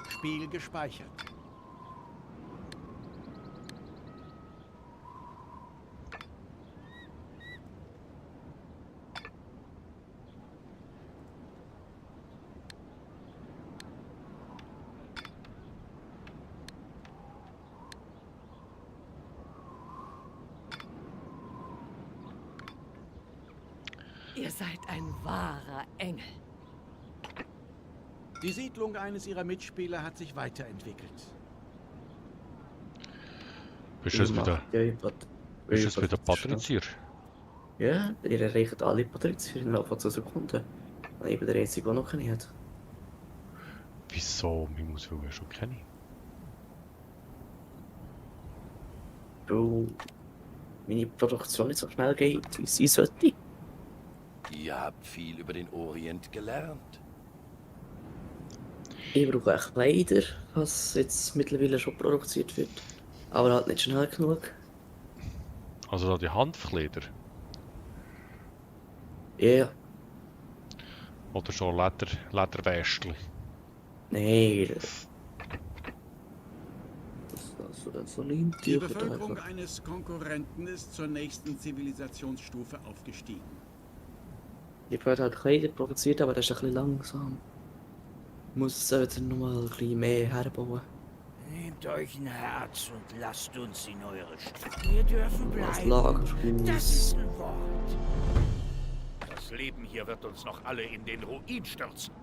S4: Spiel gespeichert.
S5: Ihr seid ein wahrer Engel.
S4: Die Siedlung eines ihrer Mitspieler hat sich weiterentwickelt.
S1: Bist du jetzt wieder Patrizier?
S2: Ja, ihr erreicht alle Patrizier innerhalb von 2 Sekunden. Und ich bin der Einzige, der noch keine hat.
S1: Wieso? Ich muss ja schon kennen.
S2: Weil meine Produktion nicht so schnell geht, wie sie sollte.
S8: Ihr habt viel über den Orient gelernt.
S2: Ich brauche echt Kleider, was jetzt mittlerweile schon produziert wird. Aber halt nicht schnell genug.
S1: Also da die Hanfkleider?
S2: Ja.
S1: Oder schon Lederwästchen?
S2: Nein. So
S4: Die
S2: Leintücher da
S4: Bevölkerung
S2: einfach.
S4: eines Konkurrenten ist zur nächsten Zivilisationsstufe aufgestiegen.
S2: Ich habe halt Kleider produziert, aber das ist ein bisschen langsam. Ich muss es wieder nochmal ein bisschen mehr herbauen.
S12: Nehmt euch ein Herz und lasst uns in eure Stadt. Wir dürfen
S2: Das
S12: bleiben.
S2: Lagerhaus.
S12: Das ist ein Wort.
S9: Das Leben hier wird uns noch alle in den Ruin stürzen.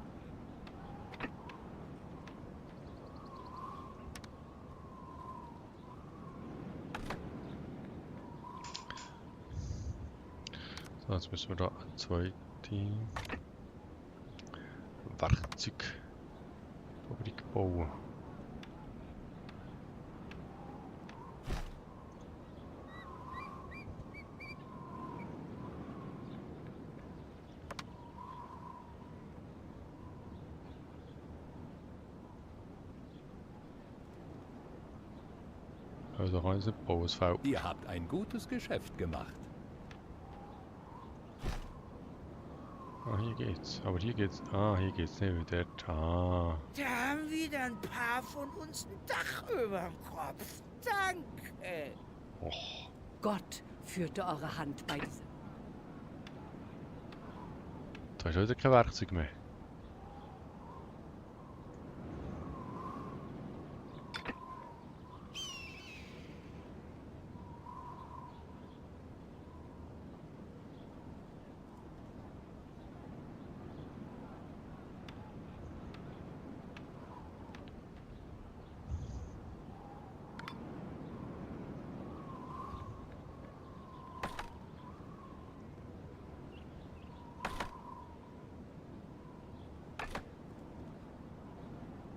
S1: So, jetzt müssen wir da eine zweite Werkzeugfabrik bauen. Also kann ich nicht bauen, es fehlt.
S3: Ihr habt ein gutes Geschäft gemacht.
S1: Ah, hier geht's. Aber hier geht's. Ah, hier geht's nicht wie dort. Ah.
S12: Da haben wieder ein paar von uns ein Dach überm Kopf. Danke.
S1: Och.
S5: Gott führte eure Hand bei diesem.
S1: Da ist heute kein Werkzeug mehr.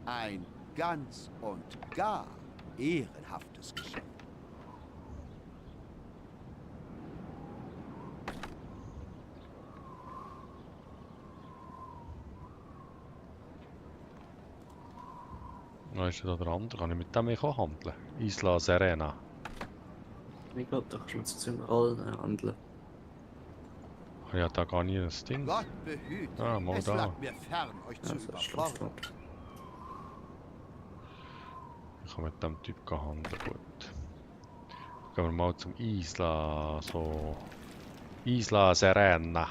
S6: Ein ganz und gar ehrenhaftes Geschäft.
S1: Was ist da der andere? Kann ich mit dem auch handeln? Isla Serena.
S2: Ich glaube, da kannst du mit so ziemlich allen handeln.
S1: Ah ja, da gar nicht das Ding.
S6: Gott behüte.
S1: Ah, mal
S6: Es
S1: da.
S6: lag mir fern, euch zu
S2: Also,
S6: überfordern.
S1: Ich kann mit dem Typ handeln, gut. Gehen wir mal zum Isla, so... Isla Serena.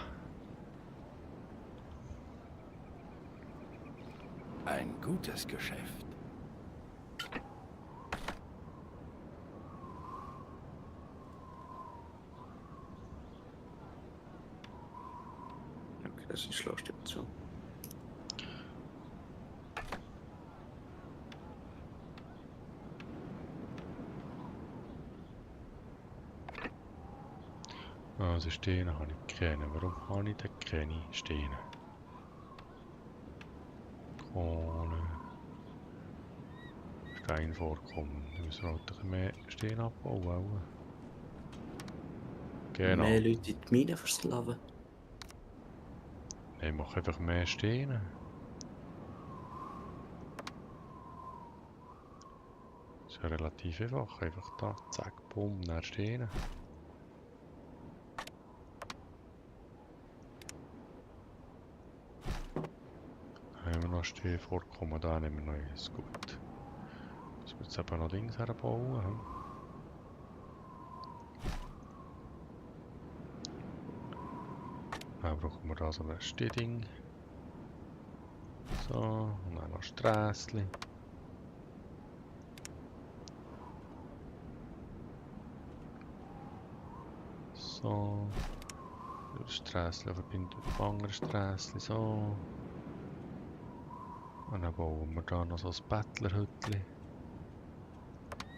S8: Ein gutes Geschäft.
S2: Okay, das ist die schlauste Option.
S1: Also Steine habe ich keine. Warum habe ich denn keine Steine? Kohle. Steinvorkommen. Da müssen wir halt ein bisschen mehr Steine abbauen. Auch. Genau.
S2: Mehr Leute in die Mine verslaven.
S1: Ich mache einfach mehr Steine. Das ist ja relativ einfach. Einfach da, zack, bumm, dann Steine. Haben wir noch Steinvorkommen, da nehmen wir noch eins. Gut. Müssen wir jetzt eben noch links herbauen. Hm? Dann brauchen wir da so ein Steding. So, und dann noch Strässchen. So. Das Strässchen verbindet mit dem anderen Strässchen. So. Und dann bauen wir da noch so ein Bettlerhütchen.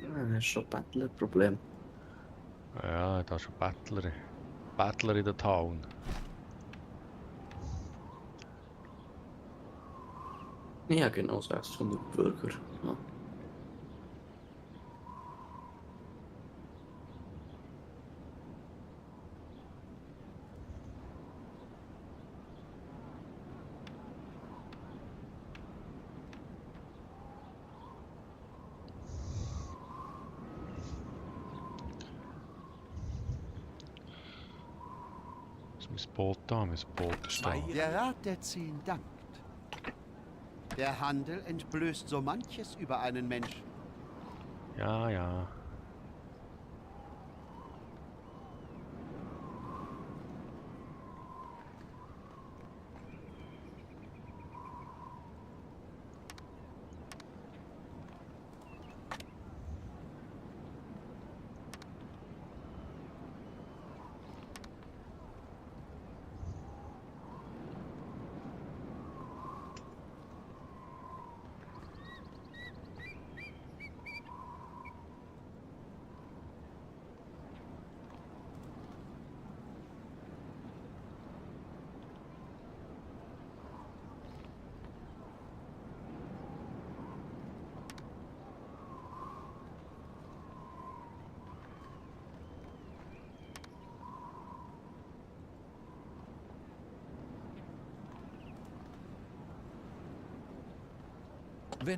S2: Ja, das ist schon ein Bettler-Problem.
S1: Ja, da ist schon Bettler. Bettler in der Town.
S2: Ja, genau, 600 Bürger. Ja.
S1: Mein Boot da, mein Boot ist da.
S6: Der Rat der 10 dankt. Der Handel entblößt so manches über einen Menschen.
S1: Ja, ja.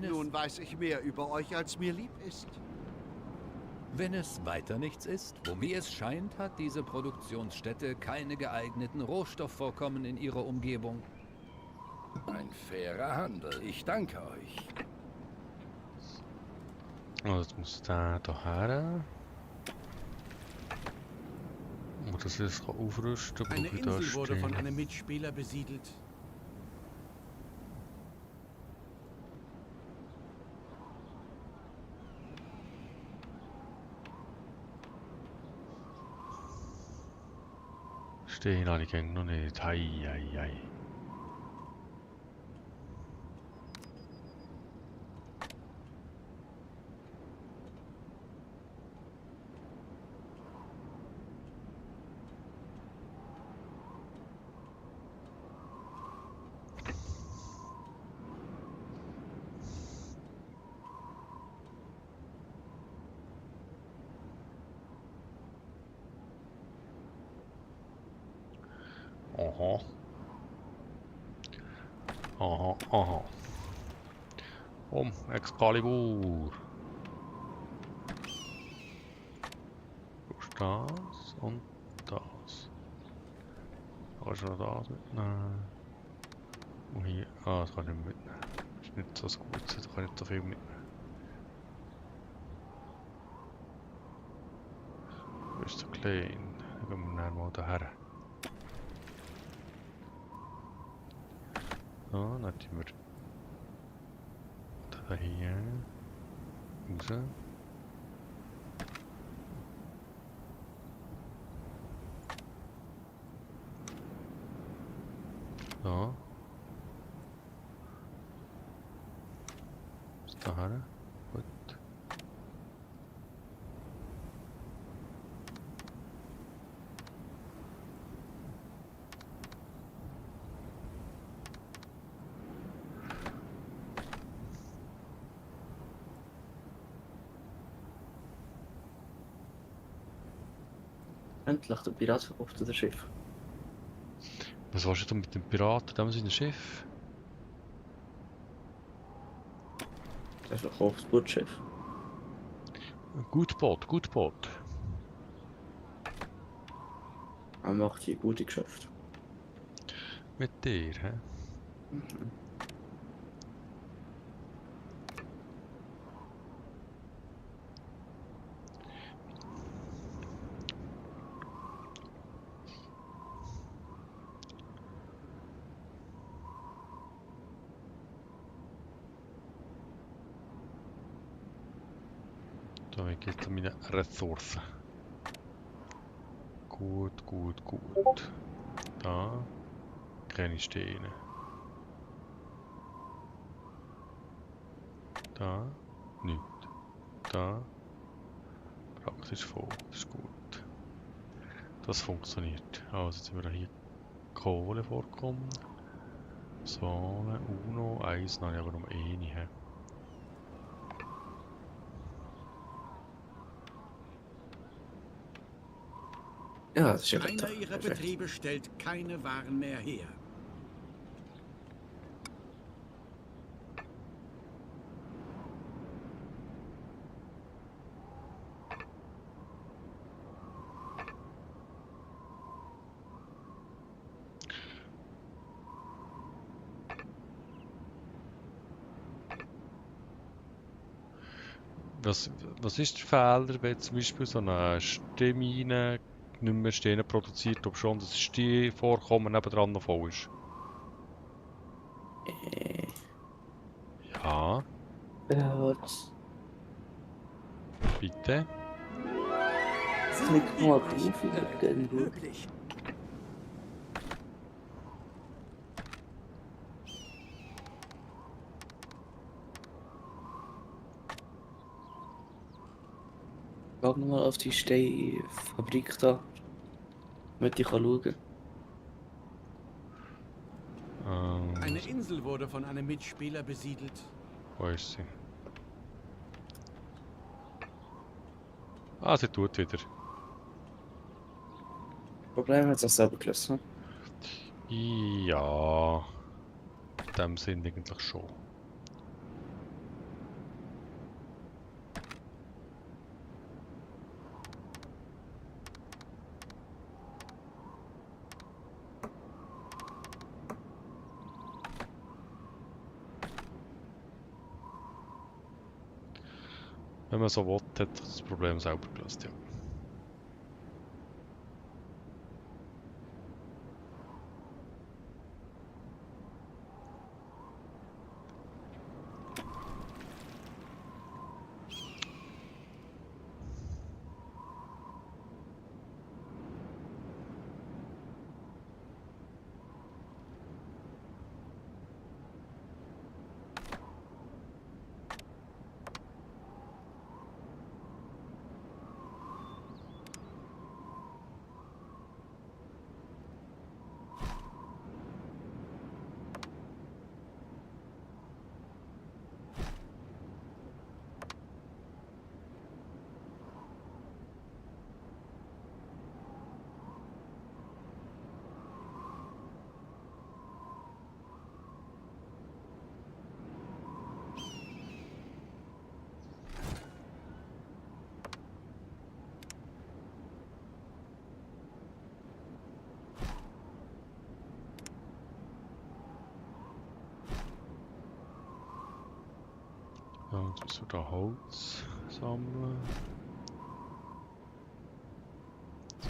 S6: Nun weiß ich mehr über euch, als mir lieb ist.
S3: Wenn es weiter nichts ist, wo mir es scheint, hat diese Produktionsstätte keine geeigneten Rohstoffvorkommen in ihrer Umgebung.
S8: Ein fairer Handel. Ich danke euch.
S1: Also jetzt muss der da her. Und das ist aufrüsten, brauche
S4: Eine
S1: ich da
S4: Insel wurde von
S1: stehen.
S4: einem Mitspieler besiedelt.
S1: Stehen habe ich noch nicht. Hei, hei, hei. Aha. Aha, aha. Excalibur. Das und das. Kannst du noch das mitnehmen? Und hier. Ah, das kann ich nicht mitnehmen. Das ist nicht so gut, da kann ich nicht so viel mitnehmen. Du bist so klein. Dann gehen wir dann mal daher. So, dann tun wir da hier raus. So. Bis daher. Gut.
S2: Endlich, der Pirat verkauft das Schiff.
S1: Was willst du denn mit dem Piraten, dem seinem Schiff?
S2: Er verkauft das Bootschiff.
S1: Gut Boot, gut Boot.
S2: Er macht hier gute Geschäfte.
S1: Mit dir, hä?
S2: Mhm.
S1: So, wie geht's an meine Ressourcen? Gut, gut, gut. Da. Keine Steine. Da. Nichts. Da. Praktisch voll. Das ist gut. Das funktioniert. Also jetzt sind wir hier Kohle vorkommen. Sohle, Uno, Eisen habe ich aber noch eine. He.
S2: Ja, das ist ja
S4: Einer
S2: doch
S4: ihrer
S2: perfekt.
S4: Betriebe stellt keine Waren mehr her.
S1: Was ist der Fehler, wenn zum Beispiel so eine Stehmine nicht mehr Steine produziert, ob schon das Stehvorkommen nebendran noch voll ist? Ja,
S2: Ja,
S1: bitte.
S2: klick mal drauf, irgendwo.
S10: Möglich.
S2: Schau mal auf die Steinfabrik da, damit ich schauen kann.
S4: Eine Insel wurde von einem Mitspieler besiedelt.
S1: Wo ist sie? Ah, sie tut wieder.
S2: Problem hat sich selber gelöst. Hm?
S1: Ja, in dem Sinn eigentlich schon. Wenn man so will, hat das Problem selber gelöst, ja. Ja, jetzt müssen wir da Holz sammeln. So.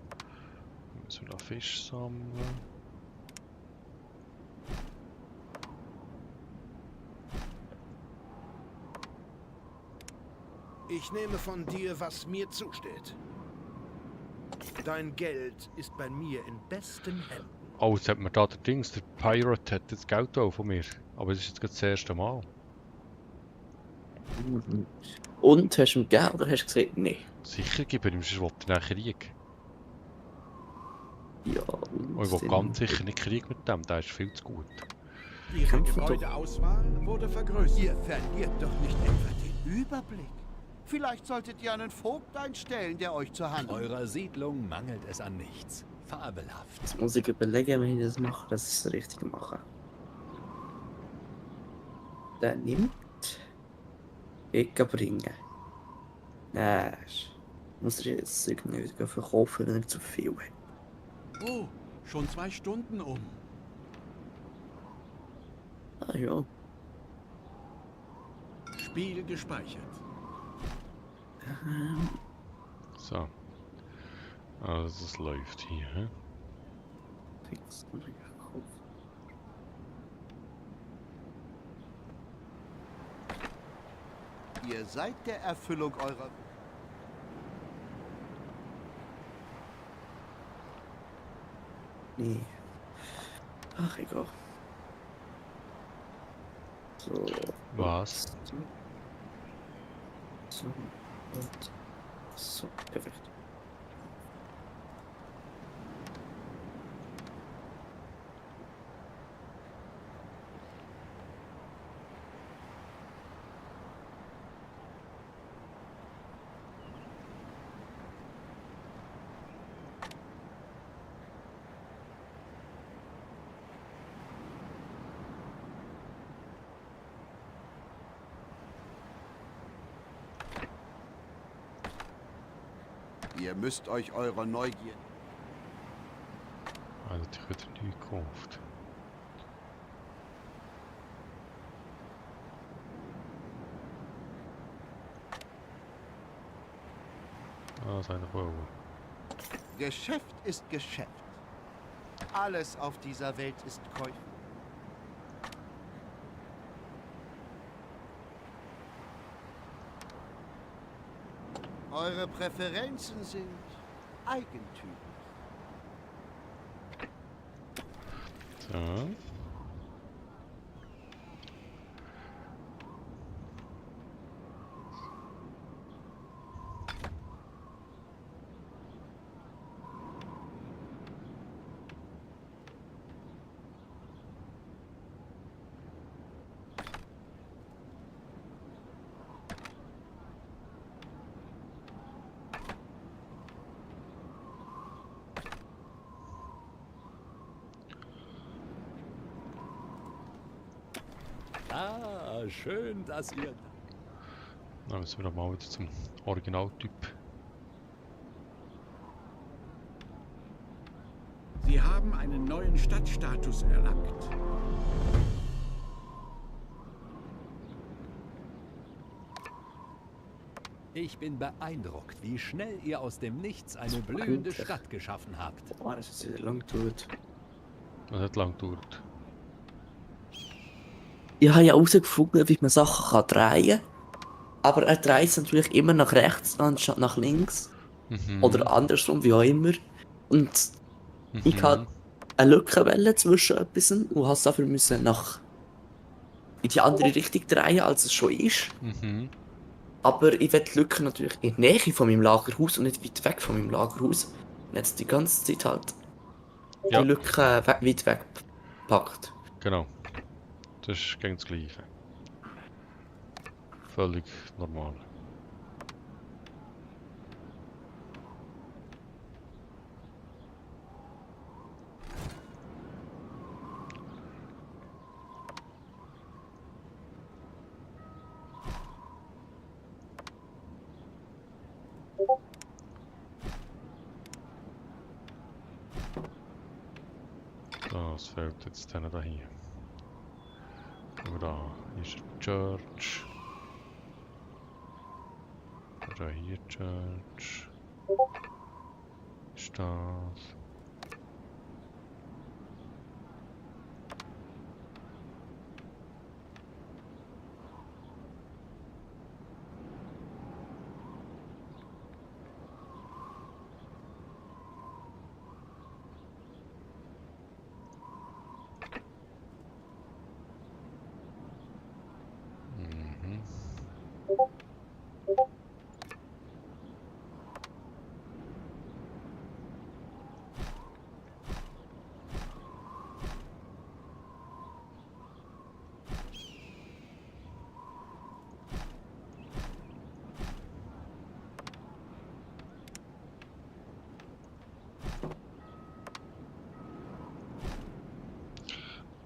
S1: Dann müssen wir da Fisch sammeln.
S6: Ich nehme von dir, was mir zusteht. Dein Geld ist bei mir in besten Händen.
S1: Oh, jetzt hat mir da der Dings, der Pirate hat jetzt Geld auch von mir. Aber es ist jetzt gerade das erste Mal.
S2: Und hast du ihm gegeben oder hast du gesagt, nee?
S1: Sicher geben, sonst will er nachher Krieg.
S2: Ja,
S1: Und ich will ganz sicher nicht Krieg mit dem, der ist viel zu gut.
S4: Ihre Gebäudeauswahl wurde vergrößert.
S6: Ihr verliert doch nicht etwa den Überblick. Vielleicht solltet ihr einen Vogt einstellen, der euch zur Hand...
S3: Eurer Siedlung mangelt es an nichts. Fabelhaft.
S2: Jetzt muss ich überlegen, wenn ich das mache, dass ich es richtig mache. Der nimmt. Ich bringen. Nein. Muss ich jetzt das Zeug nicht verkaufen, wenn er zu viel hat.
S4: Oh, schon 2 Stunden um.
S2: Ah ja.
S4: Spiel gespeichert.
S1: So. Also es läuft hier. He?
S6: Ihr seid der Erfüllung eurer...
S2: Nee. Ach, egal. So.
S1: Was?
S2: So. Und so. Perfekt.
S6: Ihr müsst euch eurer Neugier...
S1: Also ich wieder nie gekauft. Ah, seine Bauer.
S6: Geschäft ist Geschäft. Alles auf dieser Welt ist käuflich. Eure Präferenzen sind eigentümlich.
S1: So.
S3: Ah, schön, dass ihr...
S1: Dann müssen wir doch mal wieder zum Originaltyp.
S4: Sie haben einen neuen Stadtstatus erlangt.
S3: Ich bin beeindruckt, wie schnell ihr aus dem Nichts eine blühende Stadt geschaffen habt.
S2: Oh, das ist wieder lang gedauert.
S1: Das hat lang gedauert.
S2: Ich habe ja herausgefunden, wie man Sachen drehen kann. Aber er dreht es natürlich immer nach rechts anstatt nach links. Oder andersrum, wie auch immer. Und ich hatte eine Lücke zwischen etwas und musste dafür nach in die andere Richtung drehen, als es schon ist. Aber ich will die Lücke natürlich in der Nähe von meinem Lagerhaus und nicht weit weg von meinem Lagerhaus. Und jetzt die ganze Zeit halt die Lücke weit weggepackt.
S1: Genau. Das ist gegen das Gleiche. Völlig normal. Das fehlt jetzt dann da hier. Schauen wir da. Hier ist die Church. Oder hier Church. Ist das.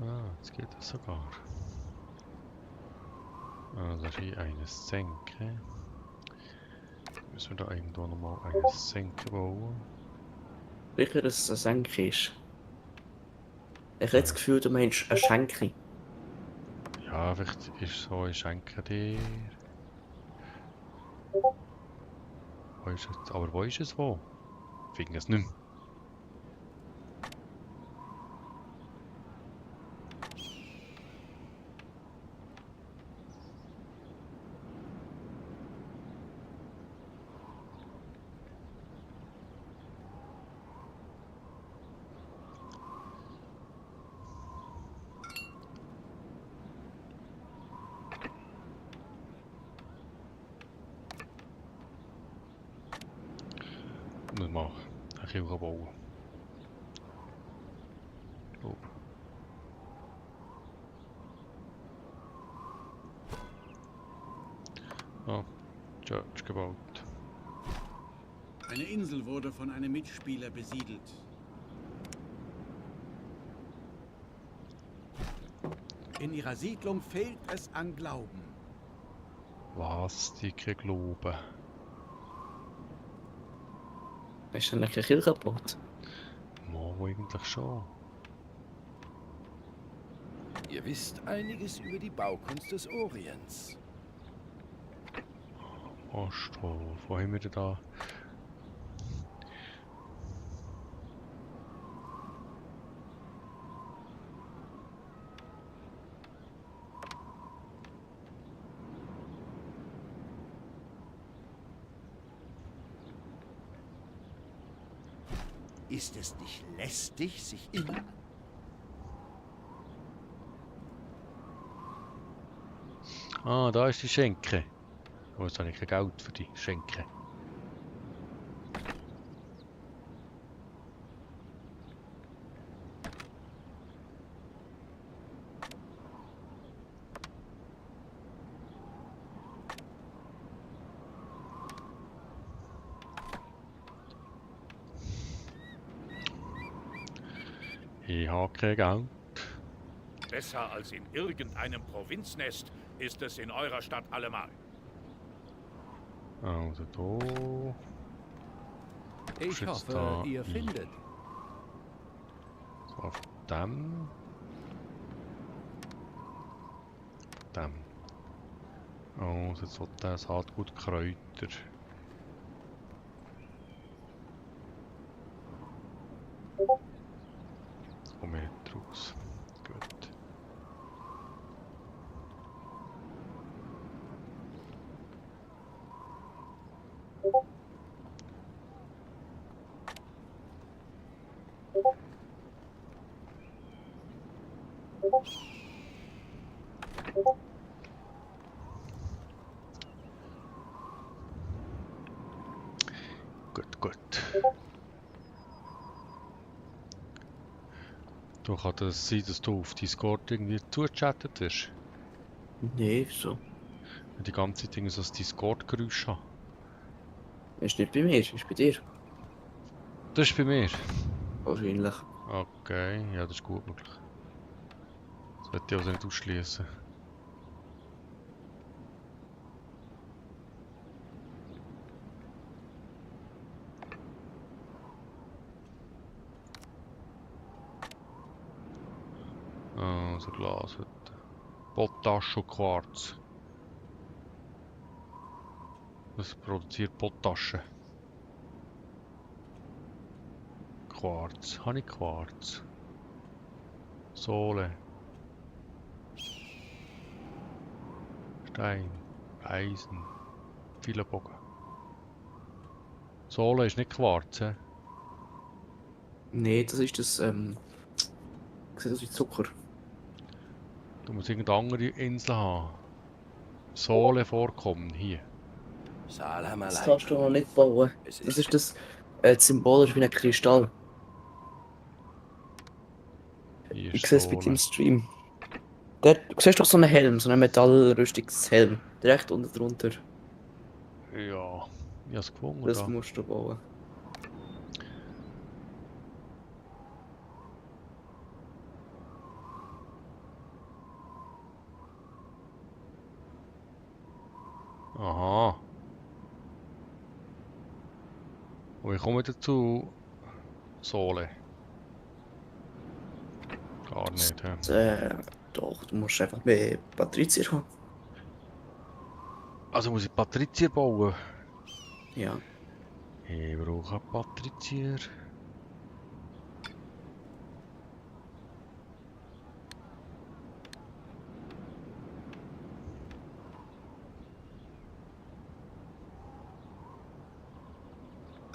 S1: Ah, jetzt geht das sogar. Also hier eine Senke. Müssen wir da irgendwo nochmal eine Senke bauen?
S2: Sicher, dass es eine Senke ist. Ich habe das Gefühl, du meinst eine Schenke.
S1: Ja, vielleicht ist so eine Schenke dir. Wo ist es? Aber wo ist es wo? Ich finde es nicht mehr. Muss mal eine Kirche bauen. Glaub. Ah, Church gebaut.
S4: Eine Insel wurde von einem Mitspieler besiedelt. In ihrer Siedlung fehlt es an Glauben.
S1: Was? Die kein Glauben.
S2: Hast du eine Kirche gebaut?
S1: Mo, eigentlich schon.
S8: Ihr wisst einiges über die Baukunst des Orients.
S1: Osthof, wo haben wir denn da?
S6: Ist es nicht lästig, sich immer...
S1: Ah, da ist die Schenke. Aber jetzt habe ich kein Geld für die Schenke. Ich habe kein Geld.
S9: Besser als in irgendeinem Provinznest ist es in eurer Stadt allemal.
S1: Also da.
S3: Ich
S1: Jetzt
S3: hoffe,
S1: da
S3: ihr
S1: ein.
S3: findet.
S1: So auf dem. Dem. Also jetzt wird das halt gut Kräuter. Kommen wir nicht raus. Gut. Gut. Du kann das sein, dass du auf Discord irgendwie zugechattet wirst.
S2: Nee, wieso?
S1: Wenn die ganze Zeit irgendwie so ein Discord-Geräusch habe.
S2: Ist nicht bei mir, ist bei dir.
S1: Das ist bei mir.
S2: Wahrscheinlich.
S1: Okay, ja, das ist gut möglich. Das werde ich also nicht ausschließen. Also Glashütte. Potasch und Quarz. Das produziert Potasche. Quarz. Habe ich Quarz? Sohle. Stein. Eisen. Viele Bogen. Sohle ist nicht Quarz, hä?
S2: Nee, das ist das, sieht aus wie Zucker.
S1: Du musst irgendeine andere Insel haben. Sohle vorkommen, hier.
S8: Salam
S2: Das
S8: alaikum.
S2: kannst du noch nicht bauen.
S8: Es
S2: Das ist das Symbol ist wie ein Kristall.
S1: Hier
S2: Ich
S1: ist
S2: sehe es bei dir
S1: Sohle.
S2: im Stream. Du siehst doch so einen Helm, so einen Metallrüstungshelm. Direkt unten drunter.
S1: Ja, ich habe es gefunden.
S2: Das
S1: Da.
S2: musst du bauen.
S1: Aha. Und ich komme dazu. Sohle. Gar nicht, hä?
S2: Doch, du musst einfach mehr Patrizier haben.
S1: Also muss ich Patrizier bauen?
S2: Ja.
S1: Ich brauche einen Patrizier.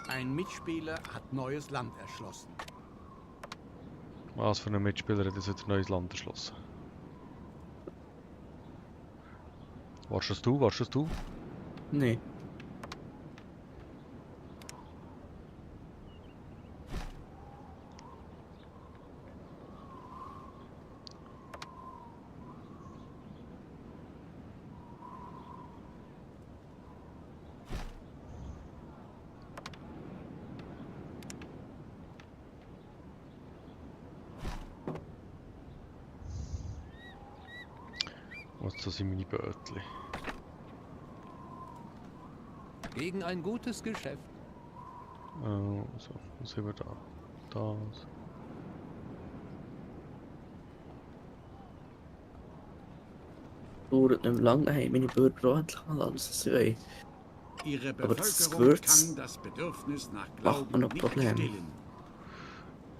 S4: Ein Mitspieler hat neues Land erschlossen.
S1: Was für ein Mitspieler hat jetzt ein neues Land erschlossen? Warst das du? Warst das du?
S2: Nee.
S1: Was, das sind meine Bötli.
S3: Gegen ein gutes Geschäft.
S1: So, was haben wir da? Das.
S2: Dauert nicht mehr lange, haben meine Bürger auch endlich mal alles, was sie wollen.
S4: Ihre
S2: Aber das
S4: Bevölkerung
S2: Gewürz
S4: kann das Bedürfnis nach
S2: macht
S4: Glauben
S2: mir noch
S4: nicht
S2: Probleme.
S4: stillen.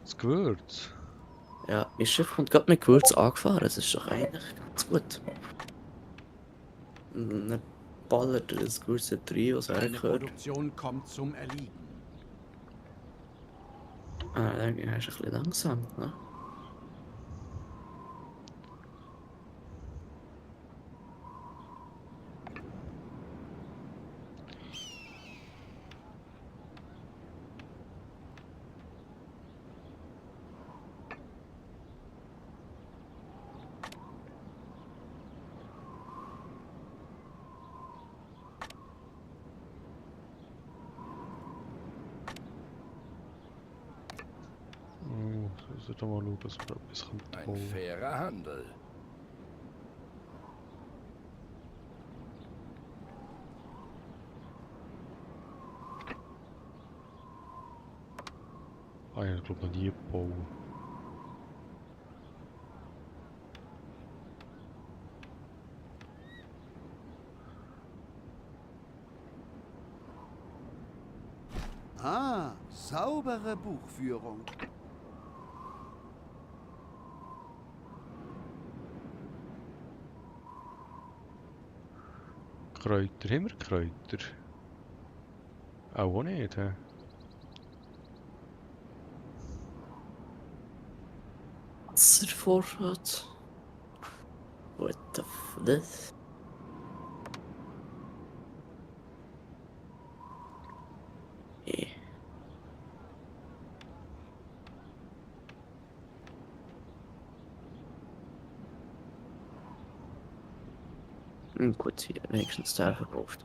S1: Das Gewürz?
S2: Ja, mein Schiff kommt gerade mit Gewürz angefahren, das ist doch eigentlich ganz gut. Und dann ballert das Gewürz rein, was er
S4: Eine
S2: gehört.
S4: Produktion kommt zum Erliegen.
S2: Ah, dann ist er ein bisschen langsam, ne?
S1: So, sollten wir mal schauen, dass wir etwas
S8: Ein
S1: bauen.
S8: fairer Handel.
S1: Ah, ich glaube noch nie gebaut.
S6: Ah, saubere Buchführung.
S1: Kräuter, haben wir Kräuter? Auch nicht, hä?
S2: Wasservorrat. What the f... das? Nee. Gut, hier wenigstens der verkauft.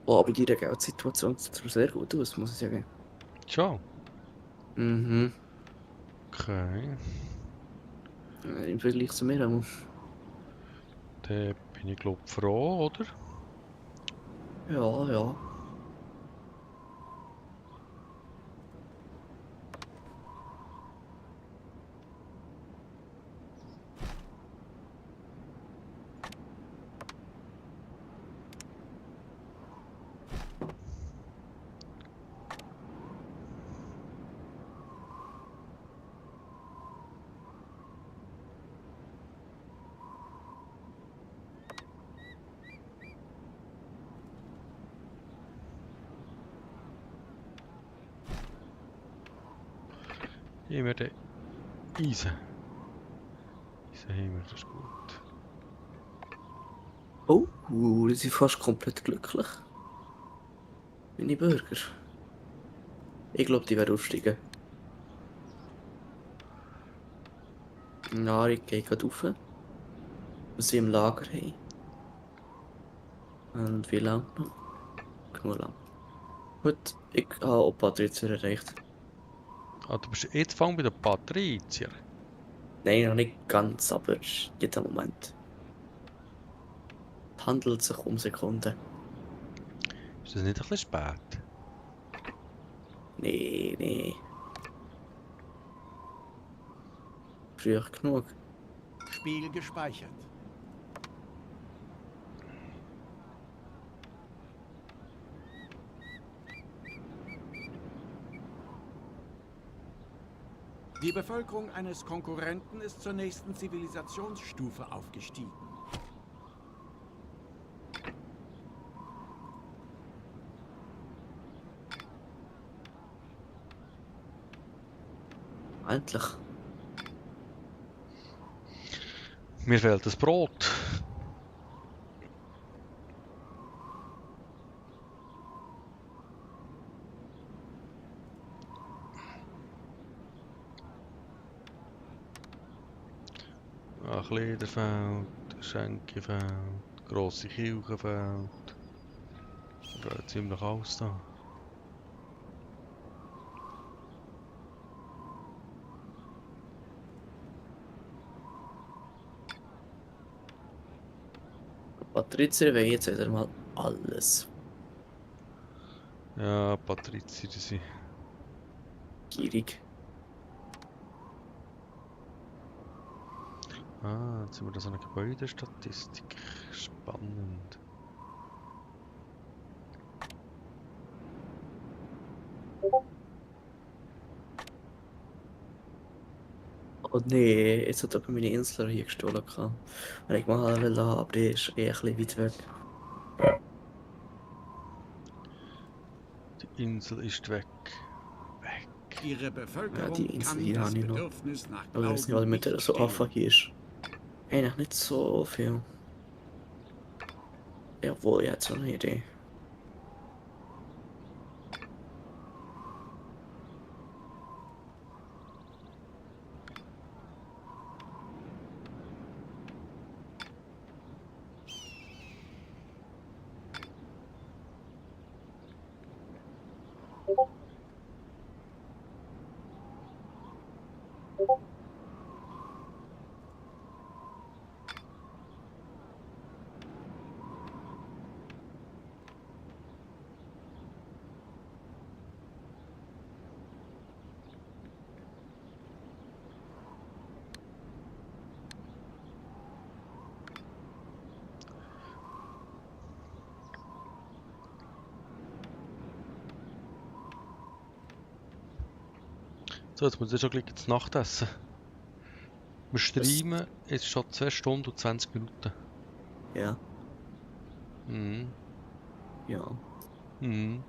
S2: Oh, aber die Geldsituation sieht sehr gut aus, muss ich sagen.
S1: Schon?
S2: Mhm.
S1: Okay.
S2: Im Vergleich zu mir auch.
S1: Dann bin ich glaube froh, oder?
S2: Ja, ja.
S1: Gehen wir den Eisen. Eisen haben wir, das ist gut.
S2: Oh, die sind fast komplett glücklich. Meine Bürger. Ich glaube, die werden aufsteigen. Die Nahrung geht gerade rauf. Was sie im Lager haben. Und wie lange noch? Genug lang. Gut, ich habe auch Patrizier erreicht.
S1: Ah, du bist jetzt fang bei den Patrizier.
S2: Nein, noch nicht ganz, aber jeder Moment. Es handelt sich um Sekunden.
S1: Ist das nicht ein bisschen spät?
S2: Nee. Früh genug.
S6: Spiel gespeichert.
S4: Die Bevölkerung eines Konkurrenten ist zur nächsten Zivilisationsstufe aufgestiegen.
S2: Endlich.
S1: Mir fehlt das Brot. Kleiderfeld, Schenkefeld, grosse Kirchenfeld. Da fehlt ziemlich alles da.
S2: Patrizier wollen jetzt wieder mal alles.
S1: Ja, Patrizier sind
S2: Gierig.
S1: Ah, jetzt haben wir da so eine Gebäudestatistik. Spannend.
S2: Oh nee, jetzt hat jemand meine Insel hier gestohlen. Wenn ich mal will, aber die ist eh ein bisschen weit weg.
S1: Die Insel ist weg.
S4: Ihre
S2: Ja,
S4: Bevölkerung
S2: die Insel
S4: kann
S2: hier
S4: das
S2: habe ich noch.
S4: Bedürfnis nach
S2: Aber ich weiß nicht, was
S4: Glauben
S2: mit der
S4: nicht
S2: so
S4: stillen.
S2: einfach hier ist. Eigentlich nicht so viel. Jawohl, jetzt so eine Idee.
S1: So, jetzt muss ich schon gleich zu Nacht essen. Wir streamen jetzt schon 2 Stunden und 20 Minuten.
S2: Ja.
S1: Mhm.
S2: Ja.
S1: Mhm.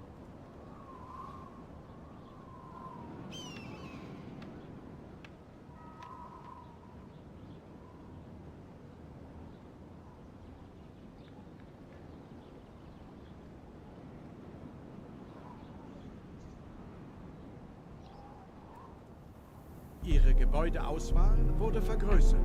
S4: Ihre Gebäudeauswahl wurde vergrößert.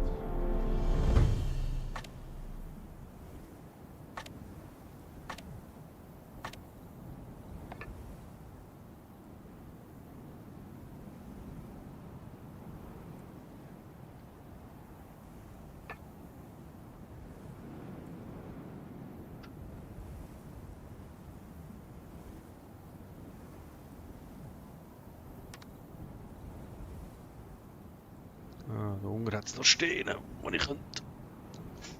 S1: Ah, da unten hat es noch Steine, die ich könnte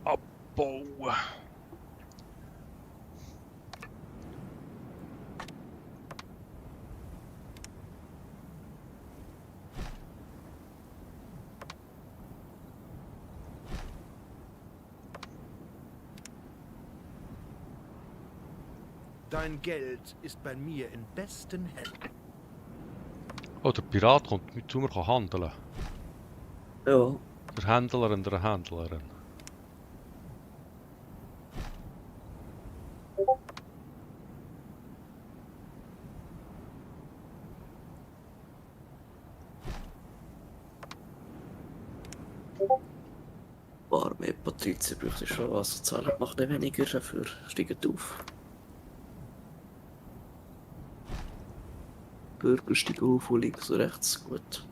S1: abbauen.
S6: Dein Geld ist bei mir in besten Händen.
S1: Oh, der Pirat kommt mit zu mir handeln.
S2: Ja.
S1: Der Händlerin, der Händlerin.
S2: Arme Patrizier bräuchte schon was zahlen. Macht nicht weniger dafür. Steigt auf. Bürger steigen auf und links und rechts. Gut.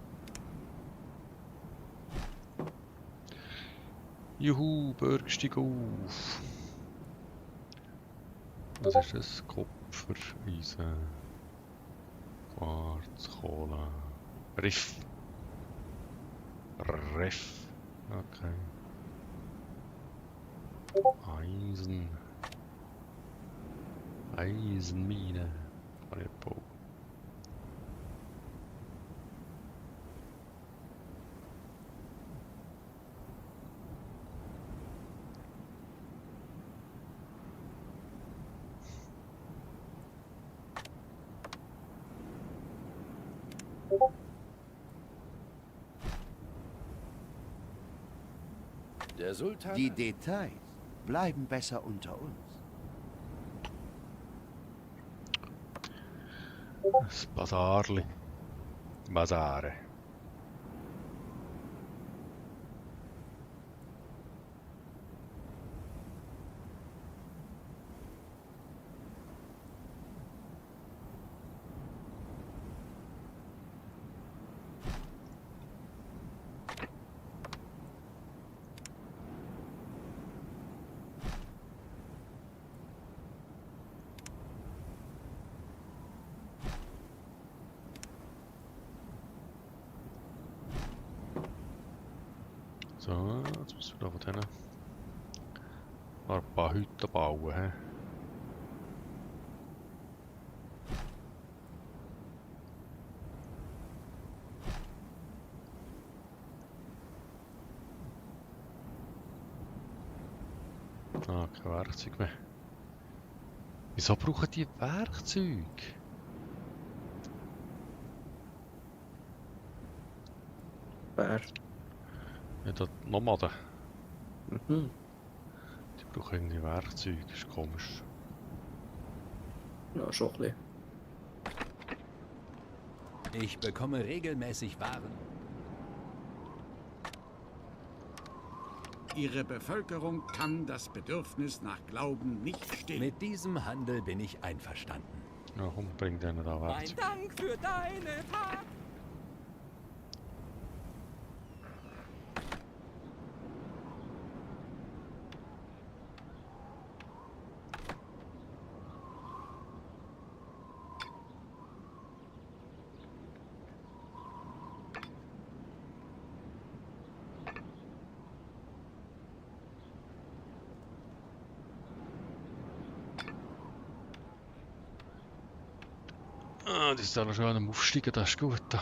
S1: Juhu, Bürger steigen auf. Was ist das? Kupfer, Eisen, Quarz, Kohle, Riff. Riff. Okay. Eisen. Eisenmine. Kann ich bauen.
S8: Der Sultan...
S6: Die Details bleiben besser unter uns.
S1: Das Basarli. Basare. So, jetzt müssen wir da von denen ein paar Hütten bauen. He? Ah, kein Werkzeug mehr. Wieso brauchen die Werkzeug?
S2: Wer?
S1: Ja, die Nomaden.
S2: Mhm.
S1: Die brauchen irgendwie Werkzeug, das ist komisch.
S2: Ja, schon ein bisschen.
S3: Ich bekomme regelmäßig Waren.
S4: Ihre Bevölkerung kann das Bedürfnis nach Glauben nicht stillen.
S3: Mit diesem Handel bin ich einverstanden.
S1: Ja, komm, bring denen da
S10: Mein
S1: Werkzeug.
S10: Dank für deine Tat.
S1: Ah, die ist da noch schon am Aufsteigen, das ist gut. Da.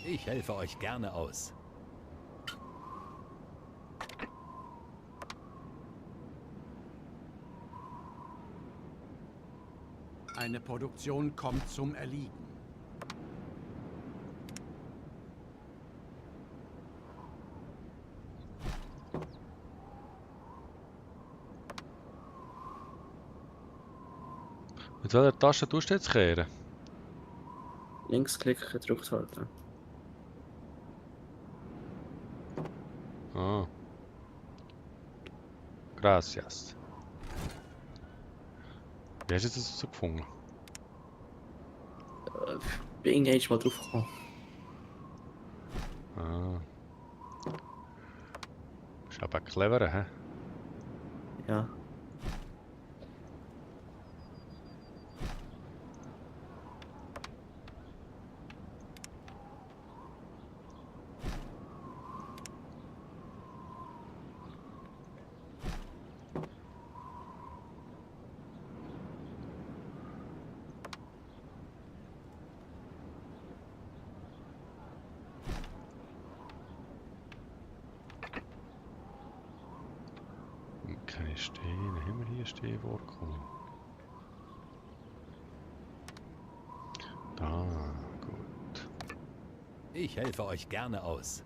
S3: Ich helfe euch gerne aus.
S4: Eine Produktion kommt zum Erliegen.
S1: Mit welcher Taste tust du jetzt kehren?
S2: Linksklick gedrückt halten.
S1: Ah. Gracias. Wie hast du das so gefunden?
S2: Bin irgendwann mal drauf gekommen.
S1: Ah. Ist aber clever, hä?
S2: Ja.
S1: Keine Steine. Haben wir hier Steine vorkommen? Da, gut.
S3: Ich helfe euch gerne aus.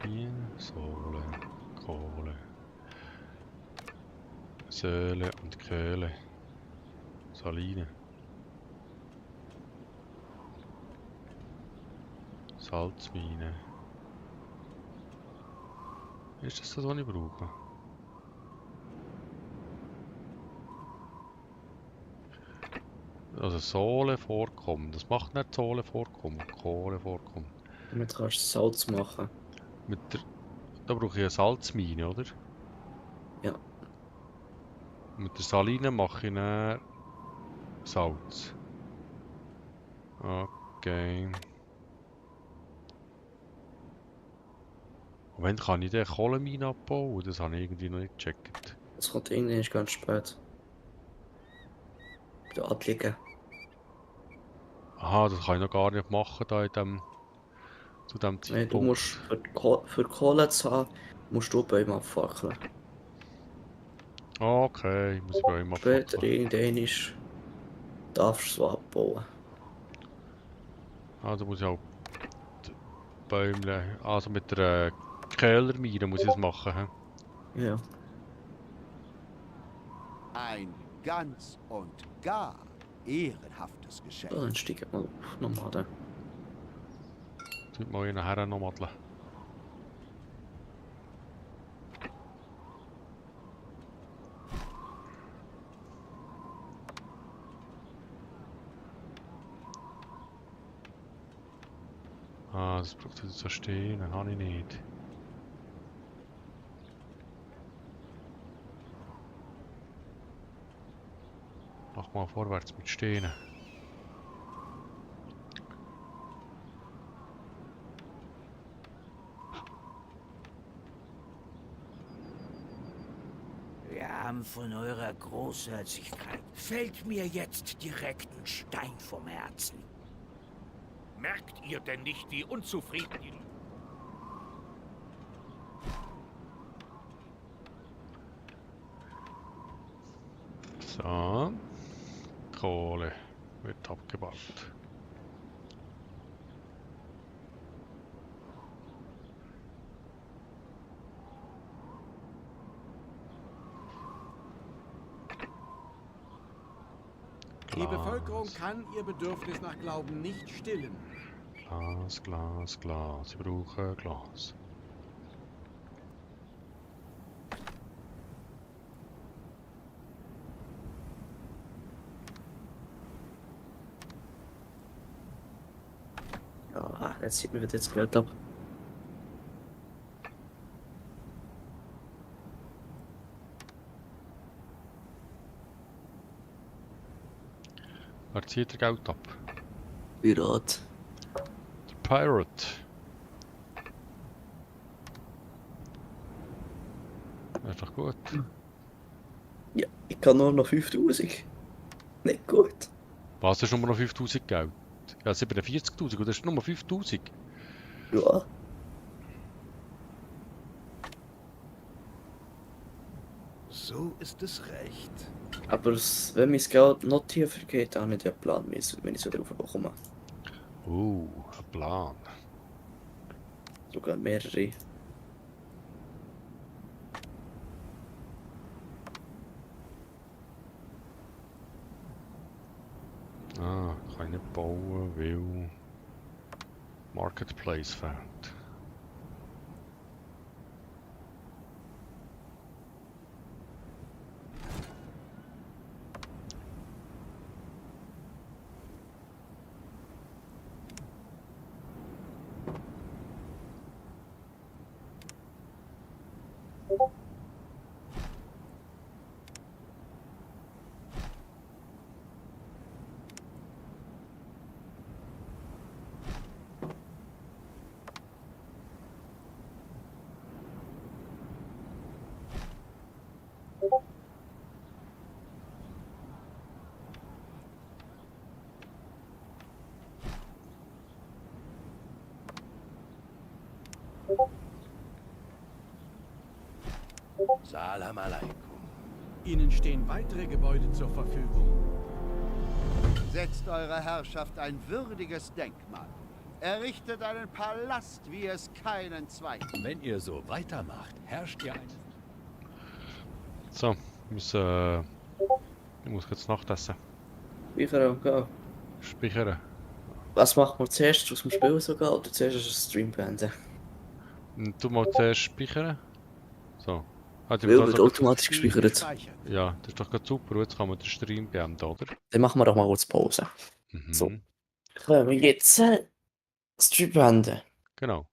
S1: Hier, Sohle, Kohle, Söhle und Köhle, Saline, Salzmine. Ist das, was ich brauche? Also Sohle vorkommen. Das macht nicht Sohle vorkommen, Kohle vorkommen.
S2: Damit kannst du Salz machen.
S1: Da brauche ich eine Salzmine, oder?
S2: Ja.
S1: Mit der Saline mache ich dann Salz. Okay. Und wann kann ich den Kohlenmine abbauen? Das habe ich irgendwie noch nicht gecheckt.
S2: Das kommt irgendwie ganz spät. Da anliegen.
S1: Aha, das kann ich noch gar nicht machen da in dem, zu dem
S2: Nee,
S1: Zeitpunkt.
S2: du musst für Kohle zu haben, musst du Bäume abfackeln.
S1: Okay, muss ich bei ihm
S2: Später
S1: abfackeln.
S2: irgendwann darfst du es so abbauen.
S1: Also muss ich auch die Bäume, also mit der Köhlermine muss ich es machen. He?
S2: Ja.
S6: Ein ganz und gar ehrenhaftes Geschenk.
S2: So, dann steig mal auf. Nochmal da.
S1: Tut mal nachher noch madeln. Ah, das braucht jetzt so Steine, habe ich nicht. Mach mal vorwärts mit Steinen.
S12: Wir haben von eurer Großherzigkeit. Fällt mir jetzt direkt ein Stein vom Herzen.
S9: Merkt ihr denn nicht, wie unzufrieden die...
S1: So. Kohle wird abgebaut.
S4: Die Bevölkerung kann ihr Bedürfnis nach Glauben nicht stillen.
S1: Glas, Glas, Glas. Ich brauche Glas.
S2: Ja, jetzt sieht man wieder das Geld ab.
S1: Wer zieht der Geld ab?
S2: Pirat.
S1: Der Pirate. Das ist doch gut.
S2: Ja, ich kann nur noch 5000. Nicht gut.
S1: Was ist nur noch 5000 Geld? Ja, 47.000 oder ist nur 5000?
S2: Ja.
S6: So ist es recht.
S2: Aber wenn mein Geld noch tiefer geht, dann habe ich ja einen Plan, wenn ich es wieder raufbekomme.
S1: Ein Plan.
S2: Sogar mehrere.
S1: Ah, kann ich nicht bauen, weil Marketplace fehlt.
S8: Salam alaikum.
S4: Ihnen stehen weitere Gebäude zur Verfügung.
S6: Setzt eurer Herrschaft ein würdiges Denkmal. Errichtet einen Palast, wie es keinen zweiten.
S3: Wenn ihr so weitermacht, herrscht ihr ein...
S1: So, ich muss jetzt Nacht essen.
S2: Speichern und gehen.
S1: Speichern.
S2: Was machen wir zuerst aus dem Spiel sogar oder zuerst aus dem Stream beenden?
S1: Du mal zuerst speichern. So. Hat
S2: Weil wird automatisch gespeichert.
S1: Ja, das ist doch gerade super. Jetzt kann man den Stream beenden, oder?
S2: Dann machen wir doch mal kurz Pause.
S1: Mhm.
S2: So. Können wir jetzt Stream beenden?
S1: Genau.